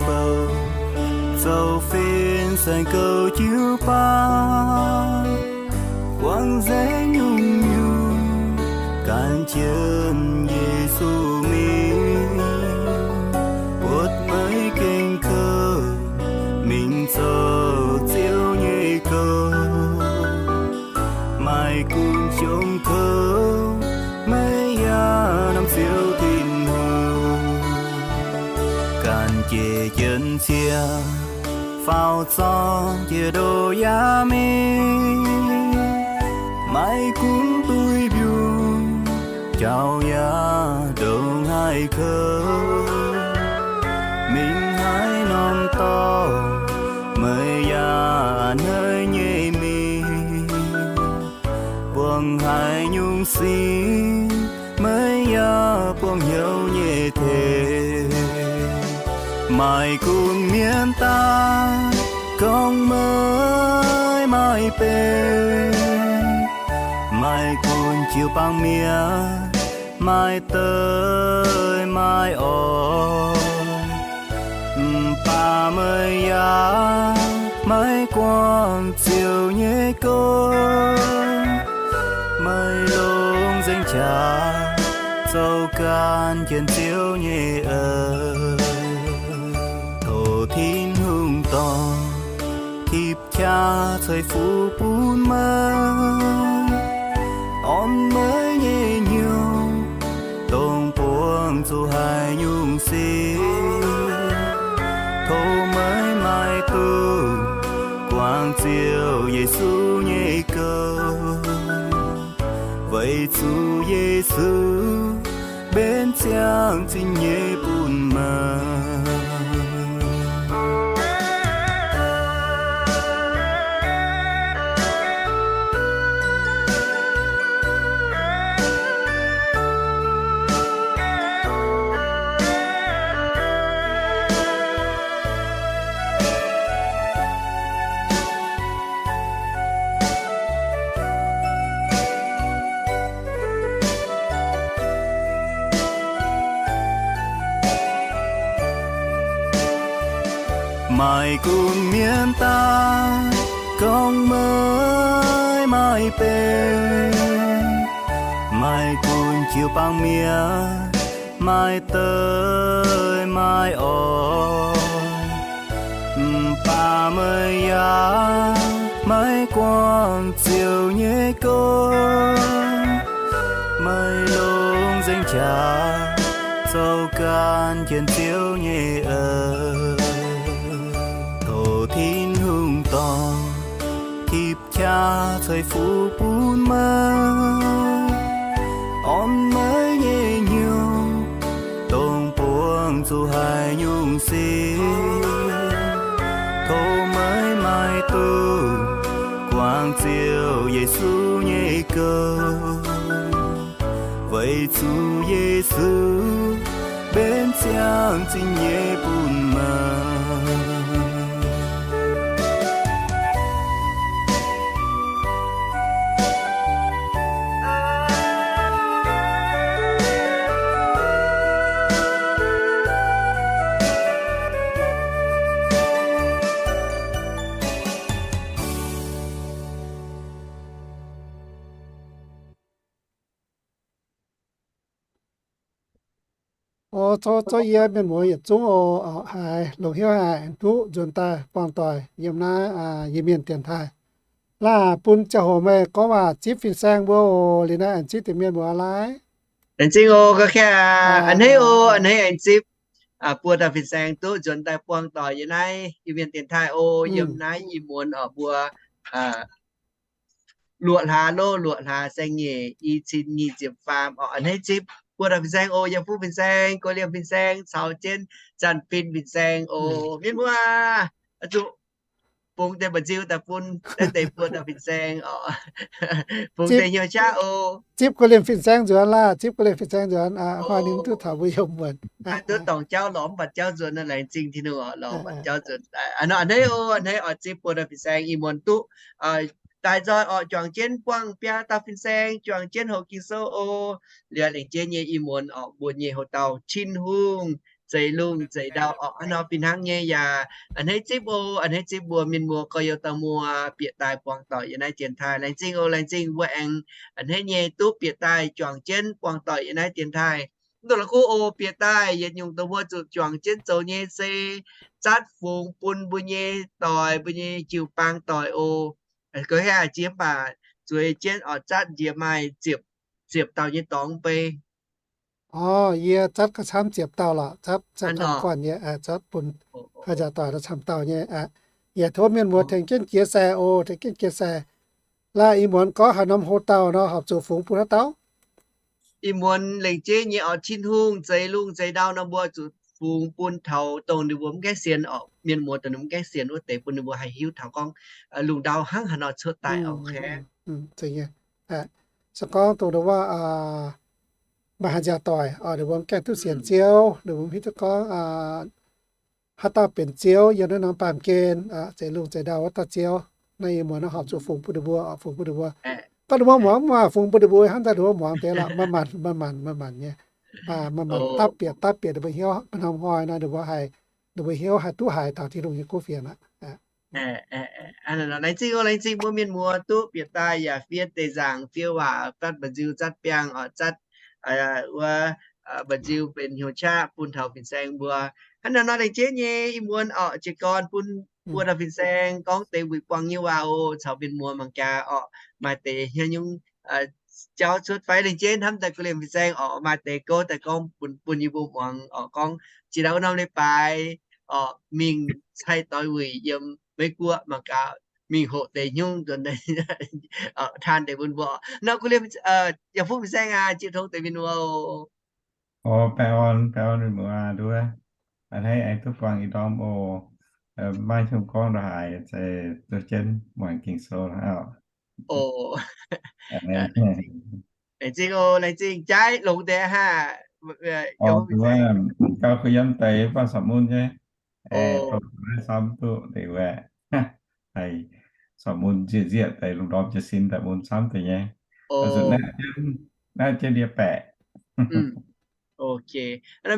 bouh, zoux fin saeng gouv jiu baac, buangv nzengc nyungc-nyungc ganh jienv Yesu mingh, buatc maiv gaengh kouv mingh zoux Ziouv nyei gouv. Maaih gunv jong kouv, maiv yaac norm Ziouv Tin-Hungh. Ganh jiex jienv cie, faaux zorng jiex ndoh yaac mingh. Maiv gunv duih mbiungc, jauv yaac ndongc haaix kouv. Mingh haaix norm dorngx, maiv yaac a'hneiv nyei mingh. Buangh haaix nyungc sin, maiv yaac buangh hnyouv nyei tengx. Maaih gunv mienh daaih gorngv meih maaih benx, maaih gunv jiu-baang mienh maaih deic maaih orn. Mv baac meih yaac maiv guangc Ziouv nyei gouv. Meih longc nzengc qaqv zoux ganh jienv Ziouv nyei eix. Tov Tin-Hungh dorh tipv qaqv ceix fuqv bun meih, orn meih nyei hnyouv, dongh buangh zuqc haaix nyungc sin. Tov meih maiv dungx guangc Ziouv Yesu nyei gouv, weic zuqc Yesu mbenc ziangh zinh nyei bun meih. Maaih gunv mienh daaih gorngv meih maaih benx, maaih gunv jiu-baang mienh maaih deic maaih orn. Mv baac meih yaac maiv guangc Ziouv nyei gouv. Meih longc nzengc qaqv zoux ganh jienv Ziouv nyei eix. Tov Tin-Hungh dorh tipv qaqv ceix fuqv bun meih, orn meih nyei hnyouv, dongh buangh zuqc haaix nyungc sin. Tov meih maiv dungx guangc Ziouv Yesu nyei gouv, weic zuqc Yesu mbenc ziangh zinh nyei bun meih. O, zouv, zouv yie mienh muoz yietc zungv oc. Haiz longc hnyouv haic aengx duqv nzuonx daaih buangh doic yiem naaiv Iu-Mienh dienx taaih. Laaic bun ziangh hoc meih gorngv waac zipv fin-saeng mbuo oc. Liuz naaiv aengx zipv deix mienh muoz laaic. Laengz zingh oc, ga'keng a'hneiv oc, a'hneiv aengx zipv buo dauh fin-saeng duqv nzuonx daaih buangh doic yiem naaiv Iu-Mienh dienx taaih oc. Yiem naaiv ih muonz oc mbuo luoqc hlaax loh, luoqc hlaax saeng-nyeic, i cin nyic ziepc faam oc. A'hneiv zipv buo dauh fin-saeng oc. Yiem fuqv fin-saeng, go liemh fin-saeng caux jienv zanc fin fin-saeng oc. Mienh muoz, zuqc bungx deix mba'nziu daaih bun naaiv deix buo dauh fin-saeng oc. Bungx deix hnyouv qaqv oc. Zipv go liemh fin-saeng nzuonx laaic, zipv go liemh fin-saeng nzuonx. Hnoi ninh duqv taux mbuo yiem wuonc, duqv dorngc jauv lorz mv baac jauv nzuonx, laengz zingh Tin-Hungh oc, lorz mv baac jauv nzuonx. A'hneiv oc, a'hneiv oc, zipv buo dauh fin-saeng ih muonz duqv daaih nzoih oc, juangc jienv buangh biaa dauh fin-saeng, juangc jienv hoqc Ging-Sou oc. Liuz laengz jienv nyei ih muonz oc, mbuo nyei hoc dauh Tin-Hungh zeix lungh zeix ndau orqc. Hnangv nor fih hnangv nyei yaac a'hneiv zipv oc, a'hneiv zipv mbuo mienh muoz gorx-youz dauh muoz bieqc daaih buangh doic yiem naaiv dienx taaih. Laengz zingh oc, laengz zingh mbuo aengx a'hneiv nyei duqv bieqc daaih juangc jienv buangh doic yiem naaiv dienx taaih. Mv dungx la'kuqv oc, bieqc daaih yietc nyungc dongh mbuo zuqc juangc jienv zoux nyei se zatv fungx bun mbuo nyei doic, mbuo nyei jiu-baang doic oc. Gorngv haaix jiex mv baac zueiz jienv oc, zatv njiec maaih ziepc, ziepc dauh nyei dorngx bei. Orv, yie zatv gauh camv ziepc dauh lorqc, zatv camv guanh nyei, zatv bun haaix nziaauc doic camv dauh nyei. Yaac tov mienh muoz tengx jienv jiex sai oc, tengx jienv jiex sai. Laaix ih muonz gorngv haaix norm hlo dauh nor, horpc zuqc fungx bun haaix dauh? Ih muonz lengc jeiv nyei oc, Tin-Hungh zeix lungh zeix ndau nor, mbuo zuqc fungx bun taux dongh ninh mbuo mv gaengh sienx oc, mienh muoz dongh ninh mv gaengh sienx wuov deix, bun ninh mbuo haih hiuv taux gorngv lungh ndau hnangv haaix nor cuotv daaih oc. Se gorngv dongh wuov maaih haaix nziaauc doic oc, ninh mbuo mv gaengh duqv sienx Ziouv, ninh mbuo mv hiuv duqv gorngv haaix dauh benx Ziouv yiem naaiv norm baamh gen, zeix lungh zeix ndau wuov dauh Ziouv. Naaiv ih muonz nor horpc zuqc fungx bun ninh mbuo, fungx bun ninh mbuo. Gorngv ninh mbuo muangx mv maaih fungx bun ninh mbuo, hnamv daaih ninh mbuo muangx deix lorqc, maaih manc, maaih manc, maaih manc nyei. Maaih manc dapv bieqc, dapv bieqc ninh mbuo hnyouv, norm hnoi nor ninh mbuo haih, ninh mbuo hnyouv haih duqv haiz taux Tin-Hungh nyei kuv fienx aqv. Laengz zingh oc, laengz zingh mbuo mienh muoz duqv bieqc daaih yaac fiev deix nzaangc, fiev waac, zatv mba'nziu, zatv biangh oc, zatv wuov mba'nziu benx hnyouv qaqv bun taux fin-saeng mbuo. Hnangv naaiv nor, laengz jeiv nyei ih muonz oc, jiez gorn bun mbuo taux fin-saeng gorngv deix wuic buangh nyei waac oc, caux mienh muoz mangc gaax oc, maaih deix hnyouv nyungc jauv cuotv fai laengz jeiv hnamv daaih kuv liemh fin-saeng oc, maaih deix gouv daaih gorngv bun, bun yie mbuo muangx oc, gorngv jiex ndau wuov norm leiz-baaix oc, mingh caih doix wuic yiem Meiv-Guoqv mangc gaax, mingh hoqc deix hnyouv nzuonx taan deix bun mbuo. Nor kuv liemh yaac fuqv fin-saeng aac, jiex tongx deix mienh muoz. Baengh orn, baengh orn mienh muoz nduov, a'hneiv aengx duqv buangh ih ndorm oc. Maiv hnyouv gorngv ndongc haaix, zeiz duqv jienv muangx Ging-Sou hnangv. Laengz zingh oc, laengz zingh, jaaix longx deix haah. Gauh kuh yiem deix baav samx mun nyei. Dongh naaiv camv duqv deix wuov. Haih samx mun nzieqc nzieqc deix lungh ndorm jiez sin daaih mun camv deix nyei. Zuqc naaiv jienv, naaiv jienv ndie-baeqc. Ok.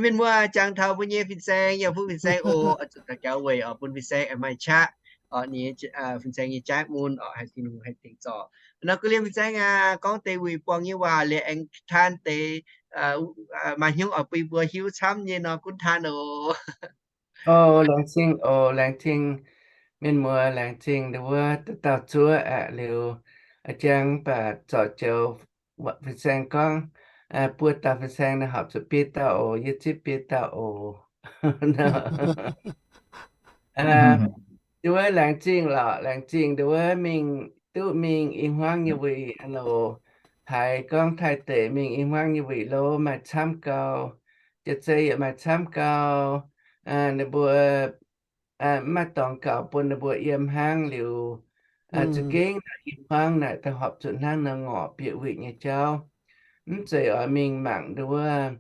Mienh muoz jangx taux mbuo nyei fin-saeng, yaac fuqv fin-saeng oc, zuqc daux gaux weic oc, bun fin-saeng maaih qaqv oc, ninh fin-saeng nyei jaaix mun oc, haih Tin-Hungh haih tengx zorc. Nor kuv liemh fin-saeng aac, gorngv deix wuic buangh nyei waac liuz aengx taan deix maaih hnyouv oix bun mbuo hiuv camv nyei nor gunv taan oc. O, laengz zingh oc, laengz zingh mienh muoz, laengz zingh ndau wuov dauh dauh zuov aqv. Liuz a'jang mv baac zorc joux fin-saeng gorngv, buo dauh fin-saeng naaiv horpc zuqc biei dauh oc, yie zipv biei dauh oc. Ndau wuov laengz zingh lorqc, laengz zingh ndau wuov mingh duqv mingh i hmuangv nyei wuic loc, haiz gorngv Taiv deic mingh i hmuangv nyei wuic loc maaih camv gau, jiex zei yaac maaih camv gau. Ninh mbuo mv maaih dorngx gaux bun ninh mbuo yiem hnangv liuz, za'gengh naaic i hmuangv naaic da'hopv zuqc hnangv nor ngorc bieqc wuic nyei jauv. Mv zeiz oix mingh mangc ndau wuov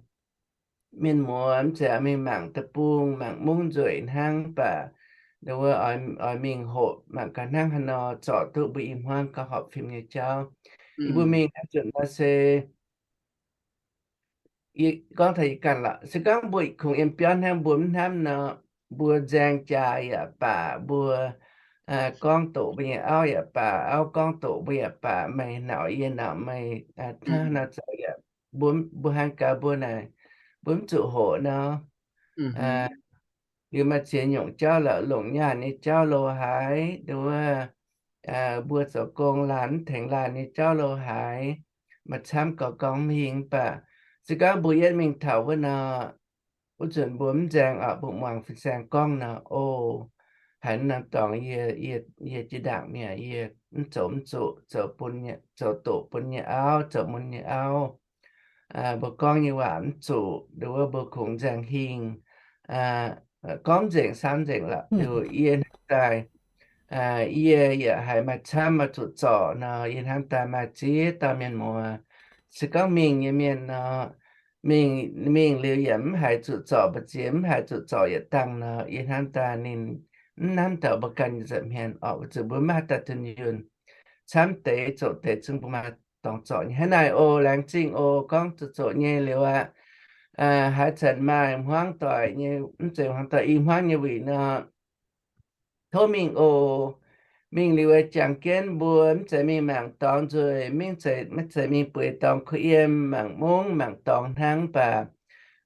mienh muoz, mv zeiz oix mingh mangc deic-bung, mangc mungv nzueic hnangv, mv baac ndau wuov oix mingh hoqc mangc gaax hnangv haaix nor zorc duqv mbuo i hmuangv gauh horpc fim nyei jauv. Yie mbuo mingh naaiv nzunc nor se gorngv taux yie ganh lorqc, se gorngv mbuo kungx yiem biauv hnangv mbuo mv hnamv nor, mbuo nzaeng jaax yaac baac, mbuo gorngv doqc mbuo nyei auv yaac baac, auv gorngv doqc mbuo yaac baac, meih nauc yie nauc meih, hnangv nor zoux yaac, mbuo, mbuo hnangv gaax mbuo naaic, mbuo mv zuqc hoqc nor. Liuz maaih ziex nyungc jauv lorqc, longc nyaanh nyei jauv lo haaix, ndau wuov mbuo zoux gong laanh mv tengx laanh nyei jauv lo haaix, maaih camv gauh gorngv mv hingh. Mv baac se gorngv mbuo yietv mingh taux wuov nor, wuov nzunc mbuo mv nzaeng oc, mbuo muangx fin-saeng gorngv nor, o, haiz norm dorngx yie, yie jiex ndaangc mi'aqv, yie mv zoux mv zuqc, zoux bun, zoux doqc bun nyei auv, zoux mun nyei auv. Mbuo gorngv nyei waac mv zuqc, ndau wuov mbuo kungx nzaeng hingh, gorngv nzengc samv nzengc lorqc. Liuz yie hnamv daaih, yie yaac haiz maaih camv maaih zuqc zorc nor, yie hnamv daaih maaih ziex dauh mienh muoz, se gorngv mingh nyei mienh nor, mingh, mingh liuz yaac mv haiz zuqc zorc mbu'ziex, mv haiz zuqc zorc yietc dangh nor, yie hnamv daaih ninh mv hnamv taux mbuo ganh nza'hmien orqc, weic zuqc mbuo mv maaih haaix dauh dunh yunh. Camv deix zoqc deix zungv mbuo maaih dorngx zorc nyei. Hnangv naaic oc, laengz zingh oc, gorngv zoqc zoqc nyei liuz aqv. haaix zanc maaih hmuangv doic nyei, mv zeiz hmuangv doic, i hmuangv nyei wuic nor, tov mingh oc. Mingh liuz jangx jienv mbuo mv zeiz mingh mangc dorngx nzueic, mv zeiz mingh bueix dorngx kuh yiem, mangc mungv mangc dorngx hnangv, mv baac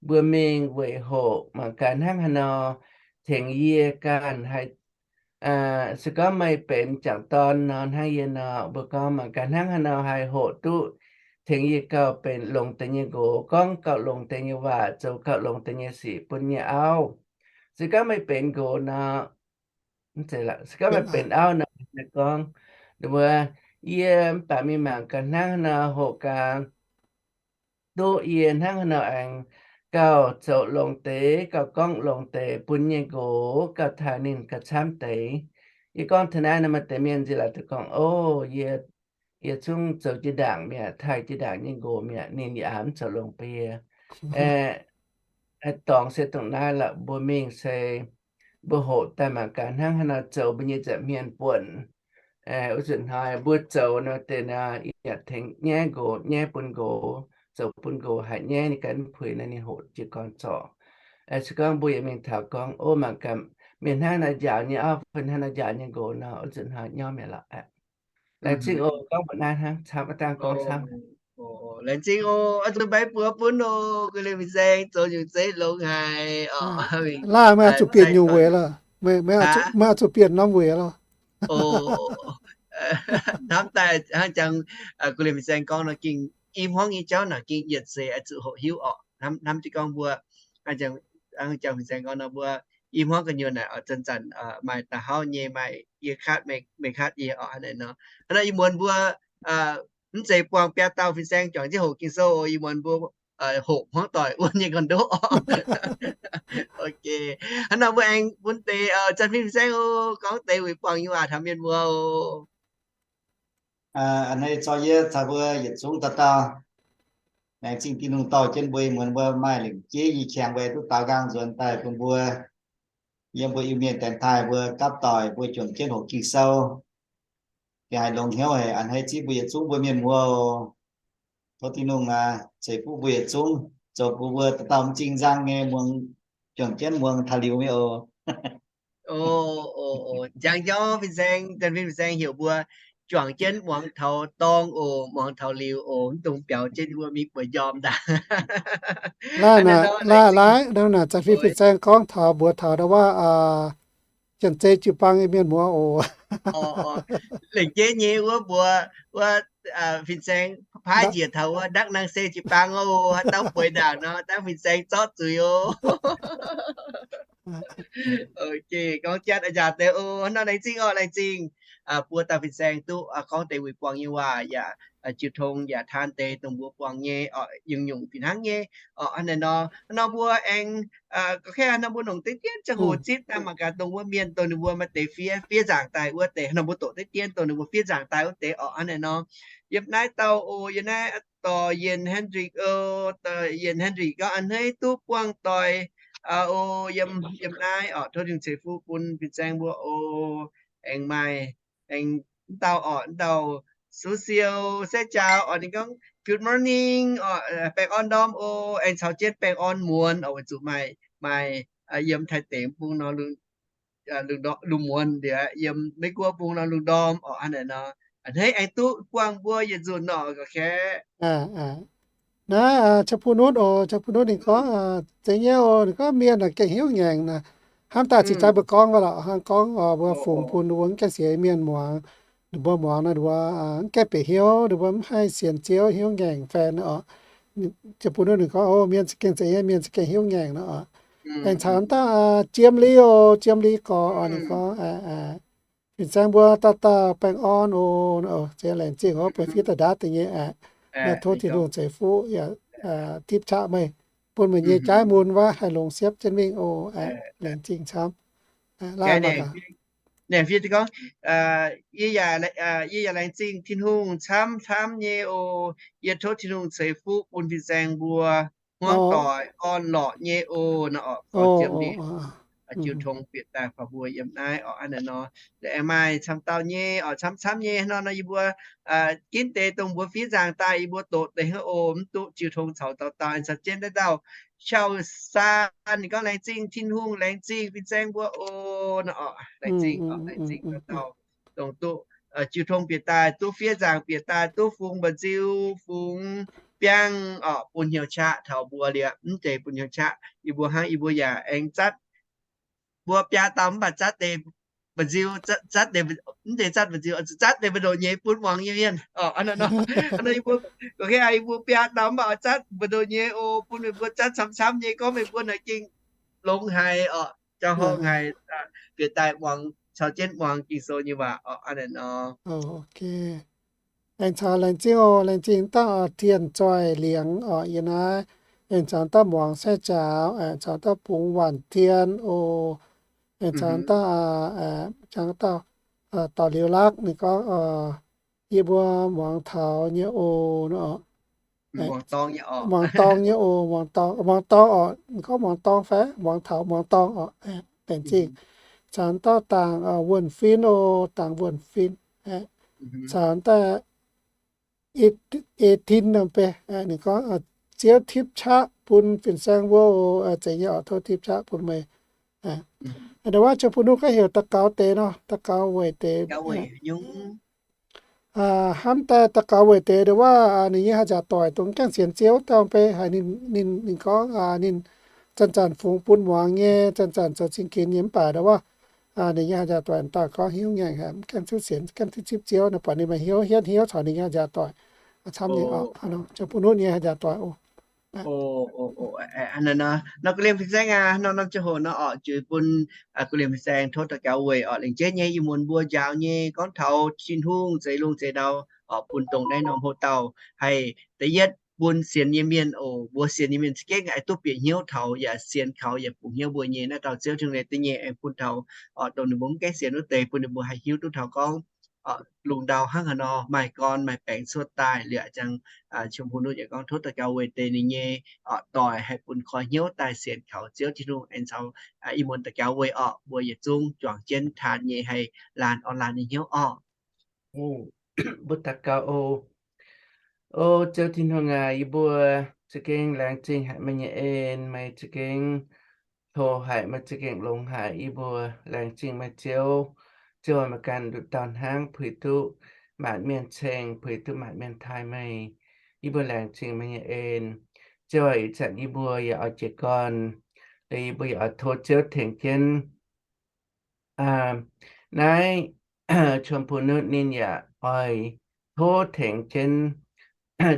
mbuo mingh weic hoqc mangc gaax hnangv haaix nor tengx yie ganh haih se gorngv meih benx jangc dorn nor hnangv yie nor, mbuo gorngv mangc gaax hnangv haaix nor haih hoqc duqv tengx yie gauh benx longx deix nyei nqox, gorngv gauh longx deix nyei waac, zoux gauh longx deix nyei sic bun nyei auv. Se gorngv meih benx nqox nor, se gorngv meih benx auv nor, gorngv, yie mv baac mingh mangc gaax hnangv haaix nor hoqc gaax duqv yie hnangv haaix nor aengx gauh zoux longx deix, gauh gorngv longx deix bun nyei nqox, gauh taaih ninh gauh camv deix. Yie gorngv taux naaiv nor, maaih deix mienh nziex laaix duqv gorngv, O, yie, yie zungv zoux jiex ndaangc mi'aqv, taaih jiex ndaangc nyei nqox mi'aqv, ninh yaac mv zoux longx bun yie. Dorngx se dongh naaiv lorqc, mbuo mingh se mbuo hoqc daaih mangc gaax hnangv haaix nor zoux mbuo nyei nza'hmien buonc. Wuov zanc hnoi mbuo zoux nor deix nor, yaac tengx nyaiv nqox, nyaiv bun nqox, zoux bun nqox haiz nyaiv ninh ganh mv puix nor, ninh hoqc jiez gorn zorc. Se gorngv mbuo yaac mingh taux gorngv, O, mangc gaax mienh hnangv naaiv njaaux nyei auv fai hnangv naaiv njaaux nyei nqox nor, wuov zanc hnoi nyorm mi'aqv lorqc. Laengz zingh oc, gorngv mbuox naaiv hnangv, camv, aa, dangh gorngv camv. Laengz zingh oc, oix zuqc mbaix buoz bun oc, guv liemh fin-saeng zoux nyungc zeiv longx haic. Laanh meih oix zuqc bieqc nyungc weic lorqc, meih oix zuqc bieqc norm weic lorqc. Hnamv daaih hnangv jangx guv liemh fin-saeng gorngv nor, ging i hmuangv nyei jauv naaic ging yietc seix oix zuqc hoqc hiuv orqc. Hnamv jienv gorngv mbuo, hnangv jangx fin-saeng gorngv nor, mbuo i hmuangv gu'nyuoz naaic oix zanc-zanc maaih da'hauv nyei, maaih yie katv meih katv yie orqc, hnangv naaic nor. Hnangv naaic ih muonz mbuo mv zeiz buangh biaa dauh fin-saeng juangc jienv hoqc Ging-Sou, ih muonz mbuo hoqc hmuangv doic wuov nyei ganh ndoqv. Ok, hnangv nor mbuo aengx bun deix Janx-Fin fin-saeng oc, gorngv deix wuic buangh nyei waac taux mienh muoz oc. A'hneiv zorqv yie caux mbuo yietc zungv dauh dauh laengz zingh Tin-Hungh dorh jienv mbuo ih muonz mbuo maaih lengc jeiv nyei qangx weic duqv daaux nqaang nzuonx daaih bun mbuo yiem mbuo Iu-Mienh dienx taaih mbuo gapv doic mbuo juangc jienv hoqc Ging-Sou. Gengh haiz longx hnyouv haic. A'hneiv zipv mbuo yietc zungv mbuo mienh muoz. Tov Tin-Hungh ceix fuqv mbuo yietc zungv, zoux bun mbuo dauh dauh m'zing nzang nyei muangx, juangc jienv muangx taux liuz nyei oc. Njang jauv fin-saeng, Janx-Fin fin-saeng heuc mbuo juangc jienv muangx taux dorng oc, muangx taux liuz oc, mv dungx biaux jienv wuov mingh bueix njormh daaih. Laaih naaic, laaih laaih, hnangv naaic Janx-Fin fin-saeng gorngv taux mbuox taux ndau wuov janx-zei jiu-baang nyei mienh muoz oc. Lengc jeiv nyei wuov mbuox wuov fin-saeng paaiv njiec taux wuov ndakv nang se jiu-baang oc, haaix dauh bueix ndaangc nor, dangh fin-saeng zorqv zuiz oc. Ok, gorngv jatv a'nzaaux deix oc. Hnangv nor laengz zingh oc, laengz zingh buo dauh fin-saeng duqv gorngv deix wuic buangh nyei waac yaac jiu tong yaac taan deix dongh mbuo buangh nyei oc, nyungc-nyungc fih hnangv nyei oc. Hnangv naaic nor, hnangv nor mbuo aengx gorngv kaav hnangv mbuo nongc deix dien ziangh hoc zipv daaih mangc gaax dongh wuov mienh dongh ninh mbuo maaih deix fiev, fiev nzaangc daaih wuov deix, hnangv nor mbuo doqc deix dien dongh ninh mbuo fiev nzaangc daaih wuov deix oc. Hnangv naaic nor, yiem naaiv dauh oc, yiem naaiv dorh Yien Hendrik oc, dorh Yien Hendrik gorngv a'hneiv duqv buangh doic oc, yiem, yiem naaiv oc. Tov Tin-Hungh ceix fuqv bun fin-saeng mbuo oc. Aengx maaih, aengx m'dauh oc, m'dauh Su Siou Sai Jaux oc, ninh gorngv good morning oc, baengh orn ndorm oc. Aengx caux jienv baengh orn muonz oc, weic zuqc maaih, maaih yiem Taiv deic bung nor lungh muonz, liuz yiem Meiv Guoqv bung nor lungh ndorm oc. Hnangv naaic nor, a'hneiv aengx duqv buangh mbuo yietc nzunc nor, gorngv kaav. Naaiv Qaqv Bun Nutv oc, Qaqv Bun Nutv ninh gorngv, zeiz nyei oc, ninh gorngv mienh naaic gengh hnyouv ngaengc naaic. Hnamv daaih cingx daaih mbuo gorngv wuov lorqc, hnangv gorngv mbuo fungx bun ninh mbuo mv gaengh sienx mienh muangx, ninh mbuo muangx naaic ninh mbuo mv gaengh bieqc hnyouv, ninh mbuo mv haih sienx Ziouv, hnyouv ngaengc faen oc. Qaqv Bun Nutv ninh gorngv, o, mienh za'gengh zeiz nyei, mienh za'gengh hnyouv ngaengc nor oc. Aengx caux dangh Jiem Li oc, Jiem Li gorx oc, ninh gorngv, fin-saeng mbuo dauh dauh baengh orn oc. Zeiz, laengz zingh oc, bueix fiev daaih ndaauv deix nyei aqv. Tov Tin-Hungh ceix fuqv yaac tipv qaqv meih, bun meih nyei jaiv mun waac haih longx siepv jienv mingh oc. Laengz zingh camv. Naaiv fiev gorngv, yie yaac laengz zingh Tin-Hungh camv camv nyei oc. Yie tov Tin-Hungh ceix fuqv bun fin-saeng mbuo hmuangv doic orn-lorqc nyei oc. Nor oc, jiu tong bieqc daaih faaux mbuo yiem naaiv oc. Hnangv naaic nor, aengx maaih camv dauh nyei oc, camv camv nyei. Hnangv nor nor yie mbuo ginv deix dongh mbuo fiev nzaangc daaih yie mbuo doqc deix hnangv oc, mv duqv jiu tong caux dauh dauh. Aengx caux jienv naaiv dauh Siau-Saan ninh gorngv, laengz zingh Tin-Hungh, laengz zingh fin-saeng mbuo oc. Nor orqc, laengz zingh, laengz zingh dauh dauh dongh duqv jiu tong bieqc daaih, duqv fiev nzaangc bieqc daaih, duqv fungx mba'nziu, fungx biangv orqc, bun hnyouv qaqv taux mbuo liuz, mv zeiz bun hnyouv qaqv yie mbuo hnangv, yie mbuo yaac aengx zatv mbuo biaa dauh mv baac zatv deix mba'nziu, zatv deix, mv zeiz zatv mba'nziu, zatv deix mba'ndoqc nyei bun muangx nyei mienh. Nor yie mbuo, yie mbuo biaa dauh mv baac oix zatv mba'ndoqc nyei oc, bun meih mbuo zatv camv-camv nyei, gorngv meih mbuo naaic gengh longx haic orqc, jauv horngh haic, bieqc daaih muangx, caux jienv muangx Ging-Sou nyei waac orqc. Hnangv naaic nor. Aengx caux laengz zingh oc, laengz zingh dangh Tien Zoih Liangx orqc, yie naaiv aengx caux dangh muangx saeng-zaaux, aengx caux dangh bungx waanc tien oc, aengx caux dangh, caux dangh Dorc Liuz Lakv ninh gorngv, yie mbuo muangx taux nyei oc. Muangx dorng nyei oc, muangx dorng, muangx dorng orqc, gorngv muangx dorng fai muangx taux, muangx dorng orqc, laengz zingh. Caux dangh dangc wuonh fin oc, dangc wuonh fin, caux dangh ei tin norm bei, ninh gorngv, Ziouv tipv qaqv bun fin-saeng mbuo oc. Zeiz nyei orqc, tov tipv qaqv bun meih. Ndau wuov Jong Bun Nuqv gorngv heuc daux gaux deix nor, daux gaux weic deix. Hnamv daaih daux gaux weic deix ndau wuov ninh nyei haaix nziaauc doic dongh gaengh sienx Ziouv dauh bei haic, ninh, ninh gorngv ninh zanc-zanc fungx bun muangx nyei, zanc-zanc zoux zingh ginx nyei, mv baac ndau wuov ninh nyei haaix nziaauc doic dauh gorngv hiuv ngaengc haic, mv gaengh zipv sienx, gaengh zipv zipv Ziouv nor, buatc ninh maaih hnyouv hietv hnyouv caux ninh nyei haaix nziaauc doic camv nyei orqc. Jong Bun Nuqv nyei haaix nziaauc doic oc. Nor gu'liemh fin-saeng aac, nor norm ziangh hoc nor orqc, juix bun gu'liemh fin-saeng tov daux gaux weic orqc. Lengc jeiv nyei ih muonz mbuo njaaux nyei gorngv taux Tin-Hungh zeix lungh zeix ndau orqc, bun dongh naaiv norm hoc dauh haih da'yietv bun sienx nyei mienh oc. Mbuo sienx nyei mienh za'gengh aengx duqv bieqc hnyouv taux yaac sienx kaux yaac bungx hnyouv mbuo nyei naaiv dauh Ziouv Tin-Hungh nyei, da'nyeic aengx bun taux orqc dongh ninh mbuo mv gaengh sienx wuov deix, bun ninh mbuo haih hiuv duqv taux gorngv lungh ndau hnangv haaix nor, maaih gorn maaih baengc cuotv daaih liuz, jangx Jong Bun Nuqv yaac gorngv tov daux gaux weic deix ninh nyei orqc doic haih bun koi hnyouv daaih sienx kaux Ziouv Tin-Hungh. Aengx caux ih muonz daux gaux weic orqc, mbuo yietc zungv juangc jienv taan nyei haih laanh orn laanh nyei hnyouv orqc. Mbuo daux gaux oc. O Ziouv Tin-Hungh aac, yie mbuo za'gengh laengz zingh haic meih nyei en, meih za'gengh tov haic, meih za'gengh longx haic. Yie mbuo laengz zingh meih Ziouv. Ziouv aac, meih ganh nduqc dauh hnangv puix duqv maanc mienh ceng, puix duqv maanc mienh taaih meih. Yie mbuo laengz zingh meih nyei en. Ziouv aac, ih zanc yie mbuo yaac oix jiez gorn, yie mbuo yaac oix tov Ziouv tengx jienv naaiv Jong Bun Nuqv ninh yaac oix tov tengx jienv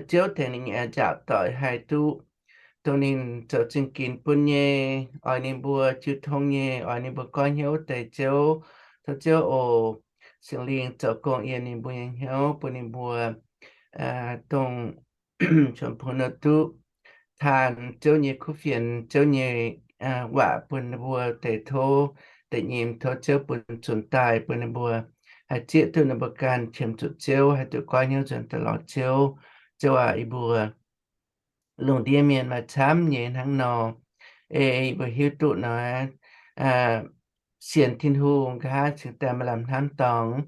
Ziouv tengx ninh nyei nziaauc doic haih duqv dongh ninh zoux zingh ginx bun nyei, oix ninh mbuo jiu tong nyei, oix ninh mbuo goiv hnyouv deix Ziouv. Tov Ziouv oc, Singx Lingh zoux gong yiem ninh mbuo nyei hnyouv, bun ninh mbuo dongh Jong Bun Nuqv duqv taan Ziouv nyei kuv fienx, Ziouv nyei waac bun ninh mbuo deix tov, deix nyim tov Ziouv bun zunc daaih bun ninh mbuo haih zieqv duqv ninh mbuo ganh qiemx zuqc Ziouv, haih duqv goiv hnyouv nzuonx daaih lorz Ziouv. Ziouv aac, yie mbuo lungh ndiev mienh maaih camv nyei hnangv nor. Ei yie mbuo hiuv duqv nor, sienx Tin-Hungh nqa'haav cingx daaih maaih lamh hnamv dorngx,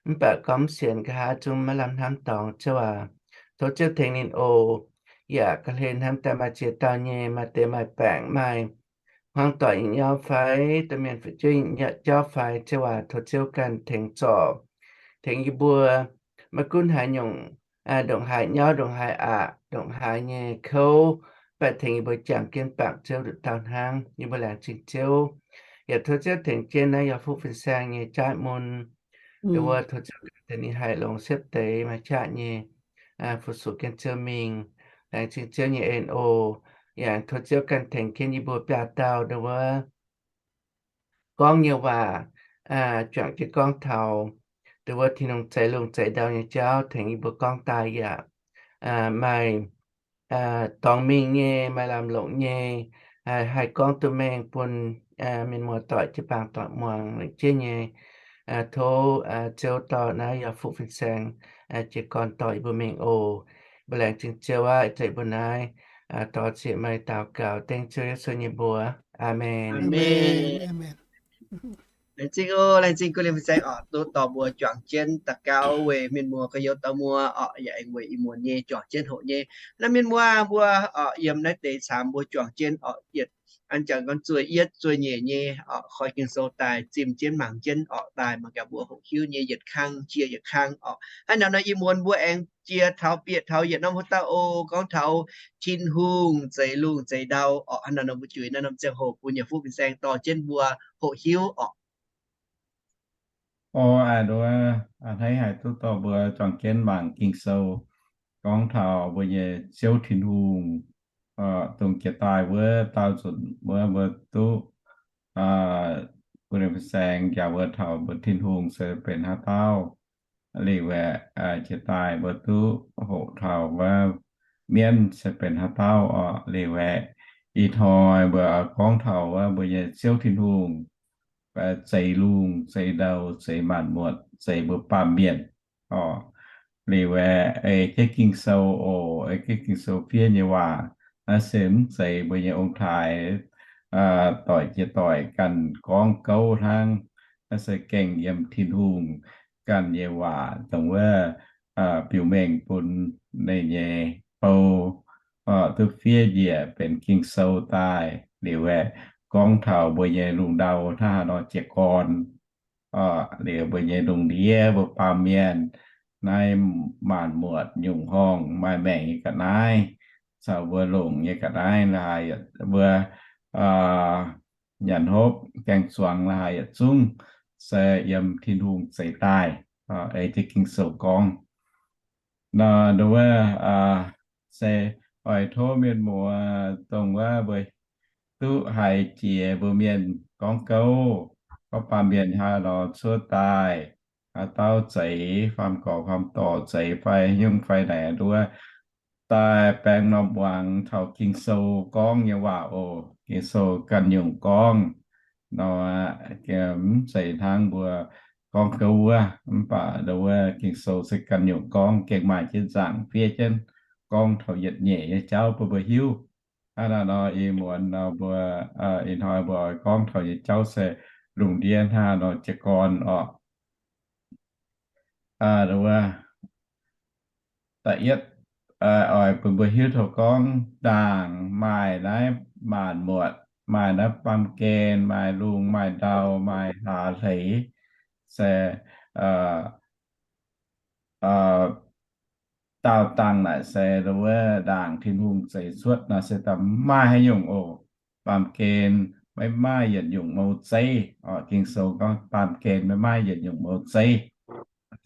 mv baac gorngv mv sienx nqa'haav zungv maiv lamh hnamv dorngx. Ziouv aac, tov Ziouv tengx ninh oc. Yaac ga'hlen hnamv daaih maaih ziex dauh nyei, maaih deix maaih baengc, maaih hmuangv doic nyei nyauv fai domh mienh fu'jueiv nyei nyauv fai, Ziouv aac, tov Ziouv ganh tengx zorc, tengx yie mbuo. Maiv gunv haaix nyungc, ndongc haaix nyauv, ndongc haaix aqc, ndongc haaix nyei kouv, mv baac tengx yie mbuo jangx jienv bangc Ziouv nduqc dauh hnangv. Yie mbuo laengz zingh Ziouv. Yaac tov Ziouv tengx jienv naaiv Yauh Fuqv Fin-Saeng nyei jaav mun. Nduov wuov tov Ziouv ganh tengx ninh haih longc siepv deix maaih qaqv nyei fu-sux jienv Ziouv mingh. Laengz zingh Ziouv nyei en oc. Yaac tov Ziouv ganh tengx jienv yie mbuo biaa dauh nduov wuov gorngv nyei waac, juangc jienv gorngv taux nduov wuov Tin-Hungh zeix lungh zeix ndau nyei jauv, tengx yie mbuo gorngv daaih yaac maaih dorngx mingh nyei, maaih lamh longc nyei, haih gorngv duqv mengh bun mienh muoz-doic jiu-baang doic muangx lengc jeiv nyei. Tov Ziouv dorh naaiv Yauh Fuqv Fin-Saeng jiez gorn dorh yie mbuo mingh oc. Mbuo laengz zingh Ziouv aac, ih zanc mbuo naaiv dor-ziec meih daux gaux dengv Ziouv Yesu nyei mbuox. Aamen. Laengz zingh o, laengz zingh Gu Lien Fin-Saeng oc, duqv dorh mbuo juangc jienv daux gaux weic mienh muoz gorx-youz dauh muoz oc, yaac aengx weic ih muonz nyei juangc jienv hoqc nyei. Naaiv mienh muoz mbuo oc, yiem naaiv deix caamx mbuo juangc jienv oc, yietc an jangx gorn zueih yietv zueih nyeic nyei oc, koi Ging-Sou daaih zimh jienv mangc jienv oc, daaih mangc gaax mbuo hoqc hiuv nyei yietc kang jiex yietc kang oc. Hnangv naaic nor ih muonz mbuo aengx jiex taux bieqc taux yietc norm wuov dauh o, gorngv taux Tin-Hungh zeix lungh zeix ndau oc. Hnangv naaic nor mbuo juix naaiv norm ziangh hoc bun Nyei Fuqv Fin-Saeng dorh jienv mbuo hoqc hiuv oc. O, a'hneiv haic duqv dorh mbuo juangc jienv mangc Ging-Sou gorngv taux mbuo nyei Ziouv Tin-Hungh, dongh jiex daaih wuov daauh nzunc wuov mbuo duqv Gu Lien Fin-Saeng njaaux mbuo taux mbuo Tin-Hungh se benx haaix dauh. Liuz aeqv, jiex daaih mbuo duqv hoqc taux wuov mienv se benx haaix dauh oc. Liuz aeqv, ih hnoi mbuo gorngv taux wuov mbuo nyei Ziouv Tin-Hungh zeix lungh zeix ndau, zeix maanc muotc, zeix mbuo baamh mienh oc. Liuz aeqv, ei jienv Ging-Sou oc, ei jienv Ging-Sou fiev nyei waac, naaiv se mv zeiz mbuo nyei ong-taaix doic jiex doic ganh gorngv gouv hnangv. Naaiv se gengh yiem Tin-Hungh ganh nyei waac dongh wuov biux mengh bun ninh nyei bou duqv fiev njiec benx Ging-Sou daaih. Liuz aeqv, gorngv taux mbuo nyei lungh ndau hnangv haaix nor jiez gorn. Liuz mbuo nyei lungh ndiev mbuo baamh mienh naaiv maanc muotc nyungc horngh maaih maengc nyei ga'naaiv caux mbuo longc nyei ga'naaiv la'haaix, mbuo nyanc hopv gaeng-zuangx la'haaix yietc zungv se yiem Tin-Hungh zeix daaih, ei jienv Ging-Sou gorngv. Nor ndongc wuov se oix tov mienh muoz dongh wuov mbuo duqv haiz jiex mbuo mienh gorngv gouv, gorngv baamh mienh haaix nor cuotv daaih, haaix dauh zeix, faam gorx faam dorc zeix fai nyungc fai naaic ndongc wuov, daaih baeng norm muangx taux Ging-Sou gorngv nyei waac oc. Ging-Sou ganh nyungc gorngv nor, mv zeiz hnangv mbuo gorngv gouv wuov, mv baac ndongc wuov Ging-Sou se ganh nyungc gorngv, gengh maaih jienv nzaangc fiev jienv gorngv taux yietc nyeic nyei jauv bun mbuo hiuv. Hnangv naaiv nor ih muonz nor mbuo, ih hnoi mbuo oix gorngv taux nyei jauv se lungh ndiev hnangv nor jiez gorn oc. Ndongc wuov, da'yietv, oix bun mbuo hiuv taux gorngv ndaangc maaih naaiv maanc muotc, maaih naaiv baamh gen, maaih lungh, maaih ndau, maaih hlaax hleix, se daauh dangh naaic se ndongc wuov ndaangc Tin-Hungh zeix cuotv naaic se da'maaih haaix nyungc oc. Baamh gen maiv maaih yietc nyungc mou zeiv oc. Ging-Sou gorngv baamh gen maiv maaih yietc nyungc mou zeiv.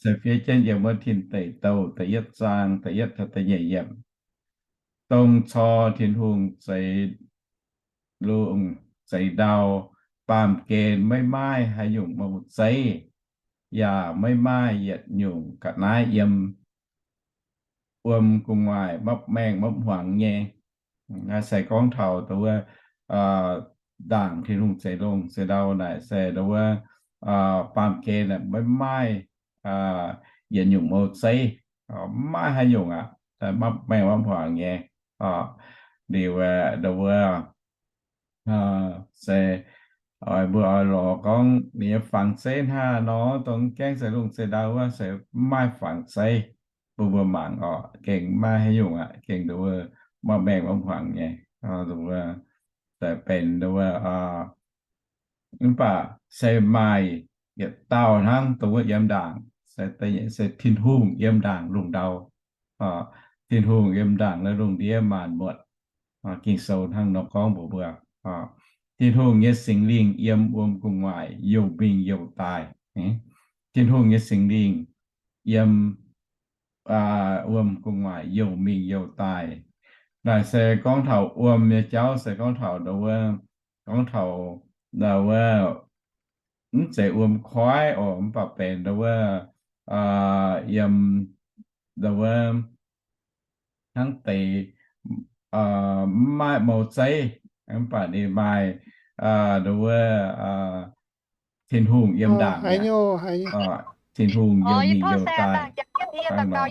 Se fiev jienv yiem wuov Tin Deic Douh da'yietv zaang da'yietv taux da'nyeic yiemc. Dongh cor Tin-Hungh zeix lungh zeix ndau, baamh gen maiv maaih haaix nyungc mou zeiv, yaac maiv maaih yietc nyungc ga'naaiv yiem wuom gu'nguaaic mapv maengh mapv hmuangx nyei. Naaiv se gorngv taux ndongc wuov ndaangc Tin-Hungh zeix lungh zeix ndau naaic se ndongc wuov baamh gen maiv maaih yietc nyungc mou zeiv, maiv maaih haaix nyungc aqv, mapv maengh mapv hmuangx nyei. Liuz ndongc wuov se oix mbuo oix lorz gorngv ninh nyei fangx zeiv hnangv haaix nor, dongh gaengh zeix lungh zeix ndau wuov se maiv maaih fangx zeiv. Bun mbuo mangc oc, gengh maiv maaih haaix nyungc aqv, gengh ndongc wuov mapv maengh mapv hmuangx nyei. Ndongc wuov se benx ndongc wuov, mv baac se maaih yietc dauh hnangv dongh wuov yiem ndaangc, se Tin-Hungh yiem ndaangc lungh ndau. Tin-Hungh yiem ndaangc naaiv lungh ndiev maanc muotc. Ging-Sou hnangv nor gorngv mbuox mbuo, Tin-Hungh nyei Singx Lingh yiem wuom gu'nguaaic youh mingh youh daaih. Tin-Hungh nyei Singx Lingh yiem wuom gu'nguaaic youh mingh youh daaih. Naaic se gorngv taux wuom nyei jauv se gorngv taux ndau wuov, gorngv taux ndau wuov, mv zeiz wuom koiv oc, mv baac benx ndau wuov, yiem ndau wuov hnangv deix maiv maaih mou zeiv, mv baac ninh maaih ndau wuov Tin-Hungh yiem ndaangc, Tin-Hungh youh mingh youh daaih. Hnangv nor,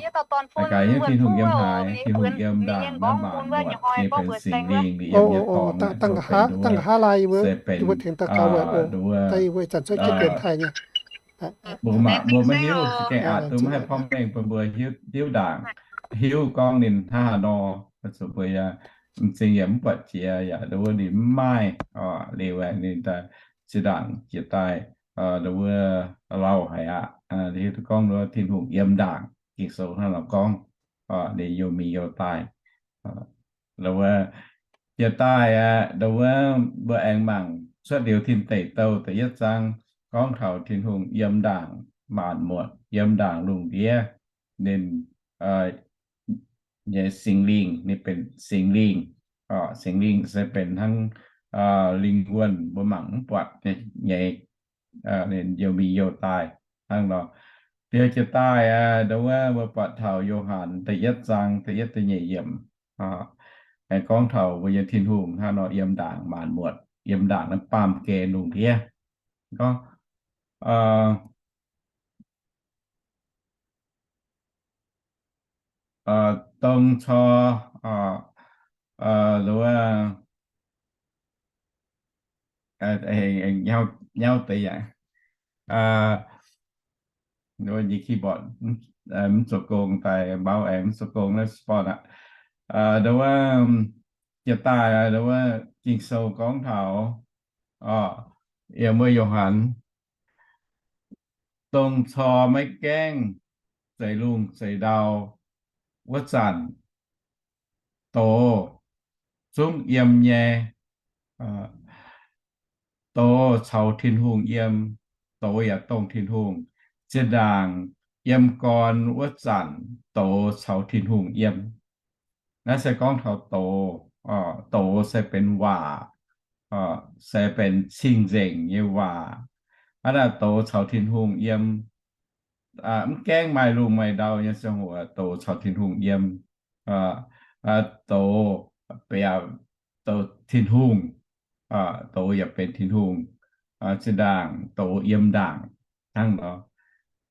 gaax yie Tin-Hungh yiem haaix, Tin-Hungh yiem ndaangc naaiv maanc muotc nyei benx Singx Lingh, ninh yiem nyei dorngx, ninh benx wuov, se benx, mbuo mangc mbuo maiv hiuv, za'gengh aqc duqv maiv haih porv mengh bun mbuo hiuv, hiuv ndaangc, hiuv gorngv ninh hnangv haaix nor, zuqc mbuo yaac m'zing yaac mv buatc jiex yaac nduov ninh mv maaih, liuz aeqv, ninh daaih zinh ndaangc jiex daaih, nduov lauh haic aqv. Hiuv duqv gorngv nduov Tin-Hungh yiem ndaangc, Ging-Sou hnangv nor gorngv, ninh youh mingh youh daaih. Nduov jiex daaih aqv, nduov mbuo aengx mangc cuotv liuz Tin Deic Douh da'yietv zaang gorngv taux Tin-Hungh yiem ndaangc maanc muotc, yiem ndaangc lungh ndiev, ninh nyei Singx Lingh, ninh benx Singx Lingh. Singx Lingh se benx hnangv lingh wuonh mbuo mangc mv buatc nyei, ninh youh mingh youh daaih hnangv nor. Liuz jiex daaih aqv, nduov mbuo buatc taux Yo^han da'yietv zaang da'yietv da'nyeic yiemc, aengx gorngv taux mbuo nyei Tin-Hungh hnangv nor yiem ndaangc maanc muotc, yiem ndaangc naaiv baamh gen lungh ndiev. Gorngv dongh cor, nduov, nyauv deix yaac, nduov nyei keyboard mv zoux gong daaih, mouse aengx mv zoux gong naaiv spon aqv. Nduov jiex daaih nduov Ging-Sou gorngv taux, yiem wuov Yo^han, dongh cor maiv gaengh zeix lungh zeix ndau wuov zanc, doz zungv yiem nyei. Doz caux Tin-Hungh yiem, doz yaac dongh Tin-Hungh. Zinh ndaangc yiem gorn wuov zanc, doz caux Tin-Hungh yiem. Naaiv se gorngv taux doz. Doz se benx waac, se benx cing-nzengc nyei waac. Hnangv naaic doz caux Tin-Hungh yiem. Mv gaengh maaih lungh maaih ndau nyei ziangh hoc doz caux Tin-Hungh yiem. Doz bieqc doz Tin-Hungh, doz yaac benx Tin-Hungh. Zinh ndaangc doz yiem ndaangc hnangv nor.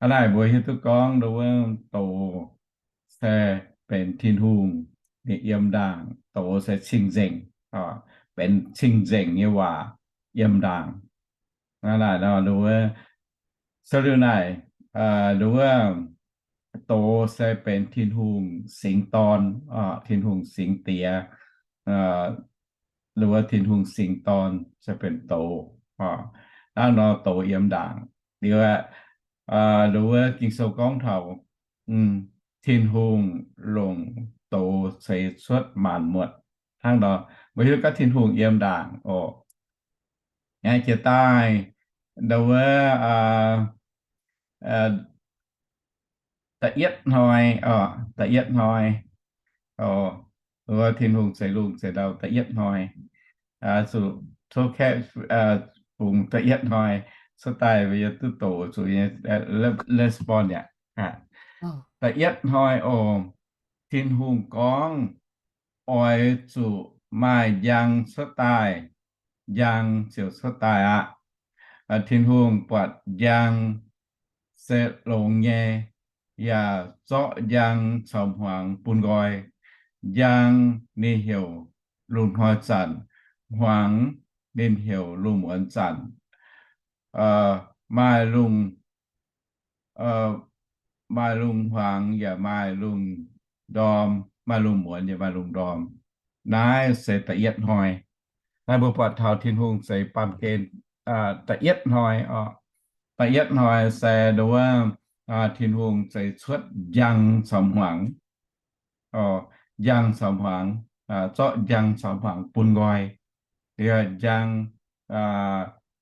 Hnangv naaic mbuo hiuv duqv gorngv nduov doz se benx Tin-Hungh, ninh yiem ndaangc. Doz se cing-nzengc, benx cing-nzengc nyei waac, yiem ndaangc. Hnangv naaic nor nduov, se liuz naaic, nduov doz se benx Tin-Hungh singx dorn, Tin-Hungh singx diex, nduov Tin-Hungh singx dorn se benx doz. Hnangv nor doz yiem ndaangc. Liuz aeqv, nduov Ging-Sou gorngv taux Tin-Hungh longc doz ceix cuotv maanc muotc. Hnangv nor mbuo hiuv duqv Tin-Hungh yiem ndaangc oc. Jiex daaih nduov wuov da'yietv hnoi, da'yietv hnoi, wuov Tin-Hungh ceix lungh ceix ndau da'yietv hnoi, zuqc tov kaeqv fungx da'yietv hnoi cuotv daaih mbuo yie duqv doqc zuqc nyei respond yaac. Da'yietv hnoi oc, Tin-Hungh gorngv, oix zuqc maaih njang cuotv daaih. Njang ziouc cuotv daaih aqv. Tin-Hungh buatc njang se longx nyei, yaac zorqv njang caux hmuangx bun nqoi. Njang ninh heuc lungh hnoi zanc, hmuangx ninh heuc lungh muonz zanc. Maaih lungh maaih lungh hmuangx yaac maaih lungh ndorm, maaih lungh muonz yaac maaih lungh ndorm. Naaiv se da'yietv hnoi. Naaiv mbuo buatc taux Tin-Hungh ceix baamh gen da'yietv hnoi oc. Da'yietv hnoi se nduov Tin-Hungh ceix cuotv njang caux hmuangx. Njang caux hmuangx, zorqv njang caux hmuangx bun nqoi. Liuz njang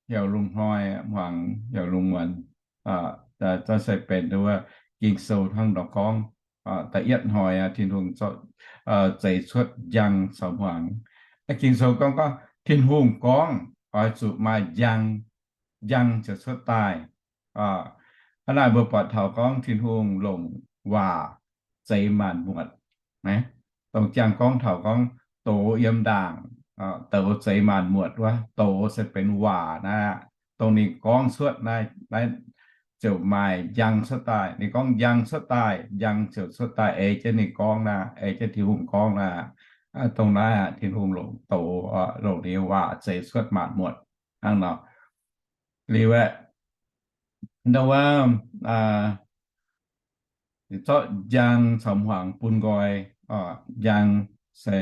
heuc lungh hnoi, hmuangx heuc lungh muonz. Za'gengh se benx nduov Ging-Sou hnangv nor gorngv. Da'yietv hnoi Tin-Hungh zorqv, zeix cuotv njang caux hmuangx. Ging-Sou gorngv, gorngv Tin-Hungh gorngv oix zuqc maaih njang, njang ziouc cuotv daaih. Hnangv naaic mbuo buatc taux gorngv Tin-Hungh longc waac zeix maanc muotc. Dongh jangx gorngv taux gorngv doz yiem ndaangc, doz zeix maanc muotc wuov, doz se benx waac naaiv aqv. Dongh ninh gorngv cuotv naaiv, naaiv ziouc maaih njang cuotv daaih. Ninh gorngv njang cuotv daaih, njang ziouc cuotv daaih, ei jienv ninh gorngv naaic, ei jienv Tin-Hungh gorngv naaic. Dongh naaiv aqv, Tin-Hungh longc doz, longc ninh nyei waac zeix cuotv maanc muotc hnangv nor. Liuz aeqv, ndau wuov, zorqv njang caux hmuangx bun nqoi. Njang se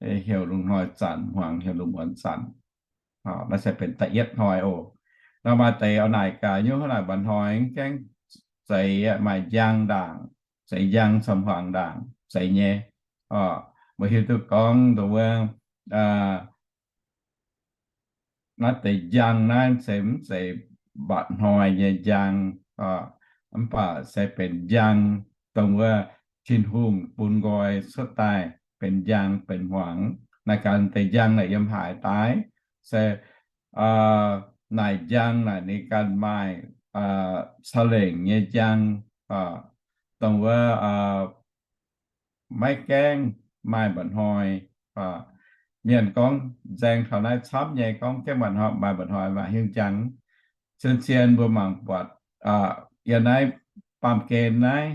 heuc lungh hnoi zanc, hmuangx heuc lungh muonz zanc. Naaiv se benx da'yietv hnoi oc. Nor maaih deix oix naaic gaax nyungc hnangv naaic mba'hnoi mv gaengh zeix, maaih njang ndaangc, zeix njang caux hmuangx ndaangc, zeix nyei. Mbuo hiuv duqv gorngv ndau wuov, naaiv deix njang naaiv se mv zeiz mba'hnoi nyei njang, mv baac se benx njang dongh wuov Tin-Hungh bun nqoi cuotv daaih benx njang benx hmuangx. Naaiv ganh deix njang naaic yiem haaix daaih? Se naaic njang naaic ninh ganh maaih ca'lengc nyei njang, dongh wuov maiv gaengh maaih mba'hnoi. Mienh gorngv nzaeng taux naaiv camv nyei, gorngv gaengh maaih mba'hnoi, maaih mba'hnoi maaih hnyouv njang. Zien-zien mbuo mangc buatc yiem naaiv baamh gen naaiv,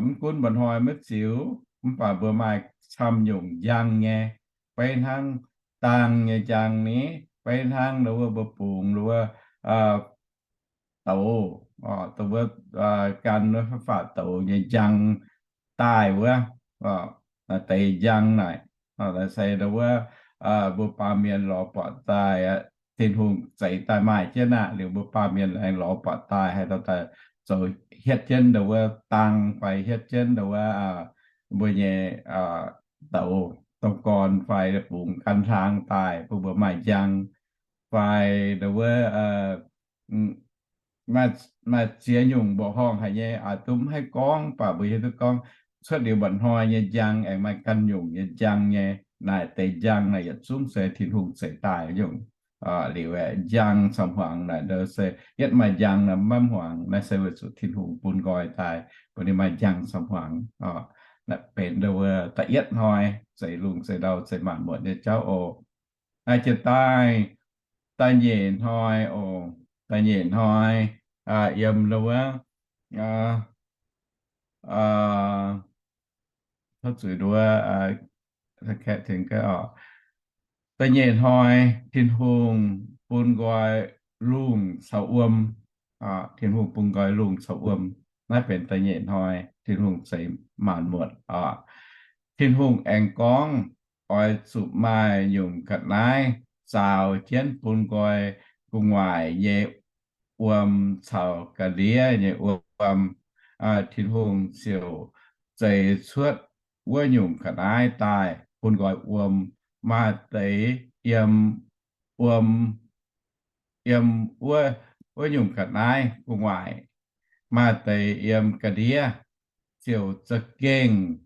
mv gunv mba'hnoi maiv ziux, mv baac mbuo maaih camv nyungc njang nyei, beiv hnangv dang nyei njang ni, beiv hnangv ndau wuov mbuo bungx ndau wuov douz, dongh wuov gan wuov faatv douz nyei njang daaih wuov, deix njang naaic, se ndau wuov mbuo baamh mienh lorz buatc daaih, Tin-Hungh zeix daaih maaih jienv aqv. Liuz mbuo baamh mienh aengx lorz buatc daaih haih daaih zoux hietv jienv ndau wuov dang fai hietv jienv ndau wuov mbuo nyei douz, dongh gorn fai bungx gan hlang daaih bun mbuo maaih njang, fai ndau wuov maaih ziex nyungc mbuoqc horngh haic nyei, aa, duqv mv haih gorngv, baac mbuo hiuv duqv gorngv cuotv liuz mba'hnoi nyei njang aengx maaih ganh nyungc nyei njang nyei. Naaic deix njang naaic yietc zungv se Tin-Hungh zeix daaih nyungc. Liuz aeqv, njang caux hmuangx naaic se yietv maaih njang naaic maiv hmuangx, naaiv se weic zuqc Tin-Hungh bun nqoi daaih bun ninh maaih njang caux hmuangx. Naaiv benx ndau wuov da'yietv hnoi, zeix lungh zeix ndau zeix maanc muotc nyei jauv oc. Naaiv jiex daaih da'nyeic hnoi oc. Da'nyeic hnoi yiem ndau wuov, tov zuiz nduov, da'nyeic hnoi Tin-Hungh bun nqoi lungh caux wuom. Tin-Hungh bun nqoi lungh caux wuom. Naaiv benx da'nyeic hnoi Tin-Hungh zeix maanc muotc oc. Tin-Hungh aengx gorngv, oix zuqc maaih nyungc ga'naaiv zaaux jienv bun nqoi gu'nguaaic nyei wuom caux ga'ndiev nyei wuom. Tin-Hungh ziouc zeix cuotv wuov nyungc ga'naaiv daaih bun nqoi wuom. Maaih deix yiem wuom, yiem wuov, wuov nyungc ga'naaiv gu'nguaaic, maaih deix yiem ga'ndiev, ziouc za'gengh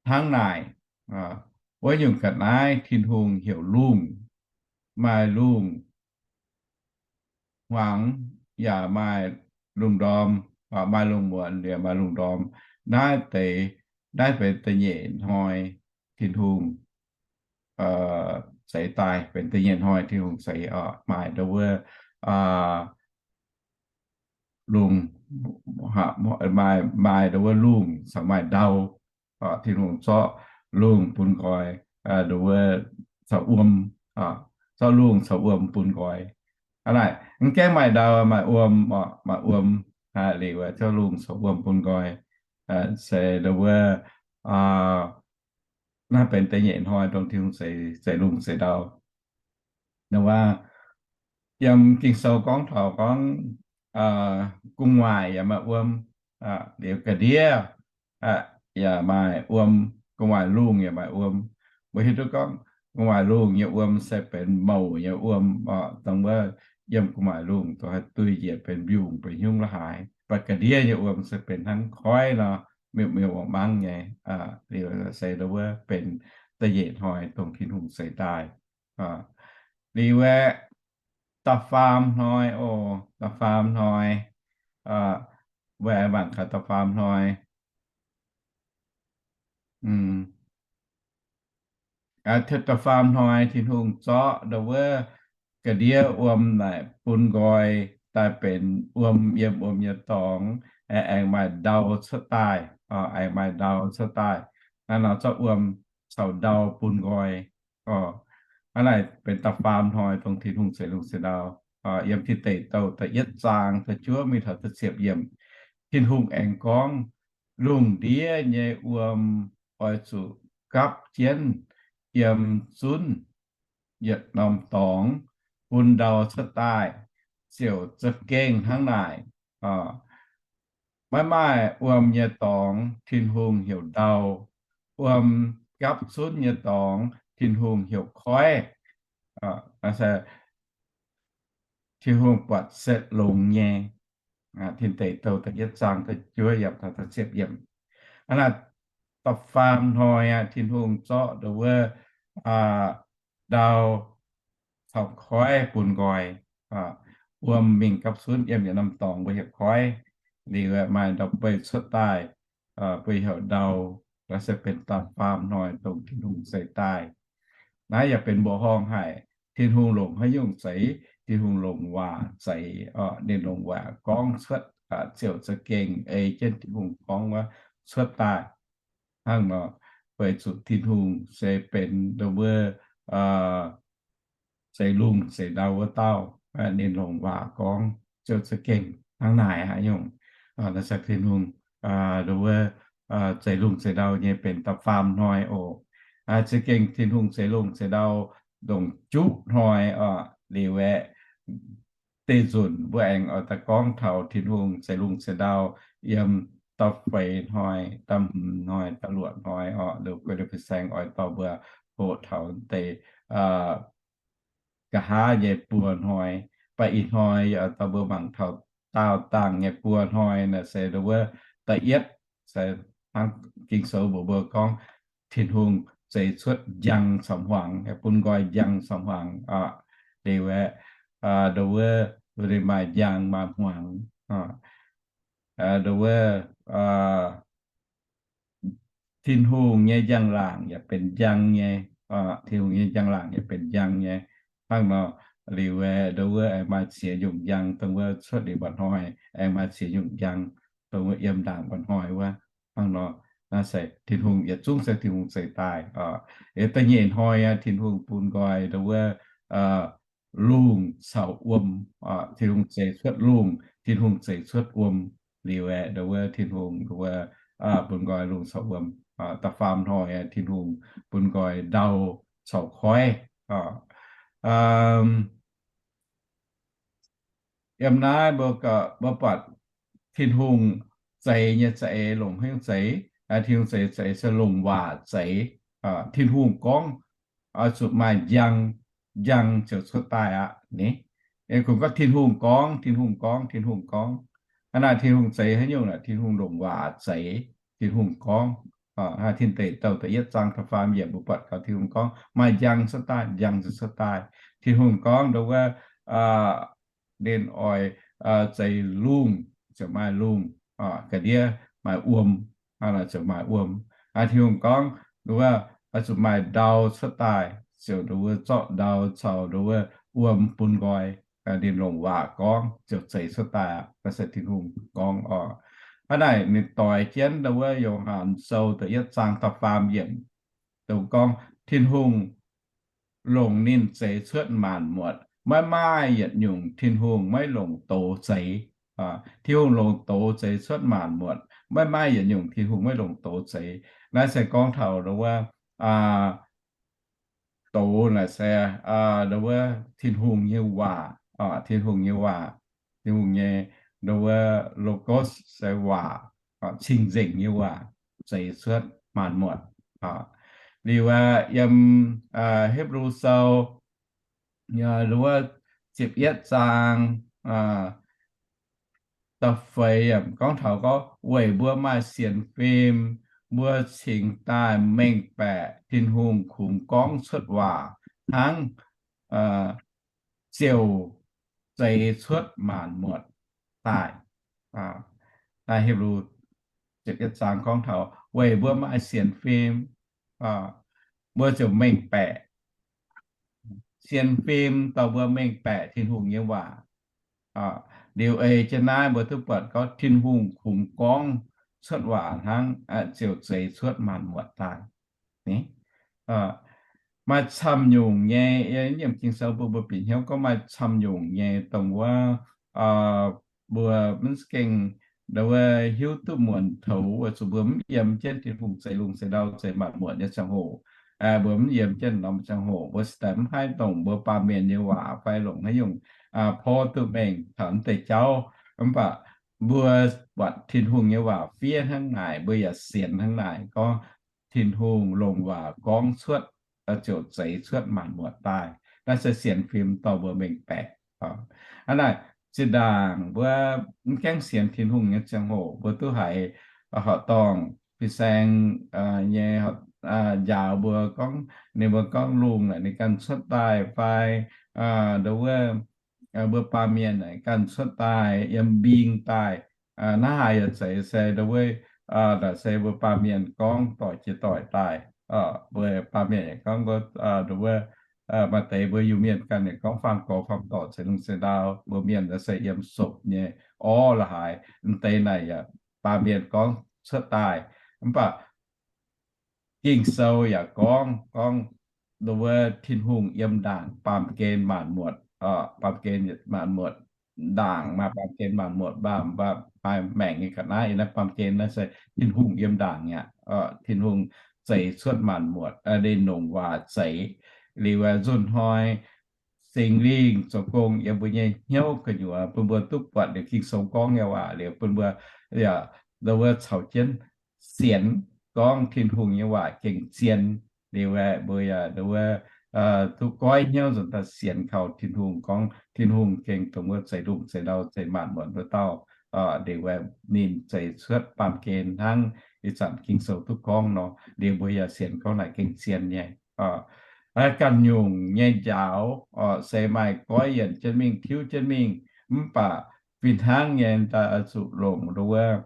hnangv naaic. Wuov nyungc ga'naaiv Tin-Hungh heuc lungh. Maaih lungh hmuangx yaac maaih lungh ndorm, maaih lungh muonz yaac maaih lungh ndorm. Naaiv deix, naaiv benx da'nyeic hnoi Tin-Hungh zeix daaih, benx da'nyeic hnoi Tin-Hungh zeix oc. Maaih ndau wuov lungh, maaih, maaih ndau wuov lungh caux maaih ndau. Tin-Hungh zorqv lungh bun nqoi, ndau wuov caux wuom, zorqv lungh caux wuom bun nqoi. Aa, naaic mv gaengh maaih ndau, maaih wuom, maaih wuom, liuz zorqv lungh caux wuom bun nqoi. Se ndau wuov, naaiv benx da'nyeic hnoi dongh Tin-Hungh zeix lungh zeix ndau. Ndau wuov, yiem Ging-Sou gorngv taux gorngv gu'nguaaic yaac maaih wuom, liuz ga'ndiev yaac maaih wuom, gu'nguaaic lungh yaac maaih wuom. Mbuo hiuv duqv gorngv gu'nguaaic lungh nyei wuom se benx mouc nyei wuom, dongh wuov yiem gu'nguaaic lungh dongh haih duih njiec benx mbiungc benx hnyungv la'haaix. Mv baac ga'ndiev nyei wuom se benx hnangv koiv nor, miuc-miuc mangv nyei. Liuz se ndau wuov benx da'nyeic hnoi dongh Tin-Hungh zeix daaih. Liuz aeqv, da'faam hnoi oc, da'faam hnoi, mbuo aengx mangc gaax da'faam hnoi. Da'faam hnoi Tin-Hungh zorqv ndau wuov ga'ndiev wuom naaic bun nqoi daaih benx wuom yiem wuom nyei dorngx, aengx maaih ndau cuotv daaih, aengx maaih ndau cuotv daaih. Naaiv nor zorqv wuom caux ndau bun nqoi. Hnangv naaic benx da'faam hnoi dongh Tin-Hungh zeix lungh zeix ndau. Yiem Tin Deic Douh da'yietv zaang da'juov mingh taux da'ziepc yiemc, Tin-Hungh aengx gorngv, lungh ndiev nyei wuom oix zuqc gapv jienv yiem zunv yietc norm dorngx, bun ndau cuotv daaih, ziouc za'gengh hnangv naaic. Maiv maaih wuom nyei dorngx Tin-Hungh heuc ndau. Wuom gapv zunv nyei dorngx Tin-Hungh heuc koiv. Tin-Hungh buatc setv longx nyei. Tin Deic Douh da'yietv zaang da'juov yiemc taux da'ziepc yiemc. Hnangv naaic, da'faam hnoi aqv, Tin-Hungh zorqv ndau wuov ndau caux koiv bun nqoi. Wuom mingh gapv zunv yiem yietc norm dorngx mbuo heuc koiv. Liuz maaih ndau-beih cuotv daaih, mbuo heuc ndau. Naaiv se benx da'faam hnoi dongh Tin-Hungh zeix daaih. Naaiv yaac benx mbuoqc horngh haic. Tin-Hungh longc haaix nyungc zeix? Tin-Hungh longc waac zeix. Ninh longc waac gorngv cuotv, ziouc za'gengh ei jienv Tin-Hungh gorngv wuov cuotv daaih. Hnangv nor, weic zuqc Tin-Hungh se benx ndau wuov zeix lungh zeix ndau wuov dauh. Ninh longc waac gorngv ziouc za'gengh hnangv naaic aqv nyungc. Naaiv se Tin-Hungh ndau wuov zeix lungh zeix ndau nyei benx da'faam hnoi oc. Za'gengh Tin-Hungh zeix lungh zeix ndau ndongc juqv hnoi oc. Liuz aeqv, deix nzunc mbuo aengx oix daaih gorngv taux Tin-Hungh zeix lungh zeix ndau yiem da'feix hnoi, da'hmz hnoi, da'luoqc hnoi oc. Liuz guei liuz fin-saeng oix dorh mbuo hoqc taux deix nqa'haav nyei buo hnoi. Baac ih hnoi oix dorh mbuo mangc taux daauh dangh nyei buo hnoi naaic se ndau wuov da'yietv, se hnangv Ging-Sou mbuox mbuo gorngv Tin-Hungh zeix cuotv njang caux hmuangx, bun nqoi njang caux hmuangx. Liuz aeqv, ndau wuov ninh maaih njang maaih hmuangx. Ndau wuov Tin-Hungh nyei njang-laangc yaac benx njang nyei. Tin-Hungh nyei njang-laangc yaac benx njang nyei. Hnangv nor, liuz aeqv, ndau wuov aengx maaih ziex nyungc njang dongh wuov cuotv liuz mba'hnoi, aengx maaih ziex nyungc njang dongh wuov yiem ndaangc mba'hnoi wuov. Hnangv nor, naaiv se Tin-Hungh yietc zungv se Tin-Hungh zeix daaih. Da'nyeic hnoi aqv, Tin-Hungh bun nqoi ndau wuov lungh caux wuom. Tin-Hungh zeix cuotv lungh, Tin-Hungh zeix cuotv wuom. Liuz aeqv, ndau wuov Tin-Hungh ndau wuov bun nqoi lungh caux wuom. Da'faam hnoi aqv, Tin-Hungh bun nqoi ndau caux koiv. Yiem naaiv mbuo buatc Tin-Hungh zeix nyei za'eix longc haaix nyungc zeix? Tin-Hungh zeix za'eix se longc waac zeix. Tin-Hungh gorngv oix zuqc maaih njang, njang ziouc cuotv daaih aqv ni. Kungx gorngv Tin-Hungh gorngv, Tin-Hungh gorngv, Tin-Hungh gorngv. Hnangv naaic Tin-Hungh zeix haaix nyungc naaic? Tin-Hungh longc waac zeix. Tin-Hungh gorngv. Tin Deic Douh da'yietv zaang da'faam yiemc mbuo buatc gaax Tin-Hungh gorngv maaih njang cuotv daaih, njang ziouc cuotv daaih. Tin-Hungh gorngv ndau wuov ninh oix zeix lungh, ziouc maaih lungh. Ga'ndiev maaih wuom, ziouc maaih wuom. Tin-Hungh gorngv ndau wuov oix zuqc maaih ndau cuotv daaih, ziouc ndau wuov zorqv ndau caux ndau wuov wuom bun nqoi. Ninh longc waac gorngv ziouc zeix cuotv daaih aqv. Naaiv se Tin-Hungh gorngv oc. Hnangv naaic ninh doix jienv ndau wuov Yo^han Sou da'yietv zaang da'faam yiemc, dongh gorngv Tin-Hungh longc ninh zeix cuotv maanc muotc. Maiv maaih yietc nyungc Tin-Hungh maiv longc doz zeix. Tin-Hungh longc doz zeix cuotv maanc muotc. Maiv maaih yietc nyungc Tin-Hungh maiv longc doz zeix. Naaiv se gorngv taux ndau wuov doz naaic se ndau wuov Tin-Hungh nyei waac. Tin-Hungh nyei waac, Tin-Hungh nyei ndau wuov logos se waac, cing-nzengc nyei waac, zeix cuotv maanc muotc. Liuz aeqv, yiem Hipv^lu Sou ndau wuov ziepc yietv zaang da'feix yiemc gorngv taux gorngv, weic mbuo maaih sienx fim, mbuo cingx daaih mengh baeqc Tin-Hungh kungx gorngv cuotv waac hnangv ziouc zeix cuotv maanc muotc daaih. Naaiv Hipv^lu ziepc yietv zaang gorngv taux weic mbuo maaih sienx fim, mbuo ziouc mengh baeqc. Sienx fim dorh mbuo mengh baeqc Tin-Hungh nyei waac. Liuz eix jienv naaiv mbuo duqv buatc gorngv Tin-Hungh kungx gorngv cuotv waac hnangv, ziouc zeix cuotv maanc muotc daaih. Maaih camv nyungc nyei, yiem Ging-Sou bun mbuo bieqc hnyouv gorngv maaih camv nyungc nyei dongh wuov mbuo mv gengh ndau wuov hiuv duqv muonc toux, weic zuqc mbuo mv yiem jienv Tin-Hungh zeix lungh zeix ndau zeix maanc muotc nyei ziangh hoc, mbuo mv yiem jienv norm ziangh hoc, mbuo se daaih mv haih dongc mbuo baamh mienh nyei waac fai longc haaix nyungc porv duqv mengh taux mv deix jauv. Mv baac mbuo buatc Tin-Hungh nyei waac fiev hnangv naaic, mbuo yaac sienx hnangv naaic gorngv Tin-Hungh longc waac gorngv cuotv ziouc zeix cuotv maanc muotc daaih. Naaiv se sienx fim dorh mbuo mengh baeqc. Hnangv naaic, zinh ndaangc mbuo mv gaengh sienx Tin-Hungh nyei ziangh hoc, mbuo duqv haiz horqc dorngh fin-saeng nyei njaaux mbuo gorngv, ninh mbuo gorngv lungh naaic ninh ganh cuotv daaih fai ndau wuov mbuo baamh mienh naaic ganh cuotv daaih yiem mbing daaih. Naaiv haaix yaac zeiz se ndau wuov, naaic se mbuo baamh mienh gorngv doic jiex doic daaih. Mbuo baamh mienh yaac gorngv, ndau wuov, maaih deix mbuo Iu-Mienh ganh yaac gorngv faam gorx faam dorc zeix lungh zeix ndau. Mbuo mienh naaic se yiem sopc nyei orv la'haaix, mv deix naaic yaac baamh mienh gorngv cuotv daaih. Mv baac Ging-Sou yaac gorngv, gorngv ndau wuov Tin-Hungh yiem ndaangc baamh gen maanc muotc, baamh gen maanc muotc, ndaangc maaih baamh gen maanc muotc, mv baac maaih maengc nyei ga'naaiv. Naaiv baamh gen naaiv se Tin-Hungh yiem ndaangc aqv. Tin-Hungh zeix cuotv maanc muotc, ninh longc waac zeix. Liuz nzunc hnoi Singx Lingh zoux gong yiem mbuo nyei hnyouv gu'nyuoz, bun mbuo duqv buatc liuz Ging-Sou gorngv nyei waac liuz, bun mbuo yaac ndau wuov caux jienv sienx gorngv Tin-Hungh nyei waac gengh zien. Liuz aeqv, mbuo yaac ndau wuov duqv goiv hnyouv nzunc daaih sienx kaux Tin-Hungh gorngv Tin-Hungh gengh dongh wuov zeix lungh zeix ndau zeix maanc muotc wuov dauh. Liuz aeqv, ninh zeix cuotv baamh gen hnangv ih zanc Ging-Sou duqv gorngv nor, liuz mbuo yaac sienx gorngv naaic gengh zien nyei. Ganh nyungc nyei njaaux se maaih goiv yienc jienv mingh, tiuv jienv mingh, mv baac fih hnangv nyei daaih oix zuqc longc ndau wuov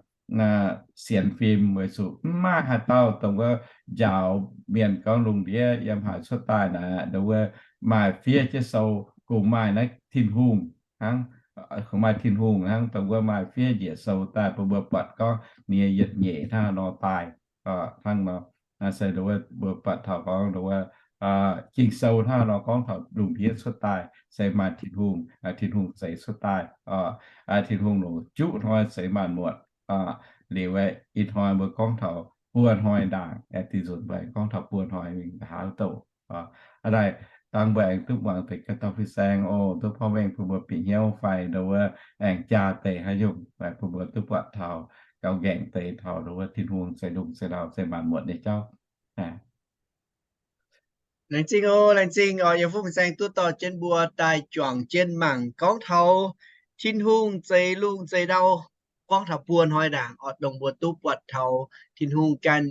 sienx fim, weic zuqc mv maaih haaix dauh dongh wuov njaaux mienh gorngv lungh ndiev yiem haaix cuotv daaih naaic, ndau wuov maaih fiev jienv sou, kungx maaih naaiv Tin-Hungh hnangv, kungx maaih Tin-Hungh hnangv dongh wuov maaih fiev njiec sou daaih bun mbuo buatc gorngv ninh nyei yietc nyeic hnangv nor daaih. Hnangv nor, naaiv se ndau wuov mbuo buatc taux gorngv ndau wuov Ging-Sou hnangv nor gorngv taux lungh ndiev cuotv daaih se maaih Tin-Hungh, Tin-Hungh zeix cuotv daaih. Tin-Hungh longc juqv hnoi zeix maanc muotc. Liuz aeqv, ih hnoi mbuo gorngv taux buo hnoi ndaangc, aengx dinh nzunc mbuo aengx gorngv taux buo hnoi mingh nqa'haav douc. Aa, dangh mbuo aengx duqv muangx deix ganh dauh fin-saeng oc, duqv porv mengh bun mbuo bieqc hnyouv fai ndau wuov aengx jaa deix haaix nyungc, bun mbuo duqv buatc taux gaux nqaengc deix taux ndau wuov Tin-Hungh zeix lungh zeix ndau zeix maanc muotc nyei jauv. Laengz zingh oc, laengz zingh oc, yiem fin-saeng duqv dorh jienv mbuo daaih juangc jienv mangc gorngv taux Tin-Hungh zeix lungh zeix ndau, gorngv taux buo hnoi ndaangc oc, dongh mbuo duqv buatc taux Tin-Hungh ganh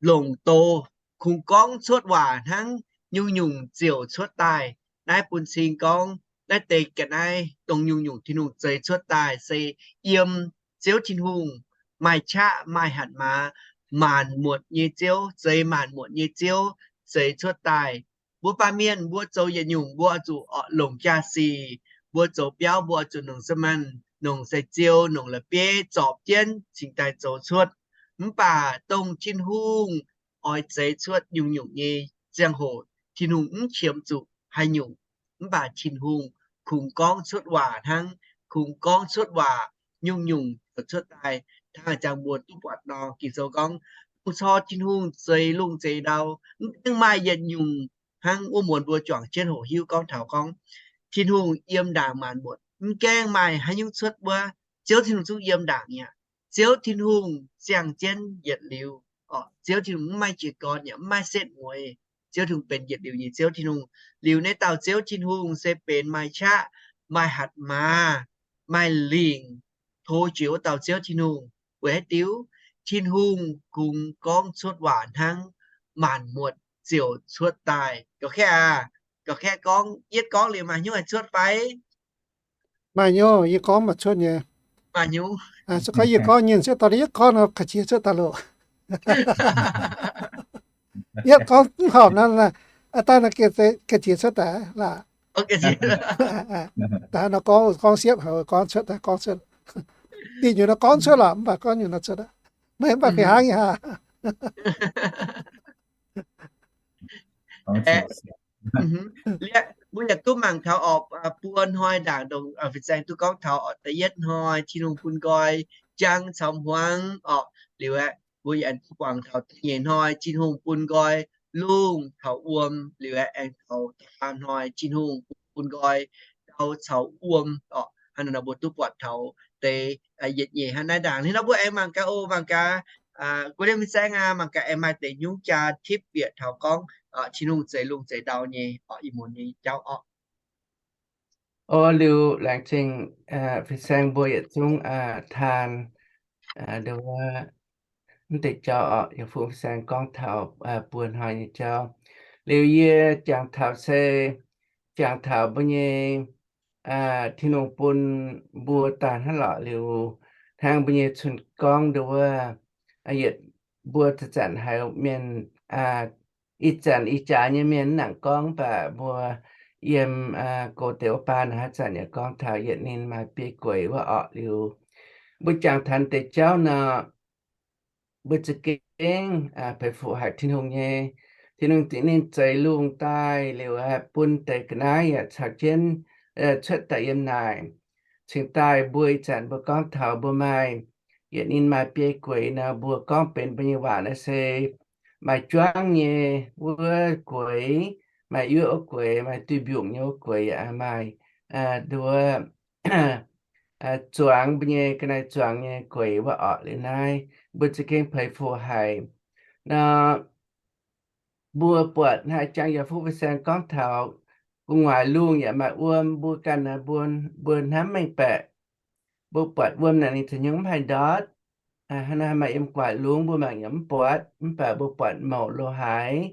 longc doz kungx gorngv cuotv waac hnangv, nyungc-nyungc ziouc cuotv daaih. Naaiv bun cing gorngv naaiv deix ga'naaiv dongh nyungc-nyungc Tin-Hungh zeix cuotv daaih se yiem Ziouv Tin-Hungh, maaih qaqv maaih hatc maaz, maanc muotc nyei Ziouv, zeix maanc muotc nyei Ziouv zeix cuotv daaih. Mbuo baamh mienh mbuo zoux yietc nyungc mbuo oix zuqc longc jaa-sic, mbuo zoux biauv mbuo oix zuqc nongc se maanh, nongc se ziou, nongc la'bieiv zorpc jienv cingx daaih zoux cuotv. Mv baac dongh Tin-Hungh oix zeix cuotv nyungc-nyungc nyei ziangh hoc, Tin-Hungh mv qiemx zuqc haaix nyungc. Mv baac Tin-Hungh kungx gorngv cuotv waac hnangv, kungx gorngv cuotv waac nyungc-nyungc ziouc cuotv daaih. Hnangv ih zanc mbuo duqv buatc nor, Ging-Sou gorngv, dongh corc Tin-Hungh zeix lungh zeix ndau, mv gaengh maaih yietc nyungc hnangv wuov muonz mbuo juangc jienv hoqc hiuv gorngv taux gorngv Tin-Hungh yiem ndaangc maanc muotc, mv gaengh maaih haaix nyungc cuotv wuov, Ziouv Tin-Hungh zungv yiem ndaangc mi'aqv. Ziouv Tin-Hungh ziangh jienv yietc liuz. Ziouv Tin-Hungh mv maaih jiez gorn yaac mv maaih setv mueiz. Ziouv Tin-Hungh benx yietc liuz nyei Ziouv Tin-Hungh. Liuz naaiv dauh Ziouv Tin-Hungh se benx maaih qaqv, maaih hatc maaz, maaih lingc, tov jiex wuov dauh Ziouv Tin-Hungh. Weic haaix diuc? Tin-Hungh kungx gorngv cuotv waac hnangv, maanc muotc ziouc cuotv daaih. Ga'kaeqv aac, ga'kaeqv gorngv, yietv gorngv liuz maaih hnyouv haih cuotv fai? Maaih hnyouv, yie gorngv maaih cuotv nyei. Maaih hnyouv. Se gorngv yie gorngv nyei, se dorh yie gorngv nor, ka'jiex cuotv daaih loh. Yietv gorngv mv horpc nor, daaih nor, ka'jiex cuotv daaih laah. Daaih nor gorngv, gorngv siepv haic, gorngv cuotv, gorngv cuotv. Dingh nyungc nor gorngv cuotv lorqc, mv baac gorngv nyungc nor cuotv aqv. Meih mv baac fih hnangv nyei aqv. Mbuo yaac duqv mangc taux orqc, buo hnoi ndaangc ndongc fin-saeng duqv gorngv taux orqc, da'yietv hnoi Tin-Hungh bun nqoi jang caux hmuangv orqc. Liuz aeqv, mbuo yaac duqv buangh taux da'nyeic hnoi Tin-Hungh bun nqoi lungh taux wuom. Liuz aeqv, aengx taux da'faam hnoi Tin-Hungh bun nqoi dau caux wuom orqc. Hnangv naaiv nor mbuo duqv buatc taux deix yietc nyeic hnangv naaiv ndaangc. Hnangv nor mbuo aengx mangc gaax oc, mangc gaax, guei liemh fin-saeng aac, mangc gaax aengx maaih deix nyungc jaa tipv bieqc taux gorngv Tin-Hungh zeix lungh zeix ndau nyei orqc, ih muonz nyei jauv orqc. O, liuz laengz zingh fin-saeng mbuo yietc zungv taan nduov mv deix jauv orqc, yiem fungx fin-saeng gorngv taux buo hnoi nyei jauv. Liuz yie jangx taux se jangx taux mbuo nyei Tin-Hungh bun mbuo daaih hnangv lorqc. Liuz hnangv mbuo nyei cun-gorngv nduov, yietc mbuo zanc-zanc haiz mienh, ih zanc ih jaax nyei mienh mv nangc gorngv, mv baac mbuo yiem gox deix wuov baan haaix zanc yaac gorngv taux yietc ninh maaih biei gueix wuov orqc. Liuz mbuo jangx taux deix jauv nor, mbuo za'gengh peix fuqv haic Tin-Hungh nyei. Tin-Hungh za'gengh ninh zeix lungh daaih liuz bun deix ga'naaiv yaac caux jienv cuotv daaih yiem naaic. Cingx daaih mbuo ih zanc mbuo gorngv taux mbuo maaih yietc ninh maaih biei gueix nor, mbuo gorngv benx mbuo nyei waac naaiv se maaih juangv nyei wuov gueix, maaih yuoqv wuov gueix, maaih duih mbiungc nyei wuov gueix, yaac maaih nduov zuangx mbuo nyei ga'naaiv zuangx nyei gueix wuov orqc. Liuz naaiv mbuo za'gengh peix fuqv haic nor, mbuo buatc naaiv jangx yaac fuqv fin-saeng gorngv taux gu'nguaaic lungh yaac maaih wuom. Mbuo ganh mbuo hnamv mengh baeqc, mbuo buatc wuom naaic ninh za'nyungc mv haih ndortv. Hnangv naaiv maaih yiem gu'nguaaic lungh mbuo mangc yaac mv buatc, mv baac mbuo buatc mouc lo haaix,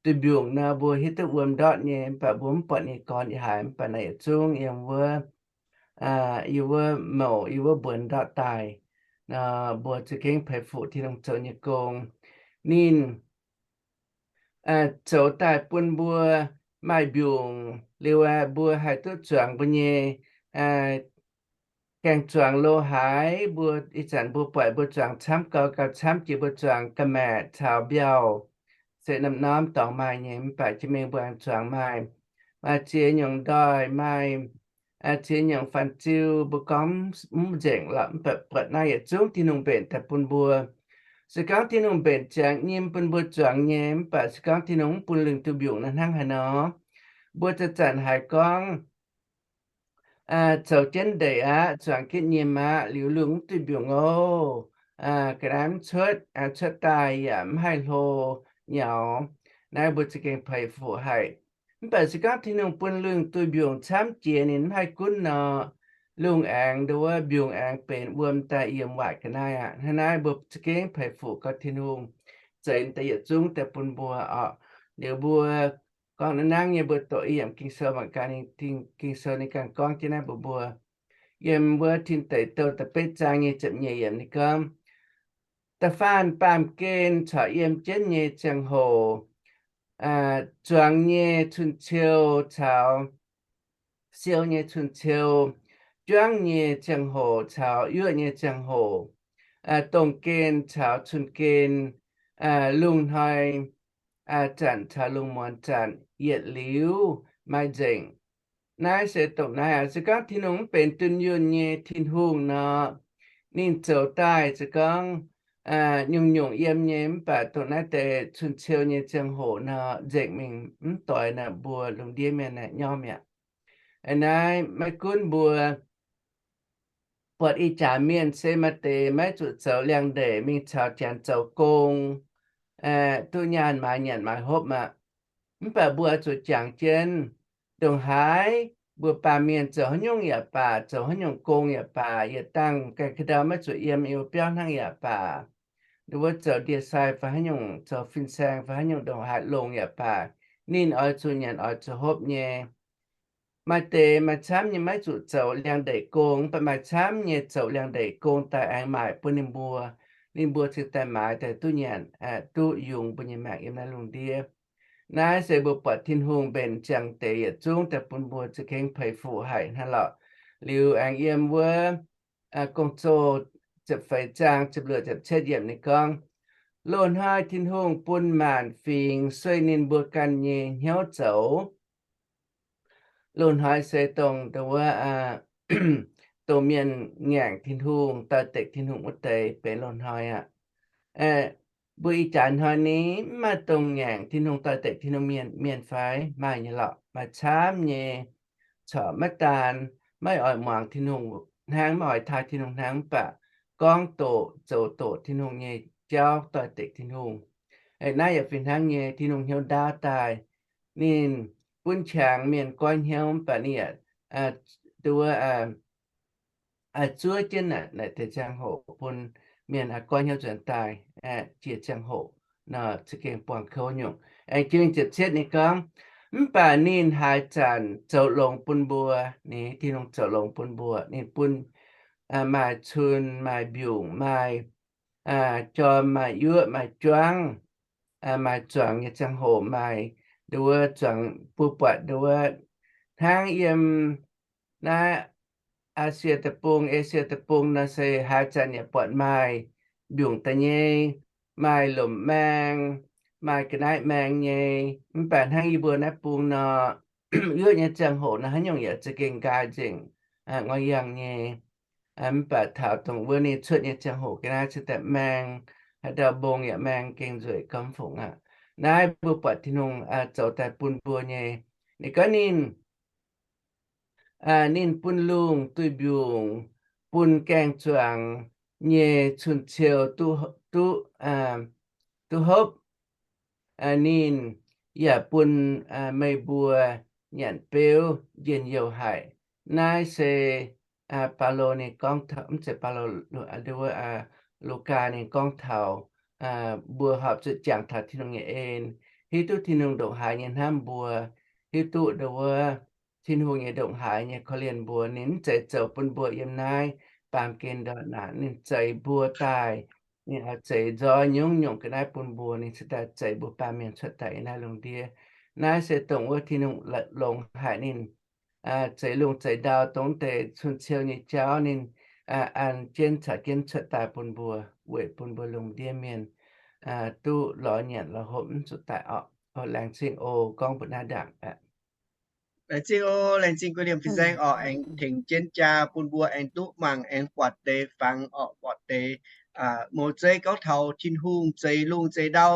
duih mbiungc nor mbuo hiuv duqv wuom ndortv nyei, mv baac mbuo mv buatc ninh gorn yaac haaix. Mv baac naaiv yietc zungv yiem wuov, yiem wuov mouc, yiem wuov mbuonx ndortv daaih. Nor mbuo za'gengh peix fuqv Tin-Hungh zoux nyei gong. Ninh zoux daaih bun mbuo maaih mbiungc liuz, mbuo haih duqv zuangx mbuo nyei gaeng-zuangx lo haaix. Mbuo ih zanc mbuo buatc mbuo zuangx camv gau, gauh camv jiex mbuo zuangx ga'maeqc caux mbiauh, se norm-norm dorngx maaih nyei. Mv baac jiex mingh mbuo aengx zuangx maaih, maaih ziex nyungc ndoih, maaih ziex nyungc fanh ziu. Mbuo gorngv mv nzengc lorqc, mv baac buatc naaiv yietc zungv Tin-Hungh mbenc daaih bun mbuo. Se gorngv Tin-Hungh mbenc ziangx nyim bun mbuo zuangx nyei, mv baac se gorngv Tin-Hungh mv bun lungh duih mbiungc nor, hnangv haaix nor? Mbuo zanc-zanc haiz gorngv zoux jienv ndeic aqv, zuangx jienv nyim aqv, liuz lungh mv duih mbiungc oc, ga'naaiv mv cuotv, cuotv daaih yaac mv haih hlo nyaux. Naaiv mbuo za'gengh peix fuqv haic. Mv baac se gorngv Tin-Hungh bun lungh duih mbiungc camv jiex ninh mv haih gunv nor, lungh aengx nduov, mbiungc aengx benx wuom daaih yiem waaic ga'naaiv aqv. Hnangv naaiv mbuo za'gengh peix fuqv gau Tin-Hungh zeix daaih yietc zungv daaih bun mbuo orqc. Liuz mbuo gorngv naaiv nangv nyei, mbuo doqc i yiemc Ging-Sou mangc gaax, Ging-Sou ninh ganh gorngv jienv naaiv mbuox mbuo, yiem wuov Tin Deic Douh da'betv zaang nyei ziepc nyeic yiemc ninh gorngv, da'faanh baamh gen caux yiem jienv nyei ziangh hoc, zuangx nyei cun-ciou caux siou nyei cun-ciou, juangv nyei ziangh hoc caux yuoqv nyei ziangh hoc, dongh gen caux cun-gen, lungh hnoi zanc caux lungh muonz zanc yietc liuz maaih nzengc. Naaiv se dongh naaiv aqv. Se gorngv Tin-Hungh mv benx dunh yunh nyei Tin-Hungh nor, ninh zoux daaih se gorngv nyungc-nyungc yiem nyei, mv baac dongh naaiv deix cun-ciou nyei ziangh hoc nor, nzengc mingh mv doix nor, mbuo lungh ndiev mienh aeqv, nyorm mi'aqv. Naaiv maiv gunv mbuo buatc ih jaax mienh se maaih deix maiv zuqc zoux liangx-ndeic, mingh caux janx zoux gong, duqv nyaanh maaiz nyanc maaiz hopv aqv. Mv baac mbuo oix zuqc jangx jienv, ndongc haaix mbuo baamh mienh zoux haaix nyungc yaac baac, zoux haaix nyungc gong yaac baac, yietc dangh ganh ka'ndau maiv zuqc yiem yiem biauv hnangv yaac baac, nduov zoux ndie-sai fai haaix nyungc, zoux fin-saeng fai haaix nyungc ndongc haaix longx yaac baac, ninh oix zuqc nyanc oix zuqc hopv nyei. Maaih deix maaih camv nyei maiv zuqc zoux liangx-ndeic gong, mv baac maaih camv nyei zoux liangx-ndeic gong daaih aengx maaic bun ninh mbuo. Ninh mbuo cingx daaih maaiz daaih duqv nyanc, duqv yungz mbuo nyei maengc yiem naaiv lungh ndiev. Naaiv se mbuo buatc Tin-Hungh mbenc ziangh deix yietc zungv daaih bun mbuo za'gengh peix fuc haic hnangv lorqc. Liuz aengx yiem wuov Gong-Zoh ziepc feix zaang ziepc luoqc ziepc cietv yiemc ninh gorngv, loz-hnoi Tin-Hungh bun maanc fingx sueih ninh mbuo ganh nyei hnyouv zoux. Loz-hnoi se dongh wuov, dongh mienh ngaengc Tin-Hungh, doix-dekc Tin-Hungh wuov deix benx loz-hnoi aqv. Mbuo ih jaax hnoi ni, mv maaih dongh ngaengc Tin-Hungh, doix-dekc Tin-Hungh mienh, mienh fai? Maaih nyei lorqc. Maaih camv nyei. Corc maiv daan maiv oix muangx Tin-Hungh hnangv, maiv oix taaih Tin-Hungh hnangv, mv baac gorngv doqc zoux doqc Tin-Hungh nyei jauv, doix-dekc Tin-Hungh. Naaiv yaac fih hnangv nyei. Tin-Hungh hnyouv ndaauv daaih, ninh bun qangx mienh goiv hnyouv, mv baac ninh yaac duqv zuov jienv naaic deix ziangh hoc bun mienh goiv hnyouv nzuonx daaih, jiex ziangh hoc nor za'gengh buangh kouv nyungc. Aengx jing ziepc cietv ninh gorngv, mv baac ninh haaix zanc zoux longx bun mbuo, ninh, Tin-Hungh zoux longx bun mbuo, ninh bun maaih cun, maaih mbiungc, maaih jorm, maaih yuoqv, maaih juangv, maaih zuangx nyei ziangh hoc, maaih nduov zuangx, mbuo buatc nduov hnangv yiem naaiv Aa^sie Deic-Bung, Esie Deic-Bung nor se haaix zanc yaac buatc maaih mbiungc daaih nyei, maaih lomc maeng, maaih ga'naaiv maeng nyei. Mv baac hnangv yie mbuo naaiv bung nor, yuoqv nyei ziangh hoc nor haaix nyungc yaac za'gengh nqaai nzengc, ngoiv yangh nyei. Mv baac taux dongh wuov ninh cuotv nyei ziangh hoc ga'naaiv se daaih maeng, haaix dauh mbong yaac maeng gengh nzueic gormx fungc aqv. Naaiv mbuo buatc Tin-Hungh zoux daaih bun mbuo nyei. Ninh gorngv ninh, ninh bun lungh duih mbiungc, bun gaeng-zuangx nyei cun-ciou duqv, duqv, duqv hopv. Ninh yaac bun meih mbuo nyanc beuv njien-youh haic. Naaiv se Baulo ninh gorngv taux, mv zeiz Baulo, nduov, Lugaa ninh gorngv taux mbuo horpc zuqc jangx taux Tin-Hungh nyei en, hiuv duqv Tin-Hungh ndongc haaix nyei hnamv mbuo, hiuv duqv nduov Tin-Hungh nyei ndongc haaix nyei korv-lienh mbuo. Ninh mv zeiz zoux bun mbuo yiem naaiv baamh gen ndortv naanc. Ninh zeix mbuo daaih, ninh oix zeix nzoih nyungc-nyungc ga'naaiv bun mbuo. Ninh cingx daaih zeix mbuo baamh mienh cuotv daaih yiem naaiv lungh ndiev. Naaiv se dongh wuov Tin-Hungh longx haic ninh zeix lungh zeix ndau, dongh deix cun-ciou nyei jauv ninh an jienv caux jienv cuotv daaih bun mbuo, weic bun mbuo lungh ndiev mienh duqv lorz nyanc lorz hopv mv zuqc daic orqc. Laengz zingh oc, gorngv mbuo naaiv ndaangc aqv. Laengz zingh oc, laengz zingh guei liemh fin-saeng orqc, aengx tengx jienv jaa bun mbuo aengx duqv mangc aengx buatc deix fangx orqc, buatc deix mouz zeiv gorngv taux Tin-Hungh zeix lungh zeix ndau.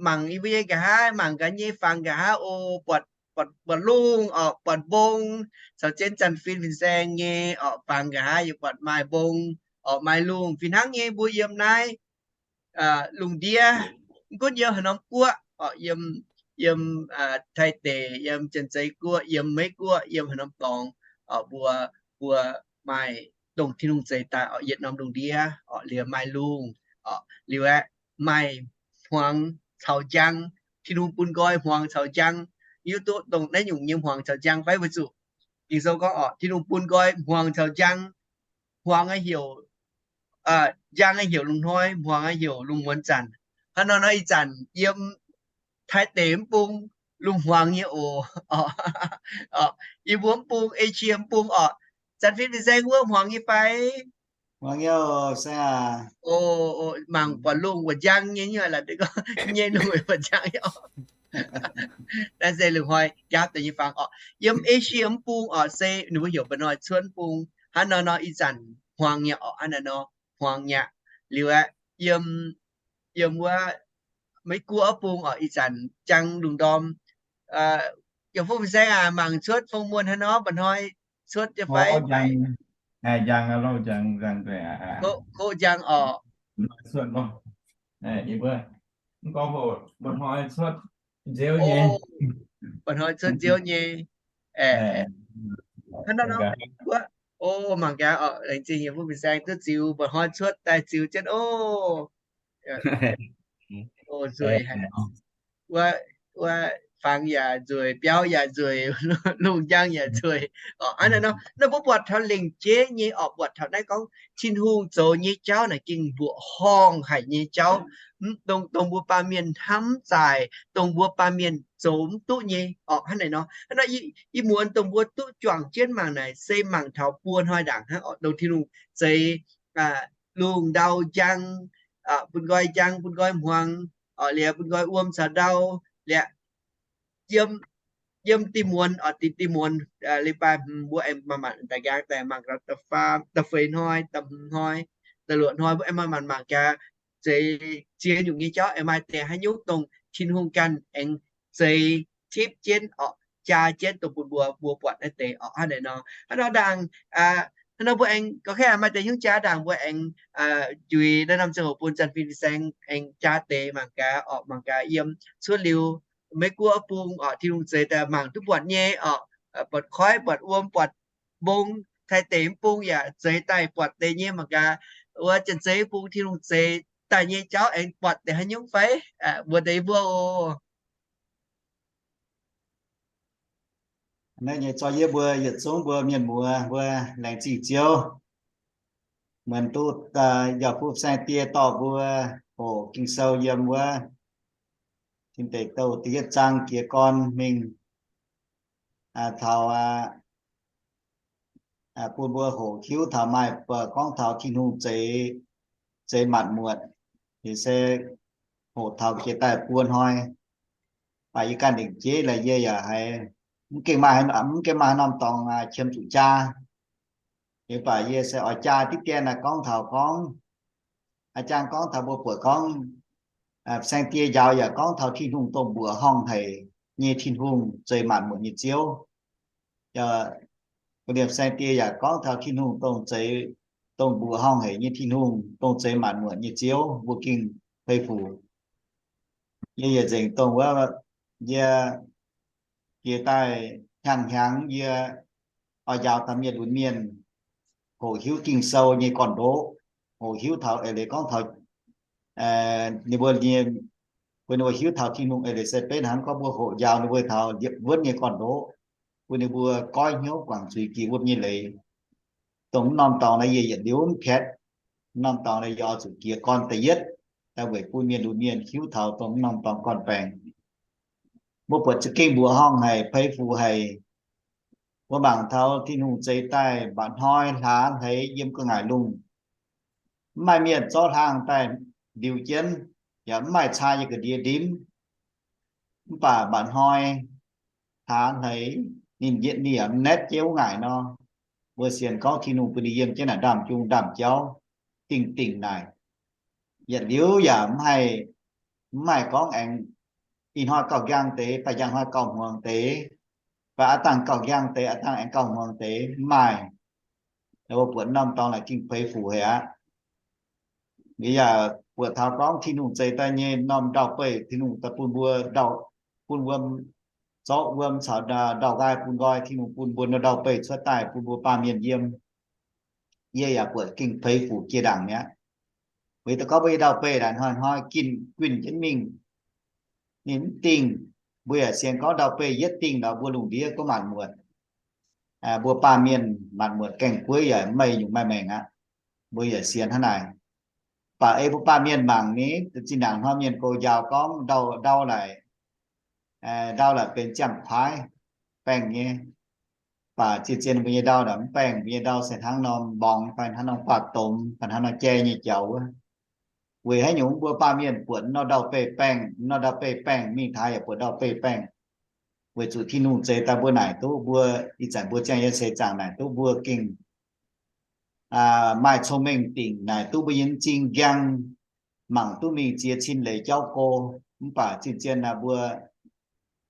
Mangc yie mbuo nyei nqa'haav, mangc gaax nyei fangx nqa'haav oc, buatc, buatc lungh orqc, buatc mbong, caux jienv zanc fin fin-saeng nyei orqc, fangx nqa'haav yaac buatc maaih mbong orqc, maaih lungh. Fih hnangv nyei mbuo yiem naaiv lungh ndiev, mv gunv yiem haaix norm guoqv orqc, yiem, yiem Taiv deic, yiem Janx-Zei guoqv, yiem Meiv guoqv, yiem haaix norm dorngx orqc, mbuo, mbuo maaih dongh Tin-Hungh zeix daaih orqc, yietc norm lungh ndiev orqc, liuz maaih lungh orqc, liuz aeqv, maaih hmuangx caux njang. Tin-Hungh bun nqoi hmuangx caux njang. Hiuv duqv dongh naaiv nyungc nyei hmuangx caux njang fai? Weic zuqc Ging-Sou gorngv orqc, Tin-Hungh bun nqoi hmuangx caux njang. Hmuangx heuc, njang heuc lungh hnoi, hmuangx heuc lungh muonz zanc. Hnangv nor nor ih zanc yiem Taiv deic mv bung lungh hmuangx nyei oc. Yie mbuo mv bung, Asia mv bung orqc, zanc fin fin-saeng wuov hmuangx nyei fai? Mangc buatc lungh buatc njang nyei, nyei lungh buatc njang nyei orqc. Naaiv se lungh hnoi nqaapv deix nyei fangx orqc. Yiem Asia mv bung orqc, se ninh mbuo heuc mba'hnoi cuotv mv bung. Hnangv nor nor ih zanc hmuangx nyei orqc, hnangv nor nor hmuangx nyei. Liuz aeqv, yiem, yiem wuov Meiv guoqv mv bung orqc, ih zanc njang lungh ndorm. Yaac Fuqv Fin-Saeng aac, mangc cuotv fong muonh hnangv nor, mba'hnoi cuotv nyei fai? Koqv njang orqc. Mv gorngv mba'hnoi cuotv nziouv nyei. Mba'hnoi cuotv nziouv nyei. Hnangv nor nor, o, mangc gaax orqc, laengz zingh yaac Fuqv Fin-Saeng duqv ziux, mba'hnoi cuotv daaih ziux jienv oc. O, nzueic haic. Wuov, wuov, fangx yaac nzueic, biauv yaac nzueic, lungh njang yaac nzueic. Orqc, hnangv naaiv nor, naaiv mbuo buatc taux lengc jeiv nyei orqc, buatc taux naaiv gorngv Tin-Hungh zoux nyei jauv naaic gengh mbuoqc horngh haic nyei jauv, mv dongh, dongh mbuo baamh mienh hnamv zaaic, dongh mbuo baamh mienh zoux mv duqv nyei orqc. Hnangv naaiv nor, hnangv nor yie, yie muonz dongh mbuo duqv juangc jienv mangc naaic se mangc taux buo hnoi ndaangc hnangv orqc, dongh Tin-Hungh zeix lungh ndau njang, bun nqoi njang, bun nqoi hmuangx, orqc, liuz bun nqoi wuom caux ndau, liuz yiem, yiem diuh muonz, orqc, diuh, diuh muonz, leiz-baaix hmz mbuo aengx manc-manc daaih nqaang daaih mangc gaax, da'faam, da'feix hnoi, da'hmz hnoi, da'luoqc hnoi mbuo aengx manc-manc mangc gaax, zeix ziex nyungc nyei jauv aengx maaih deix haaix nyungc dongh Tin-Hungh ganh aengx zeix tipv jienv orqc, jaa jienv dongh bun mbuo, mbuo buatc naaiv deix orqc. Hnangv naaiv nor, hnangv nor ndaangc, hnangv nor mbuo aengx gorngv maaih deix hnyouv jaa ndaangc mbuo aengx juix naaiv norm ziangh hoc bun Janx-Fin Fin-Saeng aengx jaa deix mangc gaax orqc, mangc gaax yiem cuotv liuz Meiv Guoqv bung orqc, Tin-Hungh zeix daaih mangc duqv buatc nyei orqc, buatc koiv, buatc wuom, buatc mbong, taaih deix mv bung yaac zeix daaih buatc deix nyei. Mangc gaax wuov Janx-Zei mv bung Tin-Hungh zeix daaih nyei jauv aengx buatc deix haaix nyungc fai? Mbuo deix mbuo oc. Naaiv nyei zorqv yie mbuo yietc zungv mbuo mienh muoz mbuo laengz zingh Ziouv. Muonz duqv yaac bun saeng-die dorh mbuo hoqc Ging-Sou yiem wuov Tin Deic Douh da'yietv zaang jiez gorn mingh taux bun mbuo hoqc hiuv taux maaih gorngv taux Tin-Hungh zeix, zeix maanc muotc, se hoqc taux jiex daaih buo hnoi. Baac yie ganh lengc jeiv laaix yie yaac haiz mv gengh maaih, mv gengh maaih haaix norm dorngx qiemx zuqc jaa. Liuz baac yie se oix jaa diqv dien naaic gorngv taux gorngv, a'jang gorngv taux mbuo buatc gorngv, saeng-die njaaux yaac gorngv taux Tin-Hungh dongh mbuoqc horngh haic nyei Tin-Hungh, zeix maanc muotc nyei Ziouv. Liemh saeng-die yaac gorngv taux Tin-Hungh dongh zeix, dongh mbuoqc horngh haic nyei Tin-Hungh, dongh zeix maanc muotc nyei Ziouv, mbuo gengh fei fuc. Yie yietc nzengc dongh wuov, yie jiex daaih hnyangx-hnyangx yie oix njaaux daaih mienh lunx mienh hoqc hiuv Ging-Sou nyei gorn-ndoqv, hoqc hiuv taux eix leiz gorngv taux ninh mbuo nyei, bun ninh mbuo hiuv taux Tin-Hungh eix leiz se benx hnangv gorngv mbuo hoqc njaaux ninh mbuo taux liepc wuonv nyei gorn-ndoqv, bun ninh mbuo goiv hnyouv guangc zuiz jiex wuom nyei leiz. Dongh mv norm dorngx naaiv yie yietc liuz mv piatv. Mv norm dorngx naaiv yie oix zuqc jiez gorn da'yietv, daaih weic bun mienh lunx mienh hiuv taux dongh mv norm dorngx gorn-baengx. Mbuo buatc za'gengh mbuoqc horngh haic, fei fuc haic. Mbuo mangc taux Tin-Hungh zeix daaih mba'hnoi hlaax hleix yiem gu'nguaaic lungh. Mv maaih mienh zorqv hlang daaih ndiux jienv, yaac mv maaih caa nyei ga'ndiex ndimv. Mv baac mba'hnoi hlaax hleix, ninh yietc, ninh yaac mv naetv jienv wuov ngaaic nor, mbuo sienx gorngv Tin-Hungh bun ninh yiem jienv naaic ndaamv-jung ndaamv-jauv, dingh dingh naaic. Yietc liuz yaac mv haih, mv maaih gorngv aengx ih hnoi gauh njang deix, fai njang hnoi gauh hmuangx deix, fai aav dangh gauh njang deix, aav dangh aengx gauh hmuangx deix, mv maaih. Mbuo buatc norm dorngx naaic gengh fei fuc haic aqv. Liuz yaac buatc taux gorngv Tin-Hungh zeix daaih nyei norm ndau-beih, Tin-Hungh daaih bun mbuo ndau, bun wuom, zorqv wuom caux ndau-nqaai bun nqoi, Tin-Hungh bun mbuo ndau-beih cuotv daaih bun mbuo baamh mienh yiem. Yie yaac buatc gengh fei fuc jiex ndaangc mi'aqv. Weic da'gaux gorngv mbuo nyei ndau-beih naaic hnoi-hnoi ginh guinh jienv mingh, ninh mv dingh. Mbuo yaac sienx gorngv ndau-beih yietv dingh nor mbuo lungh ndiev gorngv maanc muotc, mbuo baamh mienh maanc muotc gaengh gueiv yaac mv maaih nyungc maaih maengc aqv. Mbuo yaac sienx hnangv naaic. Baac ei mbuo baamh mienh mangc ni, zinh ndaangc hnoi mienh goux njaaux gorngv ndau, ndau naaic, ndau naaic benx ziangh kuaaiv baengh nyei. Baac zien-zien mbuo nyei ndau naaic mv baengh, mbuo nyei ndau se hnangv norm mborngx fai hnangv norm guaav domx fai hnangv norm jai nyei jaux wuov. Weic haaix nyungc mbuo baamh mienh buatc norm ndau-beih baengh, norm ndau-beih baengh mingh taux yaac buatc ndau-beih baengh? Weic zuqc Tin-Hungh zeix daaih mbuo naaic duqv mbuo, ih zanc mbuo ziangh nyei seix zaangc naaic duqv mbuo gengh maaih cong-mengh dingc naaic duqv mbuo nyei m'zing njang, mangc duqv mingh ziex cin leiz jauv go. Mv baac zien-zien naaic mbuo,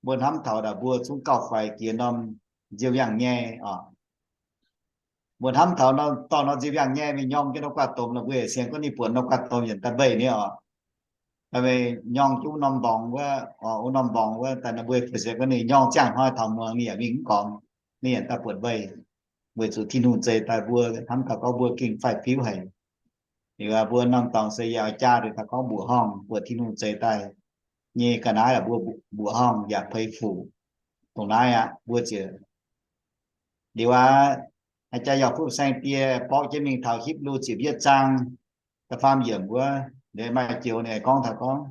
mbuo hnamv taux naaic mbuo zungv gauh faix jiex norm nziou yangh nyei oc. Mbuo hnamv taux dorh norm nziou yangh nyei mingh nyorng jienv norm guaav domx naaic, mbuo yaac sienx gorngv ninh buatc norm guaav domx yietc daaih mbeih ni oc. Daaih mingh nyorng jienv wuov norm mborngx wuov, wuov norm mborngx wuov daaih, mbuo sienx gorngv ninh nyorng ziangh hnoi taux muangx ninh yaac mingh mv gorngx, ninh yaac daaih buatc mbeih. Weic zuqc Tin-Hungh zeix daaih mbuo hnamv taux gorngv mbuo gengh faix-fiuv haic. Liuz mbuo norm dorngx se yaac jaa deix taux gorngv mbuoqc horngh, buatc Tin-Hungh zeix daaih nyei ga'naaiv mbuo mbuoqc horngh yaac peix fuc. Dongh naaiv aqv, mbuo ziouc liuz aqv, haaix jaax yaac fuqv saeng die borqv jienv mingh taux Hipv^lu ziepc yietv zaang da'faam yiemc wuov, maaih joux ninh gorngv taux gorngv,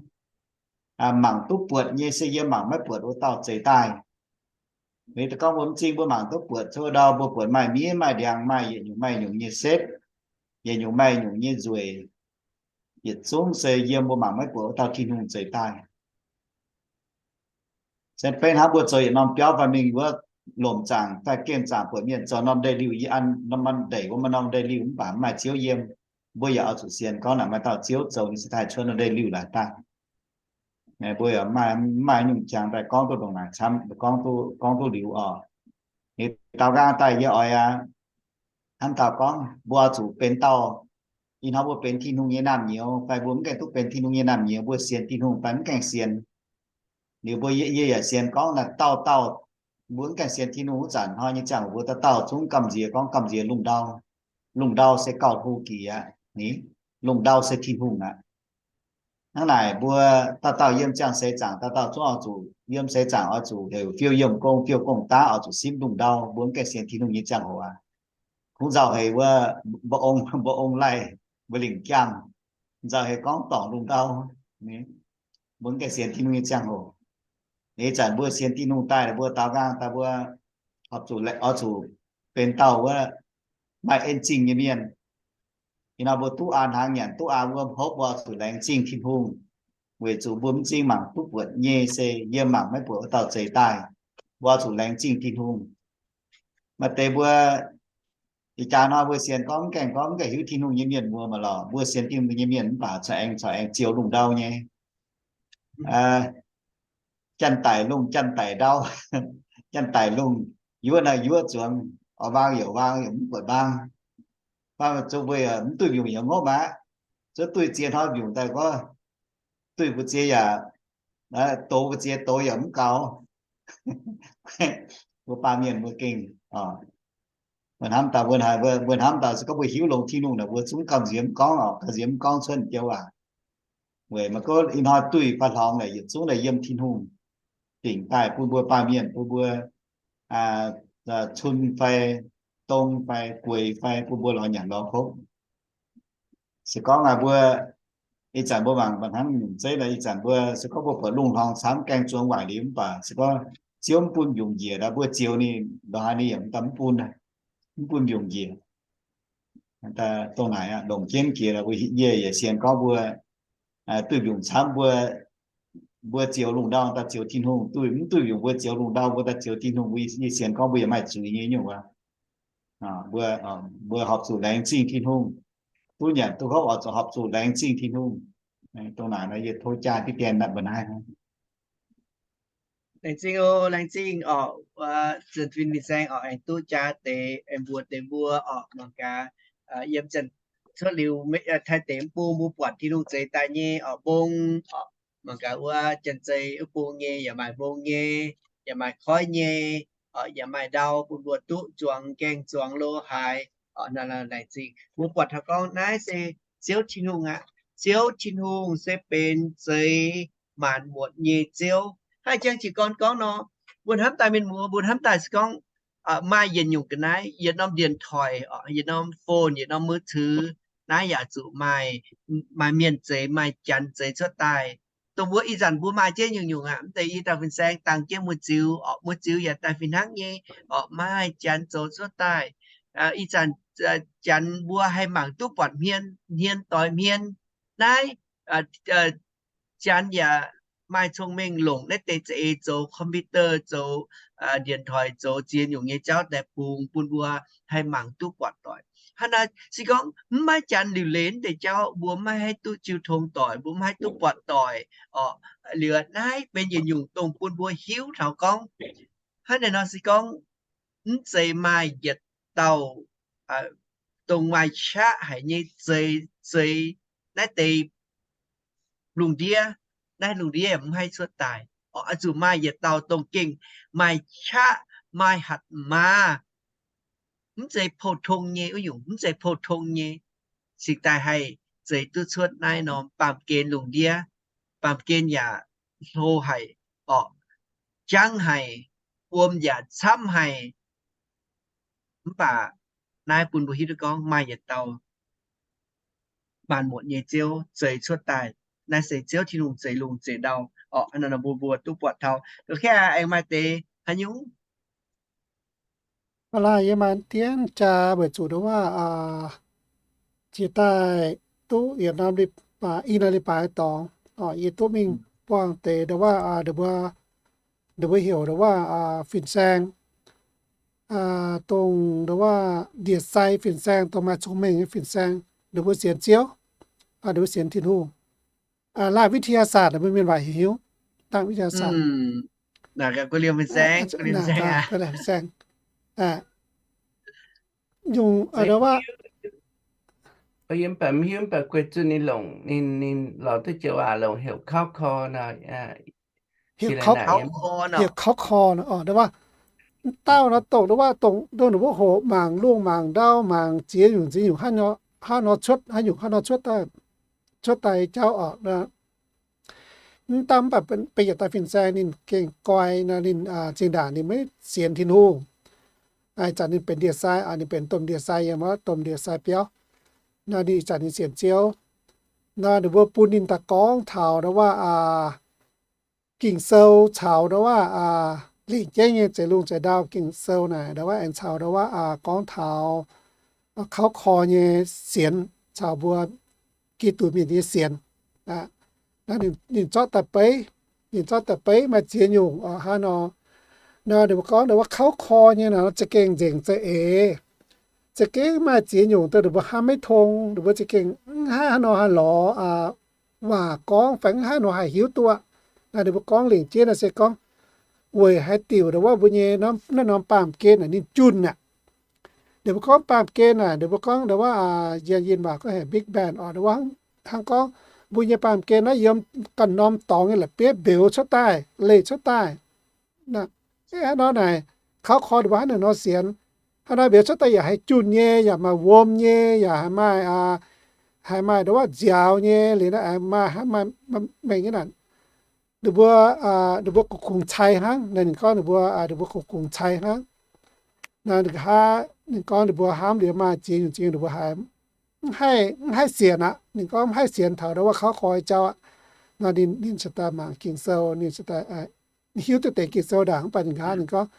mangc duqv buatc nyei se yiem mangc maiv buatc wuov dauh zeix daaih. Ninh gorngv mbuo m'zing mbuo mangc duqv buatc cuotv ndau, mbuo buatc maaih miev maaih ndiangx, maaih yietc nyungc maaih nyungc nyei setv, yietc nyungc maaih nyungc nyei nzueic, yietc zungv se yiem mbuo mangc maiv buatc wuov dauh Tin-Hungh zeix daaih. Se beiv hnangv mbuo zoux yietc norm biauv fai mingh wuov lomc zaangc fai gengh zaangc buatc mienh zoux norm ndeic-liuh, yie an norm ndeic wuov maaih norm ndeic-liuh mv baac mv maaih Ziouv yiem, mbuo yaac oix zuqc sienx gorngv naaic maaih dauh Ziouv zoux ninh se daaih cuotv norm ndeic-liuh laaix daaih. Mbuo yaac mv maaih nyungc jangx daaih gorngv duqv ndongc naaic camv, gorngv duqv, gorngv duqv liuz oc. Ninh daaux nqaang daaih yie oix hnamv dauh gorngv mbuo oix zuqc benx dauh, ih hnoi mbuo benx Tin-Hungh nyei naamh nyouz fai mbuo mv gaengh duqv benx Tin-Hungh nyei naamh nyouz, mbuo sienx Tin-Hungh fai mv gaengh sienx. Liuz mbuo, yie yaac sienx gorngv naaic dauh dauh, mbuo mv gaengh sienx Tin-Hungh wuov zanc hnoi nyei ziangh hoc mbuo dauh dauh zungv gamh nziex gorngv gamh nziex lungh ndau. Lungh ndau se gauh hlo jiex aqv. Ni, lungh ndau se Tin-Hungh aqv. Hnangv naaic mbuo dauh dauh yiem ziangh seix zaangc, dauh dauh zungv oix zuqc yiem seix zaangc oix zuqc heuc fiou yiem gong, fiou gong daav, oix zuqc simv lungh ndau. Mbuo mv gaengh sienx Tin-Hungh nyei ziangh hoc aqv, kungx nzauh heix wuov, mbuo ong, mbuo ong laih, mbuo lingc jangh, nzauh heix gorngv dorngc lungh ndau. Mbuo mv gaengh sienx Tin-Hungh nyei ziangh hoc. Ih zanc mbuo sienx Tin-Hungh daaih, mbuo daaux nqaang daaih, mbuo oix zuqc, oix zuqc benx dauh wuov maaih en zingh nyei mienh. Ih hnoi mbuo duqv aa hnaangx nyanc, duqv aa wuom hopv, mbuo oix zuqc laengz zingh Tin-Hungh, weic zuqc mbuo m'zing mangc duqv buatc nyei se yiem mangc maiv buatc wuov dauh zeix daaih. Mbuo oix zuqc laengz zingh Tin-Hungh. Maaih deix mbuo ih jaax hnoi mbuo sienx gorngv mv gaengh, gorngv mv gaengh hiuv Tin-Hungh nyei mienh mbuo maah lorqc. Mbuo sienx Tin-Hungh nyei mienh mv baac corc aengx, corc aengx zioux lungh ndau nyei, janx-daic lungh, janx-daic ndau, janx-daic lungh, yuoqv naaic yuoqv zuangx, oix waang yaac waang, yaac mv buatc waang. Mbuo yaac mv duih mbiungc yaac ngopv aqv. Zuov duih ziex hnoi mbiungc daaih gorngv, duih mbu'ziex yaac, doz mbu'ziex doz yaac mv gaux. Mbuo baamh mienh mbuo gengh, mbuo hnamv dauh, mbuo hnamv dauh se gorngv mbuo hiuv longx Tin-Hungh naaic, mbuo zungv gamh nziex mv gorngv oc, gamh nziex mv gorngv cuotv jauv aac. Weic maaih gorngv ih hnoi duih fai hlorngx naaic yietc zungv naaic yiem Tin-Hungh dingc daaih bun mbuo baamh mienh, bun mbuo cun fai dong fai gueix fai bun mbuo lorz nyanc lorz hopv. Se gorngv aac mbuo ih zanc mbuo mangc mbuo hnangv nyungc zeiv naaic, ih zanc mbuo se gorngv mbuo buatc lungh hlorngx camv gaengh zuangx waaic liuz mv baac se gorngv Ziouv mv bun mbiungc njiec, mbuo zioux ninh lorz haaix ninh yaac mv bun, mv bun mbiungc njiec. Dongh naaic longc jienv jiex, yie yaac sienx gorngv mbuo duih mbiungc camv, mbuo, mbuo zioux lungh ndau daaih zioux Tin-Hungh, duih mv duih mbiungc mbuo zioux lungh ndau mbuo daaih zioux Tin-Hungh, yie sienx gorngv mbuo yaac maaih zuiz nyei nyungc wuov. Mbuo, mbuo horpc zuqc laengz zingh Tin-Hungh. Duqv nyanc duqv hopv oix zuqc horpc zuqc laengz zingh Tin-Hungh. Dongh naaic nor yie tov jaa diqv dien mbuo naaiv. Laengz zingh oc, laengz zingh oc, zunh fin fin-saeng oc, aengx duqv jaa deix, aengx mbuox deix mbuo oc, mangc gaax, yiem zanc cuotv liuz, taaih deix mv bung mbuo buatc Tin-Hungh zeix daaih nyei oc, mbong oc, mangc gaax wuov janx-zei wuov bung nyei, yaac maaih mbong nyei, yaac maaih koiv nyei, yaac maaih ndau bun mbuo duqv zuangx gaengh zuangx lo haaix. Naaiv laengz zingh mbuo buatc taux gorngv naaiv se Ziouv Tin-Hungh aqv. Ziouv Tin-Hungh se benx zeix maanc muotc nyei Ziouv. Hnangv jang jiez gorn gorngv nor, mbuo hnamv daaih mienh muoz, mbuo hnamv daaih se gorngv maaih yietc nyungc ga'naaiv, yietc norm điện thoại, yietc norm phone, yietc norm mui ceux, naaiv yaac zuqc maaih, maaih mienh zeix, maaih janx zeix cuotv daaih. Dongh mbuo ih zanc mbuo maaih jienv nyungc-nyungc aqv. Mv deix i dauh fin-saeng dangx jienv mui ziux, mui ziux yaac daaih fih hnangv nyei, maaih janx zoux cuotv daaih. Ih zanc janx mbuo haih mangc duqv buatc hmien, hmien doix hmien. Naaiv janx yaac maaih cong-mengh longc naaiv deix za'eix zoux computer, zoux điện thoại, zoux ziex nyungc nyei jauv daaih bungx bun mbuo haih mangc duqv buatc doic. Hnangv naaiv se gorngv mv maaih janx liuc leiz naaiv deix jauv, mbuo maiv haih duqv jiu tong doic, mbuo maiv haih duqv buatc doic oc. Liuz naaiv benx yietc nyungc dongh bun mbuo hiuv taux gorngv, hnangv naaiv nor se gorngv mv zeiz maaih yietc dauh dongh maaih qaqv haic nyei zeix, zeix naaiv deix lungh ndiev, naaiv lungh ndiev mv haih cuotv daaih. Oix zuqc maaih yietc dauh dongh gengh maaih qaqv, maaih hatc maaz, mv zeiz pou-tong nyei wuov nyungc, mv zeiz pou-tong nyei, cingx daaih haih zeix duqv cuotv naaiv norm baamh gen lungh ndiev. Baamh gen yaac hlo haic, orqc, jangv haic, wuom yaac camv haic. Mv baac naaiv bun mbuo hiuv duqv gorngv maaih yietc dauh maanc muotc nyei Ziouv zeix cuotv daaih. Naaiv se Ziouv Tin-Hungh zeix lungh zeix ndau. Orqc, nor mbuo mbuo duqv buatc taux. Aengx maaih deix haaix nyungc? Aa, yie maaih dienv jaax weic zuqc nduov waac jiex daaih duqv yietc norm i norm leiz-baaix dorngx, yie duqv mingh buangh deix nduov waac, nduov mbuo heuc nduov waac fin-saeng, dongh nduov waac ndie-sai fin-saeng, dongh maaih cong-mengh nyei fin-saeng, nduov mbuo sienx Ziouv, nduov mbuo sienx Tin-Hungh. Laanh วิทยาศาสตร์ mbuo mienh waac heuc hiuv, laanh วิทยาศาสตร์ nyungc, yie mv baac mv hiuv, mv baac guei zunh ninh longc, ninh, ninh lorz duqv joux waac longc heuc เขาคอ nor, heuc เขาคอ nduov waac, dauh nor dongh nduov waac dongh, dongh ninh mbuo hoqc mangc lungh mangc ndau, mangc ziex nyungc ziex nyungc hnangv nor cuotv, haaix nyungc hnangv nor cuotv daaih, cuotv daaih jauv orqc. Mv daan mv baac benx yietc dauh fin-saeng ninh gengh goi nor, ninh zinh ndaangc ninh maiv sienx Tin-Hungh. Ih zanc ninh benx ndie-sai, ninh benx domh ndie-sai yiem wuov domh ndie-sai biauv. Nor ninh ih zanc ninh sienx Ziouv. Nor ninh mbuo bun ninh daaih gorngv taux nduov waac Ging-Sou caux nduov waac lengc jeiv nyei zeix lungh zeix ndau Ging-Sou naaic, nduov waac aengx caux nduov waac gorngv taux เขาคอ nyei sienx caux mbuo Giduc mienh nyei sienx. Ninh zorqv daaih beiv, ninh zorqv daaih beiv maaih ziex nyungc hnangv nor. Nor ninh mbuo gorngv nduov waac เขาคอ nyei nor za'gengh nzengc za'eix. Za'gengh maaih ziex nyungc dongh ninh mbuo hnamv maiv tong, ninh mbuo za'gengh mv hnangv haaix nor haih lorz waac gorngv fai mv hnangv nor haih hiuv duqv. Naaiv ninh mbuo gorngv lengc jeiv naaiv se gorngv weic haaix diuc nduov waac mbuo nyei naaiv norm baamh gen naaic ninh junh aqv. Ninh mbuo gorngv baamh gen naaic, ninh mbuo gorngv nduov waac, yie yinh waac gorngv heuc Big Bang orqc, hnangv gorngv mbuo nyei baamh gen naaiv yiem ganh norm dorngx nyei la'bieiv mbeux cuotv daaih, leih cuotv daaih. Hnangv nor naaic, เขาคอ ninh mbuo hnangv naaic nor sienx. Hnangv nor mbeux cuotv daaih yaac haih junh nyei, yaac maaih wuom nyei, yaac haih maaih, haih maaih nduov waac nziaaux nyei, liuz maaih, maaih mengh nyei naaic. Ninh mbuo, ninh mbuo kungx-kungx cai hnangv. Naaiv ninh gorngv ninh mbuo, ninh mbuo kungx-kungx cai hnangv. Naaiv ninh nqa'haav ninh gorngv ninh mbuo hnamv liuz maaih ziex nyungc ziex nyungc ninh mbuo haiz mv haih sienx aqv. Ninh gorngv mv haih sienx taux nduov waac เขาคอ jauv aqv. Nor ninh, ninh cingx daaih mangc Ging-Sou, ninh cingx daaih hiuv duqv deix Ging-Sou ndaangc. Mv baac ninh nqa'haav ninh gorngv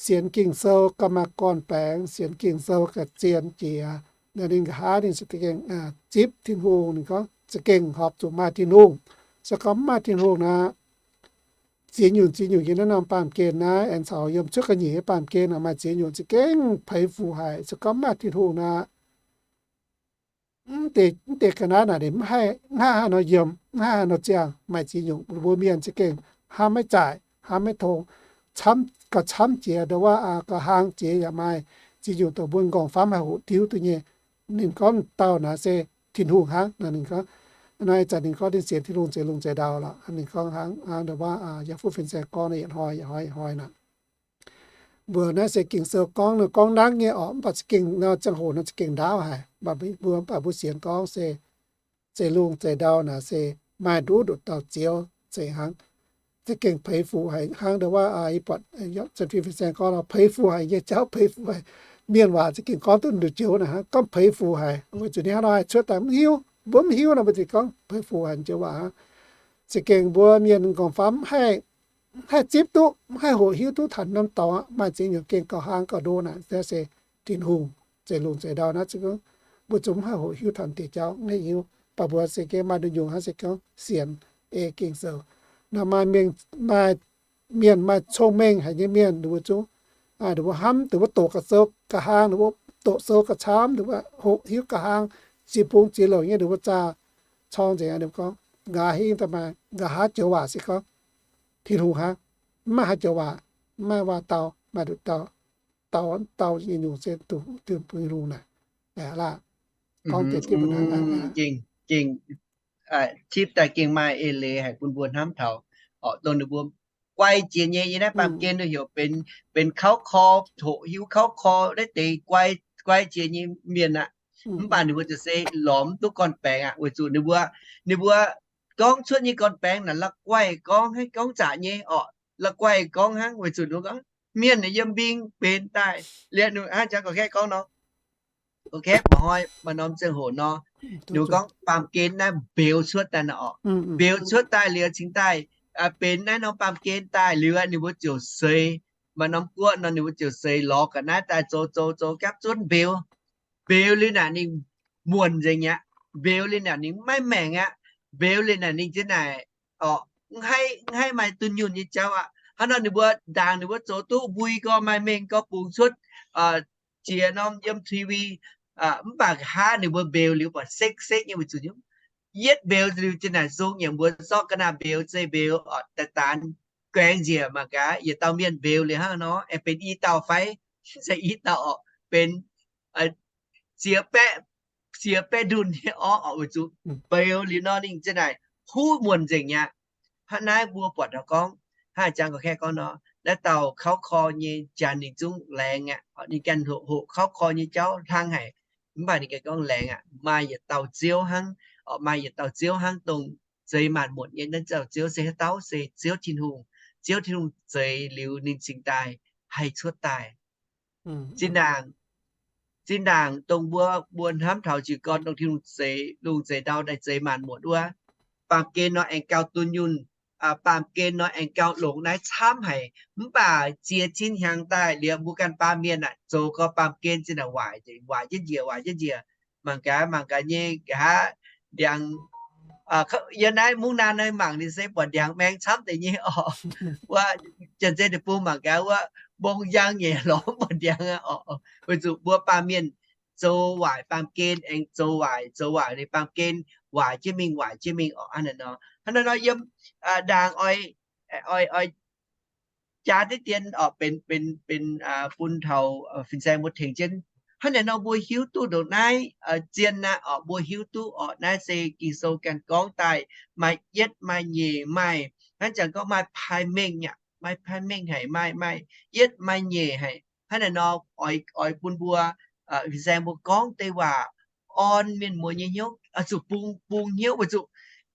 sienx Ging-Sou gauh maaih gorn-baengx, sienx Ging-Sou gauh zien jiex. Naaiv ninh nqa'haav ninh za'gengh zipv Tin-Hungh, ninh gorngv za'gengh horpc zuqc maaih Tin-Hungh. Se gorngv mv maaih Tin-Hungh nor, ziex nyungc ziex nyungc yiem naaiv norm baamh gen naaiv, aengx caux yiem cuotv ga'nyiec nyei baamh gen maaih ziex nyungc za'gengh peix fuc haic. Se gorngv mv maaih Tin-Hungh nor, mv deix ga'naaiv naaic ninh mv haih, mv haih haaix nor yiem, mv haih haaix nor ziangh. Maaih ziex nyungc mbuo mienh za'gengh hnamv maiv zaaic, hnamv maiv tong, camv, gauh camv jiex nduov waac, gauh hlang jiex yaac maaih ziex nyungc dongh mbuo m'nqorngv-famv haih hoqc diuv duqv nyei. Ninh gorngv dauh naaiv se Tin-Hungh hnangv. Naaiv ih zanc ninh gorngv ninh sienx Tin-Hungh zeix lungh zeix ndau lorqc. Ninh gorngv hnangv, hnangv nduov waac yaac fuqv fin-saeng gorngv yietc hnoi yietc hnoi yietc hnoi naaic. Mbuo naaiv se Ging-Sou gorngv nor gorngv nangv nyei orqc, mv baac za'gengh nor ziangh hoc nor za'gengh ndaauv haic. Mv baac mbuo, mv baac mbuo sienx gorngv se zeix lungh zeix ndau naaic se maaih nduqc nduqc dauh Ziouv zeix hnangv. Za'gengh peix fuc haic hnangv nduov waac, yie buatc fin-saeng gorngv nor, peix fuc haic nyei jauv, peix fuc haic. Mienh waac za'gengh gorngv duqv nduqc joux naaic hnangv, gorngv peix fuc haic. Weic zuqc ninh hnangv nor haih cuotv daaih mv hiuv, mbuo mv hiuv nor mbuo ziouc gorngv peix fuc haic joux waac hnangv. Za'gengh mbuo mienh m'nqorngv-famv mv haih zipv duqv, mv haih hoqc hiuv duqv taux norm dorngx aqv. Maaih ziex nyungc gengh gauh hlang gauh ndo naaic, naaiv se Tin-Hungh zeix lungh zeix ndau naaiv. Mbuo zungv mv haih hoqc hiuv taux deix jauv, mv haih hiuv. Baac mbuo se gengh maaih nduqc nyungc hnangv se gorngv sienx ei Ging-Sou. Nor maaih mienh, maaih mienh maaih cong-mengh haic nyei mienh, ninh mbuo zungv, ninh mbuo hnamv, ninh mbuo doqc ga'sou ga'hlang, ninh mbuo doqc sou ga'camv, ninh mbuo hoqc hiuv ga'hlang, ziex bung ziex louc nyei, ninh mbuo zaah corng nzengc. Ninh mbuo gorngv nqa'haav hingv daaih maaih nqa'haav joux waac se gorngv Tin-Hungh hnangv. Mv maaih haaix joux waac, mv maaih waac-dau, maaih nduqc dau, dau, dau nyei nyungc se Tin-Hungh naaic. Aa, gorngv deix diqv mbuo hnangv. Gengh, gengh, tipv daaih gengh maaih eix leiz haic bun mbuo hnamv taux, orqc, dongh ninh mbuo guai jiex nyei. Yie naaiv baamh gen heuc benx, benx เขาคอ, hoqc hiuv เขาคอ naaiv deix guai, guai jiex nyei mienh aqv. Mv baac ninh mbuo za'gengh se lorz mv duqv gorn-baengx aqv, weic zuqc ninh mbuo, ninh mbuo gorngv cuotv nyei gorn-baengx naaic la'guaih gorngv, haiv gorngv zaqc nyei orqc, la'guaih gorngv hnangv. Weic zuqc ninh gorngv mienh yiem mbing benx daaih, liuz ninh hnangv jangx gorqv-kaeqv gorngv nor, gorqv-kaeqv mba'hnoi maaih norm ziangh hoc nor, ninh gorngv baamh gen naaiv mbeux cuotv daaih nor orqc, mbeux cuotv daaih liuz cingx daaih benx naaiv norm baamh gen daaih liuz aqv, ninh mbuo ziouc seix, maaih norm guoqv nor ninh mbuo ziouc seix lorz ga'naaiv daaih zoux zoux zoux gapv zunv mbeux. Mbeux liuz naaic ninh muonc nzengc aqv. Mbeux liuz naaic ninh maiv maengc aqv. Mbeux liuz naaic ninh ziouc naaic orqc, mv haih, mv haih maaih dunh yunh nyei jauv aqv. Hnangv nor ninh mbuo ndaangc ninh mbuo zoux duqv mbui gorx maaih mengh gorx bungx cuotv jiex norm yiem T V, mv baac nqa'haav ninh mbuo mbeux liuz buatc sekv sekv nyei weic zuqc yietv mbeux liuz ziouc naaic sung yaac mbuo zorqv ga'naaiv mbeux zei mbeux orqc, daaih daanx guaengx njiec mangc gaax yietc dauh mienh mbeux liuz hnangv nor aengx benx i dauh fai, se i dauh orqc, benx ziex baeqv, ziex baeqv ndunh nyei orqc, weic zuqc mbeux liuz nor ninh ziouc naaic huv muonc nzengc aqv. Hnangv naaiv mbuo buatc taux gorngv, hnangv jangx gorqv-kaeqv gorngv nor, naaiv dauh kauv korv nyei janx ninh zungv laengz aqv. Ninh ganh hoqc kauv korv nyei jauv hlang haic, mv baac ninh ganh gorngv laengz aqv. Maaih yietc dauh Ziouv hnangv, orqc, maaih yietc dauh Ziouv hnangv dongh zeix maanc muotc nyei. Naaiv dauh Ziouv se haaix dauh? Se Ziouv Tin-Hungh. Ziouv Tin-Hungh zeix liuz ninh cingx daaih haih cuotv daaih. Zinh ndaangc, zinh ndaangc dongh mbuo, mbuo hnamv taux jiez gorn dongh Tin-Hungh zeix lungh zeix ndau daaih zeix maanc muotc wuov, baamh gen nor aengx gauh dunh yunh, baamh gen nor aengx gauh longx naaiv camv haic. Mv baac ziex cin hnyangx daaih liuz mbuo ganh baamh mienh aeqv, zoux gau baamh gen zinh ndaangc waaic, waaic jienv njiec, waaic jienv njiec. Mangc gaax, mangc gaax nyei nqa'haav ndiangx, yiem naaiv mungv naaiv naaiv mangc ninh se buatc ndiangx maeng camv deix nyei orqc. Wuov, janx-zei deic-bung mangc gaax wuov, mbong njang nyei lorz buatc ndiangx aqv orqc. Weic zuqc mbuo baamh mienh zoux waaic baamh gen aengx zoux waaic, zoux waaic ninh baamh gen waaic jienv mingh, waaic jienv mingh orqc. Hnangv naaiv nor, hnangv naaiv nor yiem ndaangc oix, oix, oix jaa diqv dien orqc, benx, benx, benx bun taux fin-saeng mbuo tengx jienv. Hnangv naaiv nor mbuo hiuv duqv ndongc naaiv zien aqv orqc, mbuo hiuv duqv orqc, naaiv se Ging-Sou ganh gorngv daaih maaih yietv maaih nyeic maaih, hnangv jangx gorngv maaih paaiv mengh aqv, maaih paaiv mengh haic, maaih, maaih yietv maaih nyeic haic. Hnangv naaiv nor oix, oix bun mbuo fin-saeng mbuo gorngv deix waac orn mienh muoz nyei hnyouv, zuqc bungx, bungx hnyouv weic zuqc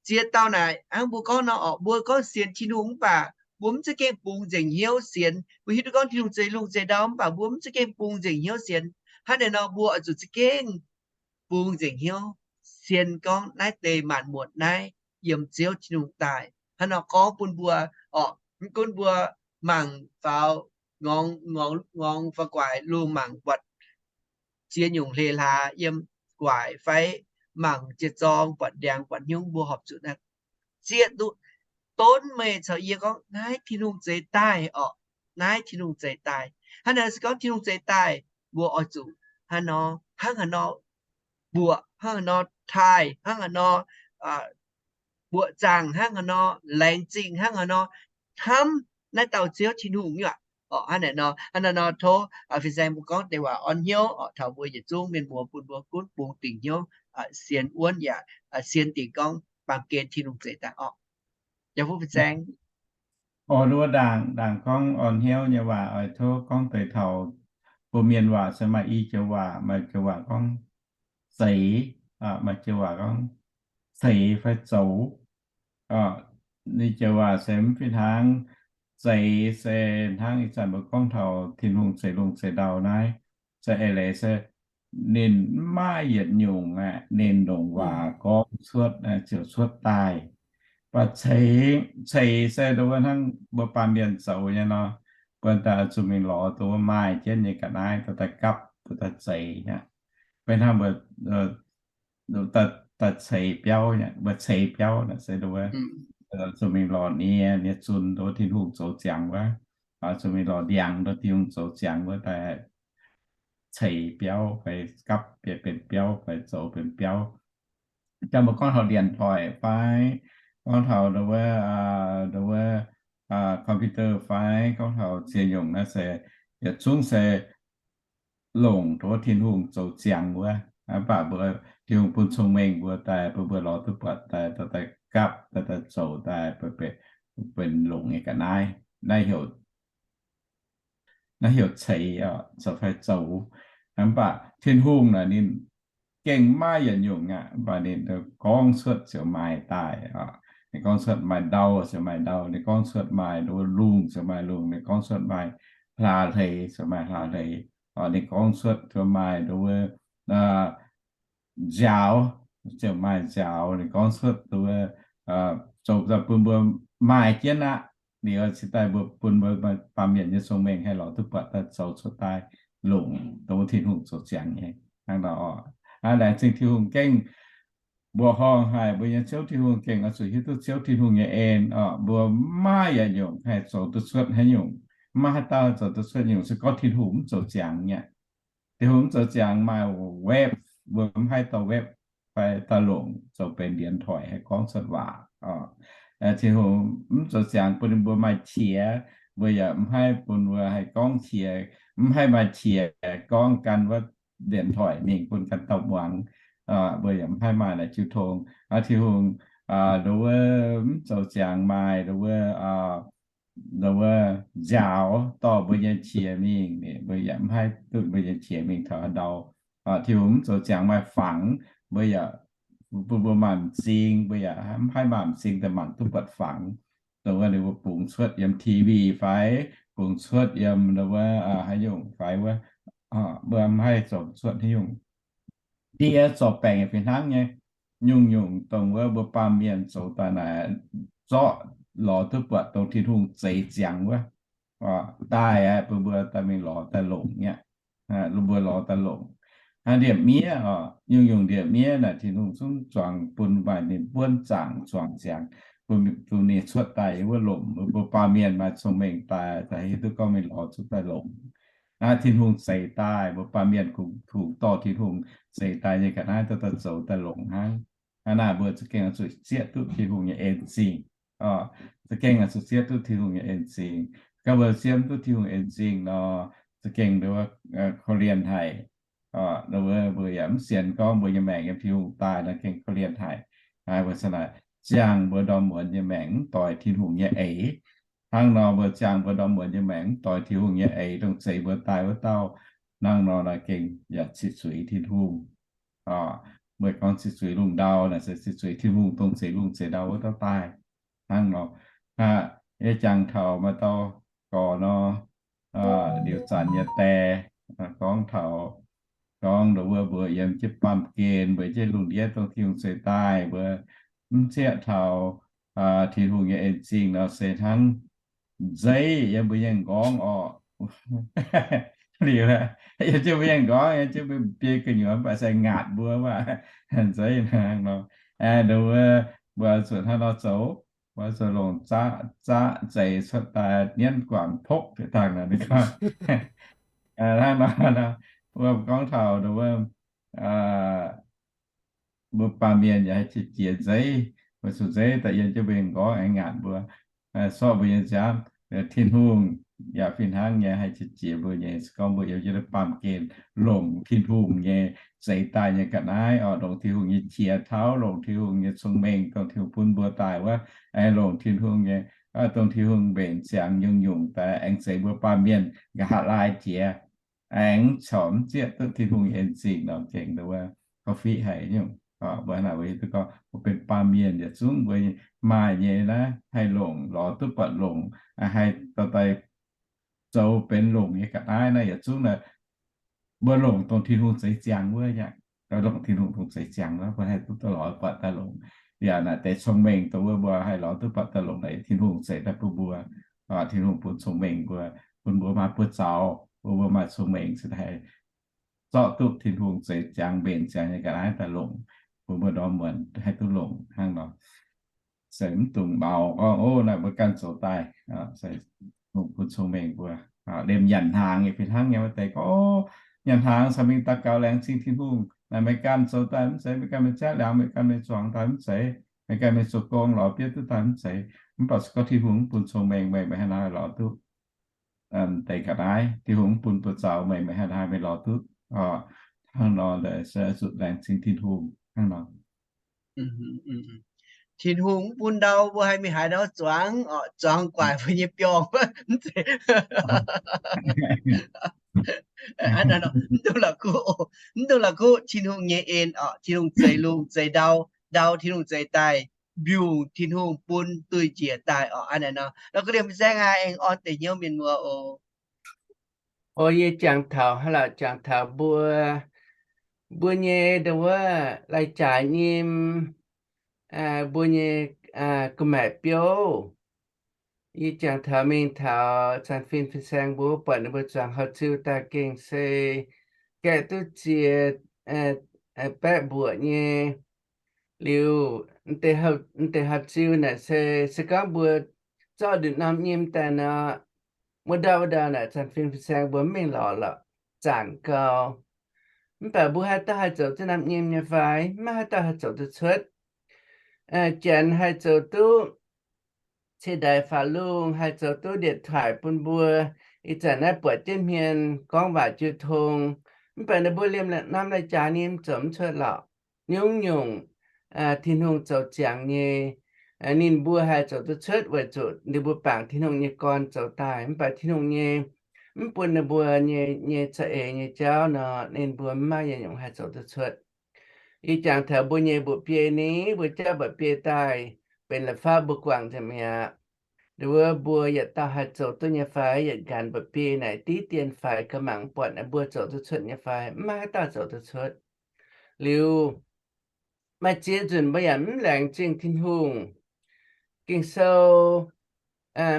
ziex dauh naaic hnangv mbuo gorngv nor orqc, mbuo gorngv sienx Tin-Hungh mv baac mbuo mv za'gengh bungx nzengc hnyouv sienx. Mbuo hiuv duqv gorngv Tin-Hungh zeix lungh zeix ndau mv baac mbuo mv za'gengh bungx nzengc hnyouv sienx. Hnangv naaiv nor mbuo oix zuqc za'gengh bungx nzengc hnyouv sienx gorngv naaiv deix maanc muotc naaiv yiem Ziouv Tin-Hungh daaih. Hnangv nor gorngv bun mbuo orqc, mv gunv mbuo mangc faaux, ngorngx, ngorngx, ngorngx faaux guaax lungh mangc buatc ziex nyungc hleix hlaax yiem guaax fai mangc jiex zorng buatc ndiangx buatc hnyungv mbuo horpc zuqc naaiv zieqv duqv donv meih caux yie gorngv naaiv Tin-Hungh zeix daaih orqc, naaiv Tin-Hungh zeix daaih. Hnangv naaiv se gorngv Tin-Hungh zeix daaih, mbuo oix zuqc hnangv nor, hnangv haaix nor mbuoqc, hnangv haaix nor taaih, hnangv haaix nor mbuoqc zaangc, hnangv haaix nor laengz zingh, hnangv haaix nor hnamv naaiv dauh Ziouv Tin-Hungh nyei aqv. Orqc, hnangv naaiv nor, hnangv naaiv nor tov fin-saeng mbuo gorngv deix waac orn hnyouv orqc, taux mbuo yietc zungv mienh muoz bun mbuo gunv bungx dingc hnyouv, sienx wuonv yaac sienx dingc gorngv baamh gen Tin-Hungh zeix daaih orqc. Jaa-fuqv fin-saeng. Orqc, wuov ndaangc, ndaangc gorngv orn hnyouv nyei waac oix tov gorngv deix taux mbuo mienh waac se maaih i joux waac, maaih joux waac gorngv zeix, maaih joux waac gorngv ceix fai zoux. Ninh joux waac se mv fih hnangv. Zeix se hnangv ih zanc mbuo gorngv taux Tin-Hungh zeix lungh zeix ndau naaiv, se eix leiz se ninh mv maaih yietc nyungc aqv, ninh longc waac gorngv cuotv ziouc cuotv daaih. Mv baac ceix, ceix se dongh wuov hnangv mbuo baamh mienh zoux nyei nor, mbuo daaih zuqc mingh lorz dongh wuov maaih jienv nyei ga'naaiv daaih gapv daaih zeix aqv. Mv hnangv mbuo daaih ceix biauv, mbuo ceix biauv naaic se dongh wuov zuqc mingh lorz nie, nie zunc dongh wuov Tin-Hungh zoux ziangx wuov, zuqc mingh lorz ndiangx dongh Tin-Hungh zoux ziangx wuov daaih ceix biauv fai gapv bieqc benx biauv fai zoux benx biauv. Jangx mbuo gorngv taux điện thoại fai, gorngv taux dongh wuov, dongh wuov computer fai, gorngv taux ziex nyungc naaiv se yietc zungv se longc tov Tin-Hungh zoux ziangx wuov. Mv baac mbuo, Tin-Hungh bun cong-mengh mbuo daaih, bun mbuo lorz duqv buatc daaih, daaih gapv daaih, daaih zoux daaih, benx longc nyei ga'naaiv. Naaiv heuc, naaiv heuc ceix oc, zoux fai zoux. Mv baac Tin-Hungh naaic ninh gengh maiv yietc nyungc aqv, mv baac ninh gorngv cuotv ziouc maaih daaih oc. Ninh gorngv cuotv maaih ndau ziouc maaih ndau, ninh gorngv cuotv maaih nduov lungh ziouc maaih lungh, ninh gorngv cuotv maaih hlaax hleix ziouc maaih hlaax hleix. Ninh gorngv cuotv maaih nduov nziaaux ziouc maaih nziaaux. Ninh gorngv cuotv nduov zoux daaih bun mbuo maaih jienv aqv. Liuz cingx daaih mbuo bun mbuo baamh mienh nyei cong-mengh haih lorz duqv buatc daaih zoux cuotv daaih longc dongh Tin-Hungh zoux ziangx nyei hnangv nor. Laengz zingh Tin-Hungh gengh mbuoqc horngh haic mbuo nyei Ziouv Tin-Hungh, gengh oix zuqc hiuv duqv Ziouv Tin-Hungh nyei en oc. Mbuo maiv maaih yietc nyungc haih zoux duqv cuotv haaix nyungc, maiv maaih haaix dauh zoux duqv cuotv nyungc se gorngv Tin-Hungh mv zoux ziangx nyei. Tin-Hungh mv zoux ziangx maaih web, mbuo mv haih dorh web fai dorh longc zoux benx lienx hoic haih gorngv cuotv waac. Tin-Hungh mv zoux ziangx bun ninh mbuo maaih qiex, mbuo yaac mv haih bun mbuo haih gorngv qiex, mv haih maaih qiex gorngv gan wuov lienx hoic mingh bun ganh dauh muangx. Mbuo yaac mv haih maaih naaic jiu tong. Tin-Hungh nduov mv zoux ziangx maaih nduov nziaaux dorh mbuo nyei qiex mingh, mbuo yaac mv haih duqv mbuo nyei qiex mingh taux ndau. Tin-Hungh mv zoux ziangx maaih fangx, mbuo yaac bun mbuo maaih m'zing, mbuo yaac mv haih maaih m'zing daaih mangc duqv buatc fangx. Dongh wuov ninh mbuo bungx cuotv yiem T V fai bungx cuotv yiem wuov haaix nyungc fai wuov, mbuo mv haih zoux cuotv haaix nyungc. Ndie zorc baengc fih hnangv nyei. Nyungc-nyungc dongh wuov mbuo baamh mienh zoux daaih naaic, zorqv lorz duqv buatc dongh Tin-Hungh zeix ziangx wuov daaih aqv, bun mbuo daaih mingh lorz daaih longc nyei. Mbuo lorz daaih longc hnangv ndie-miev oc. Nyungc-nyungc ndie-miev naaic Tin-Hungh zungv zuangx bun maaih ninh buonv zaangc zuangx ziangx, bun ninh cuotv daaih yiem wuov lomc. Mbuo baamh mienh maaih cong-mengh daaih, daaih hiuv duqv gorngv mingh lorz zuqc daaih longc. Aa, Tin-Hungh zeix daaih, mbuo baamh mienh kungx dorh Tin-Hungh zeix daaih nyei ga'naaiv daaih zoux daaih longc hnangv. Aa, naaiv mbuo za'gengh zuqc zieqv duqv Tin-Hungh nyei en-zingh. Za'gengh zuqc zieqv duqv Tin-Hungh nyei en-zingh. Gorngv mbuo zieqv mv duqv Tin-Hungh en-zingh nor, za'gengh korv-lienh haic. Mbuo yaac mv sienx gorngv mbuo nyei maengc yiem Tin-Hungh daaih nor gengh korv-lienh haic. Mbuo ziangh mbuo ndorm muonz nyei maengc mv doix Tin-Hungh nyei eix. Hnangv nor mbuo ziangh mbuo ndorm muonz nyei maengc mv doix Tin-Hungh nyei eix, dongh zeix mbuo daaih wuov dauh. Hnangv nor naaic gengh yaac cih zuiz Tin-Hungh. Meih gorngv cih zuiz lungh ndau naaic se cih zuiz Tin-Hungh dongh zeix lungh zeix ndau wuov dauh daaih. Hnangv nor, yie jangx taux maaih dauh gorx nor, liuz zanc nyei die, gorngv taux, gorngv nduov wuov mbuo yiem jienv baamh gen, mbuo jienv lungh ndiev dongh Tin-Hungh zeix daaih, mbuo mv zieqv taux Tin-Hungh nyei en-zingh nor se hnangv nzeiv yiem mbuo nyei m'nqorngv orqc. Liuz, yiem jienv mbuo nyei m'nqorngv, yiem jienv mbuo biei gu'nyuoz mv baac se ngaatc mbuo mv baac nzeiv hnangv nor. Nduov wuov mbuo zuqc hnangv nor zoux, mbuo zuqc longc zaqv, zaqv zeix cuotv daaih nienv guangc pokv deix dangh nor. Hnangv nor, mbuo gorngv taux nduov wuov mbuo baamh mienh yaac haih qiex jiez nzeiv, mbuo zuqc nzeiv daaih yiem jienv mbuo nyei m'nqorngv aengx ngaatc mbuo, sortv mbuo nyei nziaamv. Tin-Hungh yaac fih hnangv nyei haih qiex jiez mbuo nyei. Se gorngv mbuo yiem jienv baamh gen longc Tin-Hungh nyei zeix daaih nyei ga'naaiv oc, longc Tin-Hungh nyei qiex tauv, longc Tin-Hungh nyei cong-mengh dongh Tin-Hungh bun mbuo daaih wuov, aengx longc Tin-Hungh nyei, dongh Tin-Hungh mbenc ziangx nyungc-nyungc daaih aengx zeix mbuo baamh mienh nqa'haav laai jiex, aengx corc mv zieqv duqv Tin-Hungh nyei en-zingh nor gengh nduov wuov gorngv fiqv haic nyungc. Mbuo naaic mbuo hiuv duqv gorngv mbuo benx baamh mienh yietc zungv mbuo maaih nyei naaiv haih longc, lorz duqv buatc longc, haih dorh daaih zoux benx longc nyei ga'naaiv naaiv yietc zungv naaiv mbuo longc dongh Tin-Hungh zeix ziangx wuov nyei. Longc Tin-Hungh dongh zeix ziangx wuov, mbuo haih duqv lorz buatc daaih longc. Yaac naaic deix cong-mengh dongh wuov mbuo haih lorz duqv buatc daaih longc naaic Tin-Hungh zeix daaih bun mbuo. Tin-Hungh bun cong-mengh mbuo, bun mbuo maaih buoz zaux, bun mbuo maaih cong-mengh se haih zorqv duqv Tin-Hungh zeix ziangx mbenc ziangx nyei ga'naaiv daaih longc, bun mbuo ndorm muonz haih duqv longc hnangv nor. Se mv dungx maux gorngv, ov, naaiv mbuo ganh zoux daaih. Se bun cong-mengh mbuo liemh nyanc hnaangx yaac fih hnangv nyei. Wuov deix gorngv, ov, nyanc hnaangx caux mingh daux gaux laengz zingh Tin-Hungh. Naaic meih ganh zoux daaih mv zeiz, meih ganh mingh ziaqv liangx, meih ganh mingh zuangx daaih mv zeiz, meih ganh mingh zoux gong lorz biauv duqv daaih mv zeiz. Mv baac se gorngv Tin-Hungh mv bun cong-mengh meih, meih haaix nor lorz duqv deix ga'naaiv? Tin-Hungh mv bun buoz zaux meih, meih haaix nor haih mingh lorz duqv? Hnangv nor se zuqc laengz zingh Tin-Hungh hnangv nor. Tin-Hungh mv bun ndau, mbuo haih mingh haaix nor zuangx oc? Zuangx guaic mbuo nyei biorngh mv zeiz? Mv dungx la'kuqv, mv dungx la'kuqv Tin-Hungh nyei en oc. Tin-Hungh zeix lungh zeix ndau, ndau Tin-Hungh zeix daaih. mbiungc Tin-Hungh bun duih njiec daaih orqc. Aa, naaiv nor, la'guaih liemh saeng aac, aengx orn deix hnyouv mienh muoz oc. O, yie jangx taux, haaix lauh jangx taux mbuo, mbuo nyei ndo wuov lai-jaaix nyim, mbuo nyei gu'maeqc biouv. Yie jangx taux mingh taux Zanc Fin Fin-Saeng mbuo, buatc ninh mbuo zuangx hauh ziu daaih gengh se gaeqv duqv ziex baeqv mbuoqc nyei. Liuz, m'deix hauh ziu naaic se, se gorngv mbuo zorqv nduqc norm nyim daaih nor, wuov ndau wuov ndau naaic Zanc Fin Fin-Saeng mbuo mv mingh lorz lorqc, zanc gau. Mv baac mbuo haaix dauh haih zoux duqv norm nyim nyei fai? Maiv haaix dauh haih zoux duqv cuotv. Janx haih zoux duqv ceix ndaix faaux lungh, haih zoux duqv điện thoại bun mbuo, ih zanc naaiv buatc jienv hmien gorngv waac jiu tong. Mv baac ninh mbuo liemh norm lai-jaaix nyim zoux mv cuotv lorqc. Nyungc-nyungc Tin-Hungh zoux ziangx nyei, ninh mbuo haih zoux duqv cuotv weic zuqc ninh mbuo bangc Tin-Hungh nyei gorn zoux daaih. Mv baac Tin-Hungh nyei mv bun ninh mbuo nyei, nyei za'eix nyei jauv nor, ninh mbuo mv maaih yietc nyungc haih zoux duqv cuotv. Ih jangx taux mbuo nyei mba'biei ni, mbuo jauv mba'biei daaih benx la'fapv mbuo guangc nzengc mi'aqv. Ndo wuov mbuo yietc dauh haih zoux duqv nyei fai? Yietc nqanx mba'biei naaic div dien faix gauh mangc buatc mbuo zoux duqv cuotv nyei fai? Mv maaih haaix dauh zoux duqv cuotv. Liuz, maaih ziex nzunc mbuo yaac mv laengz zingh Tin-Hungh. Ging-Sou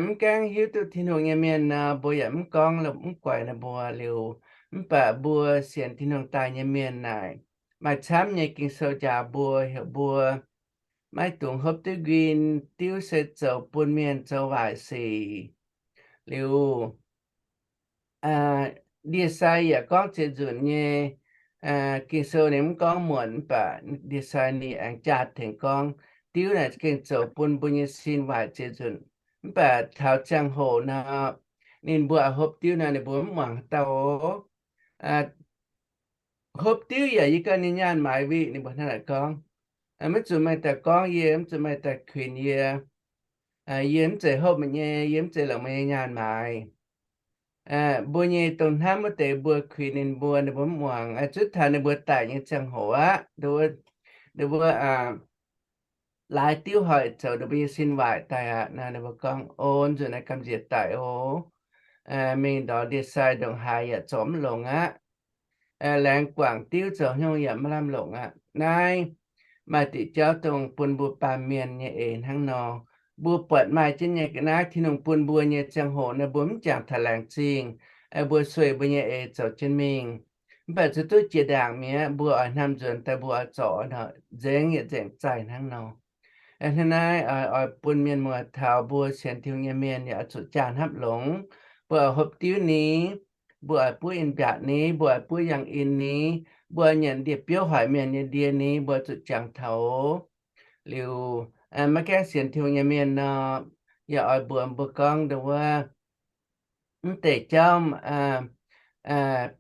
mv gaengh hiuv duqv Tin-Hungh nyei mienh nor, mbuo yaac mv gorngv, mv guaix ninh mbuo liuz. Mv baac mbuo sienx Tin-Hungh daaih nyei mienh naaic, maaih camv nyei Ging-Sou njaaux mbuo, heuc mbuo maiv dungx hopv diuv nquin. Diuv se zoux bun mienh zoux waaic sic. Liuz, ndie-sai yaac gorngv ziex nzunc nyei. Ging-Sou ninh mv gorngv muonc, mv baac ndie-sai ninh aengx jaa tengx gorngv, diuv naaic gengh zoux bun mbuo nyei sin waaic ziex nzunc. Mv baac taux ziangh hoc nor, ninh mbuo hopv diuv nor, ninh mbuo mv muangx haaix dauh oc. Hopv diuv yaac yie ganh nyei nyaanh maaiz wih, ninh mbuo hnangv naaic gorngv. Maiv zuqc meih daaih gorngv yie, mv zuqc meih daaih kuinx yie. Yie mv zeiz hopv meih nyei, yie mv zeiz longc meih nyei nyaanh maaiz. Mbuo nyei dongh hnamv wuov deix mbuo kuinx ninh mbuo, ninh mbuo mv muangx. Zuov taux ninh mbuo daic nyei ziangh hoc aqv, ninh mbuo laaix diuv hoic zoux ninh mbuo nyei sin waaic daaih aqv. Naaiv ninh mbuo gorngv, O, nzunc naaiv gamh nziex daic oc. Mingh ndorx ndie-sai ndongc haaix yaac zorc mv longx aqv. Laengz guangc diuv zoux haaix nyungc yaac maiv lamh longc aqv. Naaiv maaih diuc jauv dongh bun mbuo baamh mienh nyei eix hnangv nor. Mbuo buatc maaih jienv nyei ga'naaiv Tin-Hungh bun mbuo nyei ziangh hoc naaic, mbuo mv jangx taux laengz zingh, mbuo sueih mbuo nyei eix zoux jienv mingh. Mv baac zuqc duqv jiex ndaangc mi'aqv, mbuo oix hnamv nzuonx daaih mbuo oix zorc nor, nzengc yietc nzengc zaih hnangv nor. Hnangv naaiv oix, oix bun mienh muoz taux mbuo sienx Tin-Hungh nyei mienh yaac oix zuqc jaa hnamv longx. Mbuo oix hopv diuv ni, mbuo oix buov in-mbiatc ni, mbuo oix buov yangh in ni, mbuo oix nyanc ndie-biouv hoic mienh nyei ndie ni, mbuo zuqc jangx taux. Liuz, maiv gaengh sienx Tin-Hungh nyei mienh nor, yaac oix mbuox mbuo gorngv ndo wuov, mv deix jauv,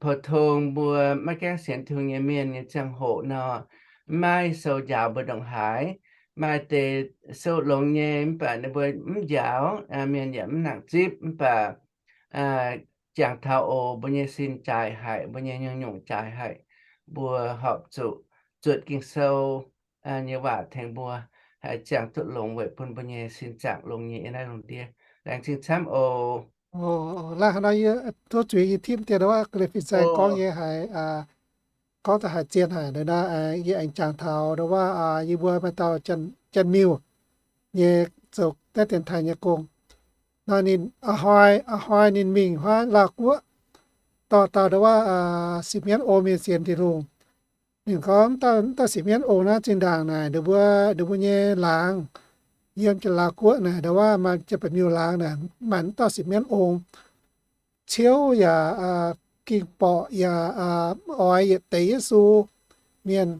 pou-tong mbuo maiv gaengh sienx Tin-Hungh nyei mienh nyei ziangh hoc nor, maiv maaih sou njaaux mbuo ndongc haaix. Maaih deix sou longx nyei, mv baac ninh mbuo mv njaaux, mienh yaac mv nangc zipv. Mv baac jangx taux oc, mbuo nyei sin jaaix haic, mbuo nyei nyungc-nyungc jaaix haic. Mbuo horpc zuqc zuotc Ging-Sou nyei waac tengx mbuo haih ziangh duqv longx weic bun mbuo nyei sin zaangc longx nyei yiem naaiv lungh ndiev. Laengz zingh camv oc. Laaih hnangv nor yie tov zuiz yie tipv dien wuov, Ga'lien Fin-Saeng gorngv nyei haiz, gorngv daaih haiz zien haic nor, yie aengx jangx taux ndo wuov, yie mbuo maaih dauh Janx-Miuh nyei zoux naaiv dienx taaih nyei gong. Nor ninh a'hnoi, a'hnoi ninh mingh huaav Laauh Guoqv, dorh dauh ndo wuov Sipc Mienv Ong mingh sienx Tin-Hungh. Ninh gorngv, dauh, dauh Sipc Mienv Ong naaiv zinh ndaangc naaic, ninh mbuo, ninh mbuo nyei laangz yiem Janx-Laauh Guoqv naaic, ndo wuov maaih Janx-Baeqc Miuh laangz naaic, maaih dauh Sipc Mienv Ong, ciouv yaac ging-borqc yaac mv oix yietc deix Yesu mienh.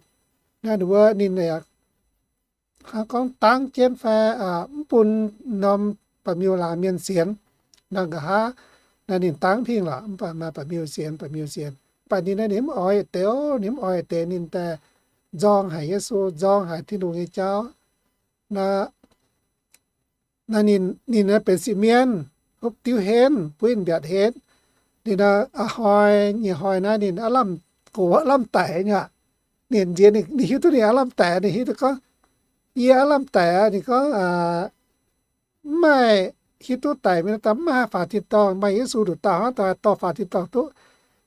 Naaiv ninh mbuo, ninh hnangv gorngv dangv jienv fai mv bun norm Baeqc Miuh laangz mienh sienx. Naaiv nqa'haav naaiv ninh dangv pingh lorqc, mv baac maaih Baeqc Miuh sienx, Baeqc Miuh sienx. Mv baac ninh naaiv ninh mv oix yietc deix, ninh mv oix yietc deix, ninh daaih nzorng haic Yesu, nzorng haic Tin-Hungh nyei jauv. Naaiv, naaiv ninh, ninh naaiv benx Sipc Mienv, hopv diuv henv, buov in-mbiatc henv. Ninh naaiv a'hnoi, nyei hnoi naaiv ninh aav lamh gox aav lamh daic nyei aqv. Ninh nziex ninh hiuv duqv ninh aav lamh daic, ninh hiuv duqv gorngv, Yie aav lamh daic aqv. Ninh gorngv, mv maaih hiuv duqv daic mingh, daaih mv maaih haaix faaux tin-dorngh, maaih Yesu nduqc dauh hnangv, daaih dorh faaux tin-dorngh duqv.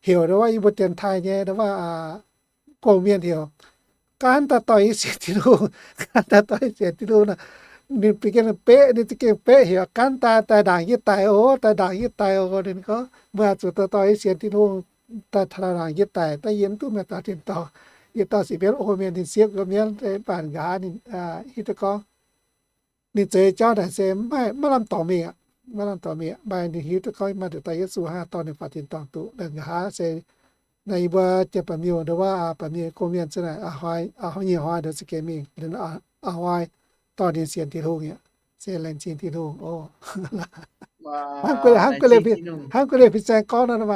Heuc ndau wuov yie mbuo dienx taaih nyei ndau wuov gong-mienh heuc, Gaanv daaih dorh yie sienx Tin-Hungh, gaanv daaih dorh yie sienx Tin-Hungh nor. Ninh bieqc jienv beqv, ninh za'gengh beqv heuc, Gaanv daaih, daaih ndaangc yie daic oc, daaih ndaangc yie daic oc. Ninh gorngv, Meih oix zuqc daaih dorh yie sienx Tin-Hungh, daaih taux ndaangc yie daic, daaih yie mv duqv meih dauh tin-dorngh. Yie dauh sic mienv, o, mienh ninh siepv nqemh mienv, mv baac nqa'haav ninh hiuv duqv gorngv ninh zeix jauv naaic se maiv lamh dorngx mingh aqv, maiv lamh dorngx mingh aqv. Maaih ninh hiuv duqv gorngv maaih nduqc dauh Yesu hnangv, dorh ninh faaux tin-dorngh duqv. Nqa'haav se naaiv yie mbuo jiex baamh miuh ndau wuov, baamh miuh gong-mienh za'naaic, a'hnoi, a'hnoi nyei hnoi ndau za'gengh mingh, a'hnoi dorh ninh sienx Tin-Hungh aqv, se laengz zingh Tin-Hungh oc. Hnangv, hnangv guei liemh fin-saeng gorngv nor,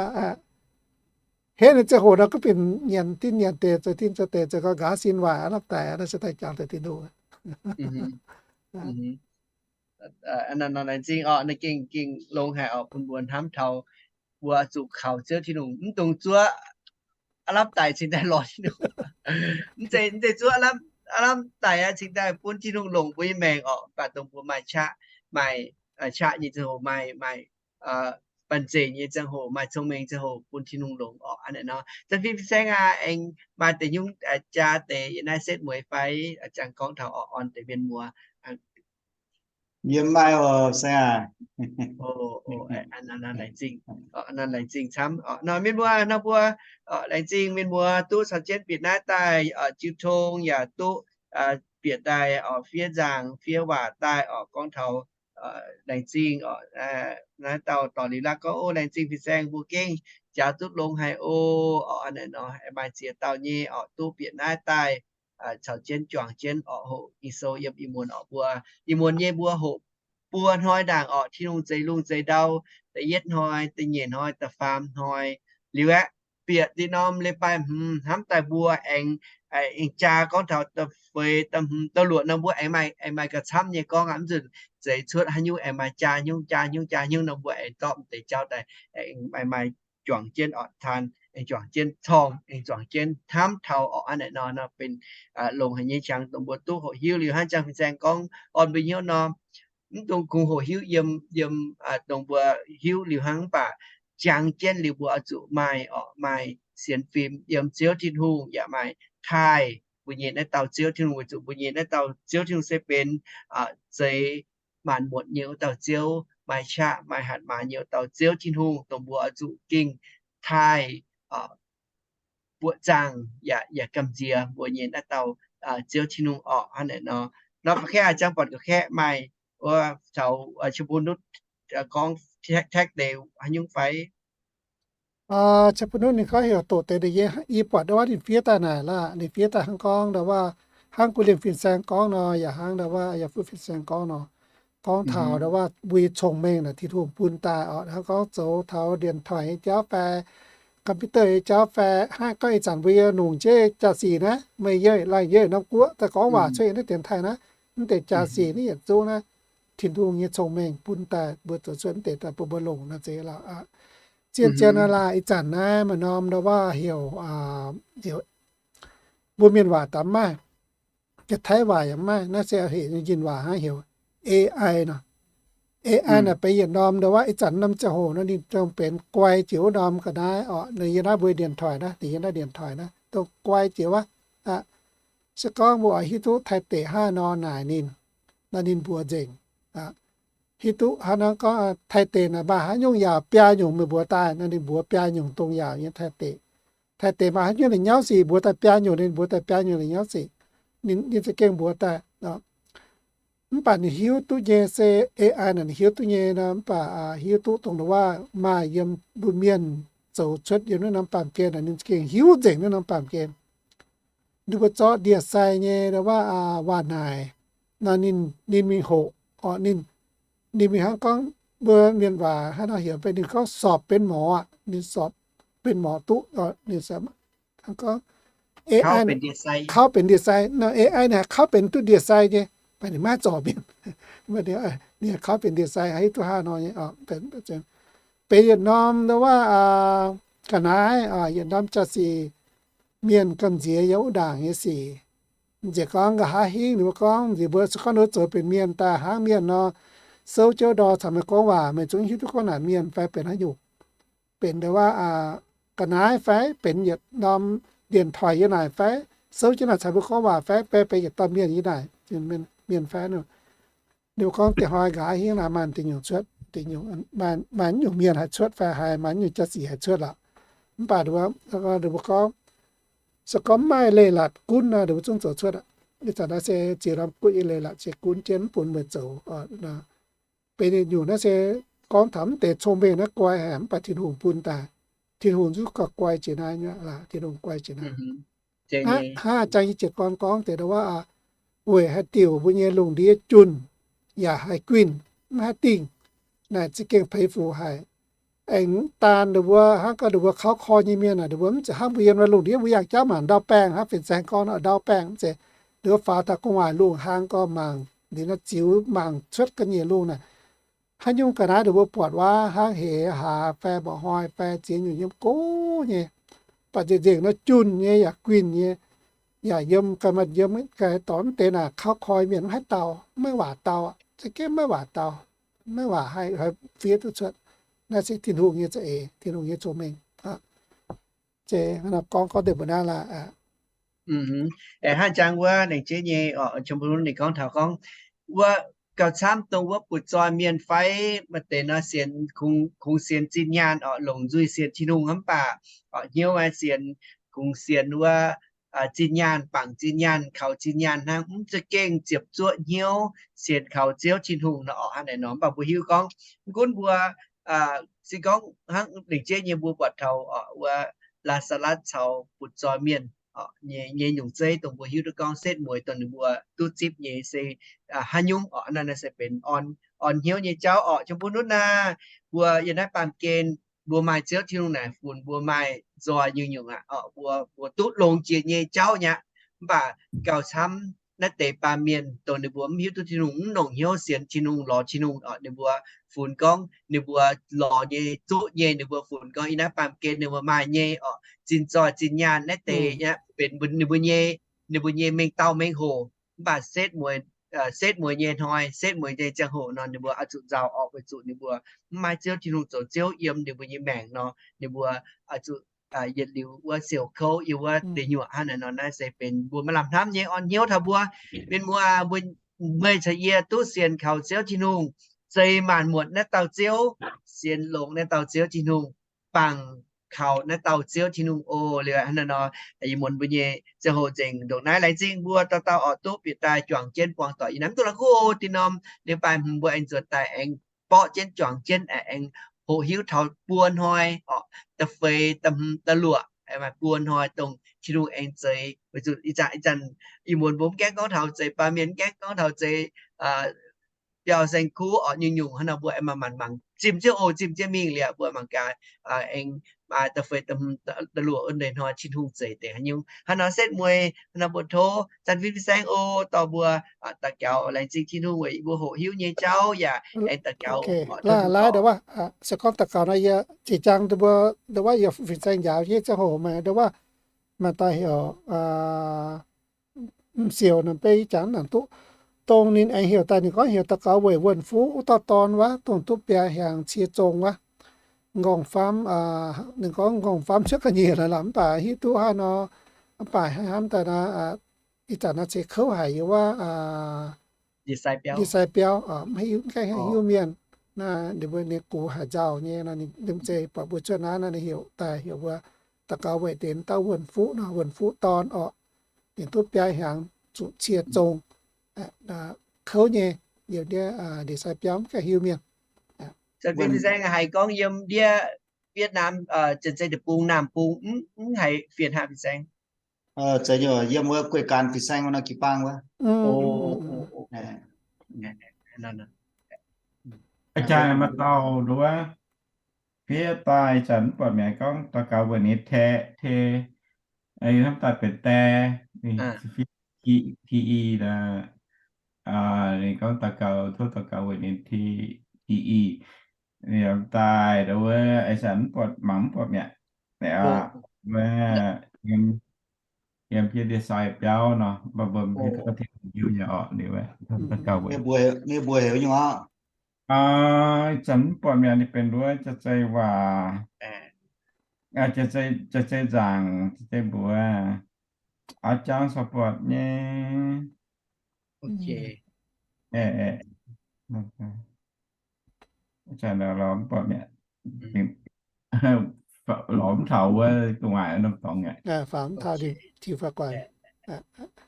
hnangv ninh ziangh hoc nor gunv binc nyanc tin nyanc deix, zoux tin zoux deix, zoux gau nqa'haav sin waaic aqv, lamh daic aqv, naaiv se daaih jangx deix Tin-Hungh. Laengz zingh oc, ninh gengh, gengh longx haic oc, bun mbuo hnamv taux mbuo zuqc kaux Ziouv Tin-Hungh, mv dungx zuov aav lamh daic cingx daaih lorz Tin-Hungh. Mv zeiz, mv zeiz zuov aav lamh daic aqv cingx daaih bun Tin-Hungh longc mbuo nyei maengc oc. Mv baac dongh mbuo maaih qaqv, maaih qaqv nyei ziangh hoc, maaih, maaih banh zeic nyei ziangh hoc, maaih cong-mengh ziangh hoc bun Tin-Hungh longc oc. Hnangv naaic nor, zanc fin-saeng aac, aengx maaih deix nyungc jaa deix yiem naaiv setv mueiz fai? Jangx gorngv taux oc, orn deix mienh muoz. Yie maaih oc, saeng aac. Laengz zingh camv. Nor mienh muoz nor mbuo, laengz zingh mienh muoz duqv caux jienv bieqc naaiv daaih jiu tong yaac duqv bieqc daaih oc, fiev nzaangc fiev waac daaih oc, gorngv taux laengz zingh oc. Naaiv dauh dorh liuz laav gorngv, O, laengz zingh fin-saeng, mbuo gengh jaax duqv longx haic oc. Oc, hnangv naaic nor maaih ziex dauh nyei oc duqv bieqc naaiv daaih caux jienv juangc jienv oc, hoqc Ging-Sou yiem ih muonz oc. Mbuo ih muonz nyei mbuo hoqc buo hnoi ndaangc oc, Tin-Hungh zeix lungh zeix ndau, da'yietv hnoi, da'nyeic hnoi, da'faam hnoi. Liuz aeqv, bieqc dinh norm leiz-baaix hmz hnamv daaih mbuo aengx, aengx jaa gorngv taux da'feix, da'hmz, da'luoqc nor mbuo aengx maaih, aengx maaih gauh camv nyei gorngv aqv. Mv nzunc zeix cuotv haaix nyungc aengx maaih jaa nyungc, jaa nyungc, jaa nyungc nor mbuo aengx zorqv deix jauv daaih aengx maaih, maaih juangc jienv oc, taan aengx juangc jienv corng, aengx juangc jienv hnamv taux oc. Hnangv naaic nor, nor benx longx haic nyei qangx dongh mbuo duqv hoqc hiuv liuz hnangv jang fin-saeng gorngv orn mbuo hnyouv nor, mv dungx kungx hoqc hiuv yiem, yiem dongh mbuo hiuv liuz hnangv, mv baac jangx jienv liuz mbuo oix zuqc maaih oc, maaih sienx fim yiem Ziouv Tin-Hungh yaac maaih taaih mbuo nyei naaiv dauh Ziouv Tin-Hungh, weic zuqc mbuo nyei naaiv dauh Ziouv Tin-Hungh se benx zeix maanc muotc nyei wuov dauh Ziouv, maaih qaqv maaih hatc maaz nyei wuov dauh Ziouv Tin-Hungh, dongh mbuo oix zuqc gengh taaih buoqc zaangh yaac, yaac gamh nziex mbuo nyei naaiv dauh Ziouv Tin-Hungh orqc. Hnangv naaic nor, nor ga'kaeqv, jangx buatc ga'kaeqv maaih wuov caux qaqv bun nutv gorngv taekv deix haaix nyungc fai? Qaqv bun nutv ninh gorngv heuc doqc deix deix, yie, yie buatc ndau wuov ninh fiev daaih naaic laac, ninh fiev daaih hnangv gorngv ndau wuov, hnangv guv liemh fin-saeng gorngv nor, yaac hnangv ndau wuov yaac fuqv fin-saeng gorngv nor, gorngv taux ndau wuov mbuo nyei cong-mengh naaic Tin-Hungh bun daaih oc. Hnangv gorngv zoux taux điện thoại nyei jauv fai, computer nyei jauv fai, hnangv gorngv ih zanc mbuo yie longc jienv jaa-sic naaiv, meih yie laanh yie norm guoqv daaih gorngv waac cuotv yiem naaiv điện thoại naaiv, mv deix jaa-sic naaiv yietc zungv naaiv Tin-Hungh nyei cong-mengh bun daaih mbuo zoux cuotv mv deix daaih bun mbuo longc nor zeiz lorqc. Zien zien aqv laac, ih zanc naaiv maaih norm ndau wuov heuc, heuc mbuo mienh waac daaih mv maaih, Jaav-Taiv waac yaac mv maaih, naaiv se heuc nyei njien waac hnangv, heuc A I nor. A I naaic benx yietc norm ndau wuov ih zanc norm ziangh hoc nor ninh dongh benx guai jiex wuov norm ga'naaiv oc. Ninh yiem naaiv mbuo điện thoại naaiv, ninh yiem naaiv điện thoại naaiv dongh guai jiex wuov. Se gorngv mbuo oix hiuv duqv Taiv deic hnangv nor naaic ninh, nor ninh mbuox nzengc. Hiuv duqv hnangv nor gorngv Taiv deic naaic maaih haaix nyungc yaauc biaa nyungc meih mbuox daaih nor, ninh mbuox biaa nyungc dongh yaauc nyei Taiv deic. Taiv deic maaih haaix nyungc la'nyauv sic mbuox daaih biaa nyungc, ninh mbuox daaih biaa nyungc la'nyauv sic. Ninh, ninh za'gengh mbuox daaih. Mv baac ninh hiuv duqv nyei se A I naaic ninh hiuv duqv nyei nor, mv baac hiuv duqv dongh ndau wuov maaih yiem mbuo mienh zoux cuotv yiem naaiv norm baamh gen naaic, ninh za'gengh hiuv nzengc naaiv norm baamh gen. Ninh mbuo zorqv ndie-sai nyei ndau wuov waac naaic nor, ninh, ninh mingh hoqc oc, ninh, ninh mingh hnangv gorngv mbuo mienh waac hnangv nor heuc benx ninh gorngv สอบ benx หมอ aqv, ninh สอบ benx หมอ duqv, ninh hnangv gorngv A I kauv benx ndie-sai nor, A I naaic kauv benx duqv ndie-sai nyei, mv baac ninh maiv zorc mienh. Ninh kauv benx ndie-sai, hiuv duqv hnangv nor nyei. Benx yietc norm ndau wuov ga'naaiv, yietc norm jaa-sic, mienh gamh nziex yiem wuov ndaangc nyei sic. Nziex gorngv nqa'haav hingv ninh mbuo gorngv, nziex mbuo se gorngv ninh mbuo zoux benx mienh daaih hnangv mienh nor, souv jienv ndor caux meih gorngv waac, meih zungv hiuv duqv gorngv naaic mienh fai benx haaix nyungc. Benx ndo wuov ga'naaiv fai benx yietc norm điện thoại yiem naaic fai souv jienv naaic caux mbuo gorngv waac fai benx yietc dauh mienh yiem naaic, mienh fai. Ninh mbuo gorngv da'hoi nqa'haav hingv naaic maaih deix nyungc cuotv, maaih nyungc mienh haih cuotv fai haiz maaih nyungc jauv-sic haih cuotv lorqc. Mv baac ninh mbuo gorngv, se gorngv mv maaih leiz-latc gunv nor, ninh mbuo zungv zoux cuotv aqv. Ih zanc naaiv se ziex norm guoqv nyei leiz-latc se gunv jienv mv bun meih zoux. Benx yietc nyungc naaiv se gorngv taux mv deix cong-mengh naaiv guai haic, mv baac Tin-Hungh bun daaih. Tin-Hungh zungv gauh guai jiex naaiv nyei, Tin-Hungh guai jiex naaiv. Hnangv jang yie jiez gorn gorngv deix ndo wuov, weic haaix diuc mbuo nyei lungh ndiev junh yaac haih guinh, mv haih dingh, naaic za'gengh peix fuc haic. Aengx mv daan ndo wuov, hnangv gorngv ndo wuov kauv koi nyei mienh aah, ndo wuov mv zeiz hnangv mbuo yiem lungh ndiev mbuo yangh jauv mangc ndau-baengh hnangv, fin-saeng gorngv ndau-baengh mv zeiz, ndo wuov faaux taux gu'nguaaic lungh hlang gorngv mangc, liuz naaiv ziux mangc cuotv ga'nyiec lungh naaic. Haaix nyungc ga'naaiv ndo mbuo buatc waac hnangv heix hlaax fai mba'hnoi fai ziex nyungc yiem go nyei, baac nzengc nzengc nor junh nyei yaac guinh nyei, yaac yiem ganh maaih yiem ganh dorngx mv deix naaic kauv koi mienh mv haih dau, maiv waac dau, za'gengh maiv waac dau, maiv waac haih fiev duqv cuotv. Naaiv se Tin-Hungh nyei za'eix, Tin-Hungh nyei cong-mengh. Gorngv gorngv deix mbuo naaiv laac. Hnangv jang wuov lengc jeiv nyei oc, ninh gorngv taux gorngv wuov gauh camv dongh wuov butv-zoih mienh fai maaih deix nor sienx, kungx sienx zinh nyaanh oc, longc nzuih sienx Tin-Hungh mv baac oc hnyouv sienx, kungx sienx wuov zinh nyaanh, bangc zinh nyaanh, kaux zinh nyaanh hnangv, mv za'gengh ziepc zuoqv hnyouv sienx kaux Ziouv Tin-Hungh nor oc, hnangv naaic nor. Mv baac mbuo hiuv gorngv, mv gunv mbuo se gorngv hnangv lengc jeiv nyei mbuo buatc taux oc wuov Laa^saa^latv caux butv-zoih mienh nyei nyungc zeiv dongh mbuo hiuv duqv gorngv setv mueiz dongh ninh mbuo duqv zipv nyei se haaix nyungc oc. Naaiv naaiv se benx orn hnyouv nyei jauv oc. Qiemx bun nutv naaiv, mbuo yiem naaiv baamh gen mbuo maaih Ziouv Tin-Hungh naaic funx mbuo maaih nzoih nyungc-nyungc aqv oc. Mbuo, mbuo duqv longx jiex nyei jauv nyei aqv. Mv baac gauh camv naaiv deix baamh mienh dongh ninh mbuo mv hiuv duqv Tin-Hungh, mv longc hnyouv sienx Tin-Hungh, lorz Tin-Hungh oc, ninh mbuo funx gorngv ninh mbuo lorz nyei, zuqv nyei, ninh mbuo funx gorngv yiem naaiv baamh gen ninh mbuo maaih nyei oc, zinh zoih zinh nyaanh naaiv deix benx ninh mbuo nyei, ninh mbuo nyei mengh dauh mengh hoc. Mv baac setv mueiz, setv mueiz nyei hnoi, setv mueiz nyei ziangh hoc nor, ninh mbuo oix zuqc nzauh oc, weic zuqc ninh mbuo mv maaih Ziouv Tin-Hungh zoux Ziouv yiem ninh mbuo nyei maengc nor, ninh mbuo oix zuqc yietc liuz wuov siouc kouv yiem wuov deic nyuoqc hnangv naaiv nor. Naaiv se benx mbuo maaih lamh hnamv nyei orn hnyouv taux mbuo. Mienh muoz, mbuo, meih caux yie duqv sienx kaux Ziouv Tin-Hungh, zei maanc muotc naaiv dauh Ziouv, sienx longx naaiv dauh Ziouv Tin-Hungh, bangc kaux naaiv dauh Ziouv Tin-Hungh oc. Liuz hnangv naaiv nor, ih muonz mbuo nyei ziangh hoc nzengc ndongc naaiv. Laengz zingh mbuo dauh dauh oc duqv bieqc daaih juangc jienv buangh doic ih naaiv mv duqv la'kuqv o. Dinh norm liuz baaih hmz mbuo aengx nzuonx daaih aengx borqv jienv juangc jienv aengx hoqc hiuv taux buo hnoi oc, da'feix, da'hmz, da'luoqc, maaih buo hnoi dongh Tin-Hungh aengx zeix. Weic zuqc ih zanc, ih zanc ih muonz mbuo mv gaengh gorngv taux zeix baamh mienh, mv gaengh gorngv taux zeix biauv-saeng kuv oc, nyungc-nyungc hnangv nor mbuo aengx manc-manc mangc zimh jienv oc, zimh jienv mingh liuz mbuo mangc gaax aengx maaih da'feix, da'hmz, da'luoqc wuov deix hnoi Tin-Hungh zeix deix haaix nyungc. Hnangv nor setv mueiz, hnangv nor mbuo tov zanc fin-saeng oc dorh mbuo daux gaux. Laengz zingh Tin-Hungh weic mbuo hoqc hiuv nyei jauv yaac aengx daux gaux. Laaix, se gorngv daux gaux nor yie zinh ziangh mbuo, ndo wuov yie fin-saeng njaaux nyei ziangh hoc maaih ndo wuov maaih dauh heuc M'siouc naaic, beiv jangx nangc duqv, dongh ninh aengx heuc daaih, ninh gorngv heuc daux gaux weic wuonh fuqv wuov dauh dorn wuov, dongh duqv biaa hiaangx cie zong wuov. Nqorngv-famv, ninh gorngv nqorngv-famv cuotv ga'nyiec lorqc, mv baac hiuv duqv hnangv nor, mv baac hnamv daaih naaiv, ih zanc naaiv se kouv haic yiem wuov ndie-sai biauv, mv haih hiuv mienh. Naaiv ninh mbuo nyei gux haaix nzauh nyei nor, ninh zeiz buatc mbuo cuotv naaiv nor, ninh heuc daaih heuc mbuo daux gaux weic deix dauh wuonh fuqv nor, wuonh fuqv dorn orqc, ninh duqv biaa hiaangx zuqc cie zong, kouv nyei, yiem ndiev ndie-sai biauv mv gaengh hiuv mienh. Haiz gorngv yiem ndiev Vietnam, Janx-Zei Deic-Bung, Naamh Bung, mv haiz fienx haic fin-saeng. Zeiz nyei, yiem wuov Guei Gan fin-saeng wuov nor jiu-baang wuov. Aa jang maaih dauh nduov fiev daaih, ih zanc mv buatc mi'aqv, gorngv daux gaux weic ninh te, te, hnamv daaih benx dae, fiev ti i, ninh gorngv daux gaux, tov daux gaux weic ninh ti i. Ninh daaih nduov, ih zanc mv buatc, mangc mv buatc mi'aqv. Wuov, yiem yiem jienv ndie-sai biauv nor, mbuo mbuo mv hiuv duqv Tin-Hungh hiuv nyei orqc, liuz gauh weic. Ninh mbuo heuc nyungc orqc. Ih zanc mv buatc mi'aqv, ninh benx nduov jaav-zei waac, jaav-zei nzaangc, jaav-zei mbuox, aav jangv caux buatc nyei. Lorz mv taux wuov gu'nguaaic norm dorngx aqv.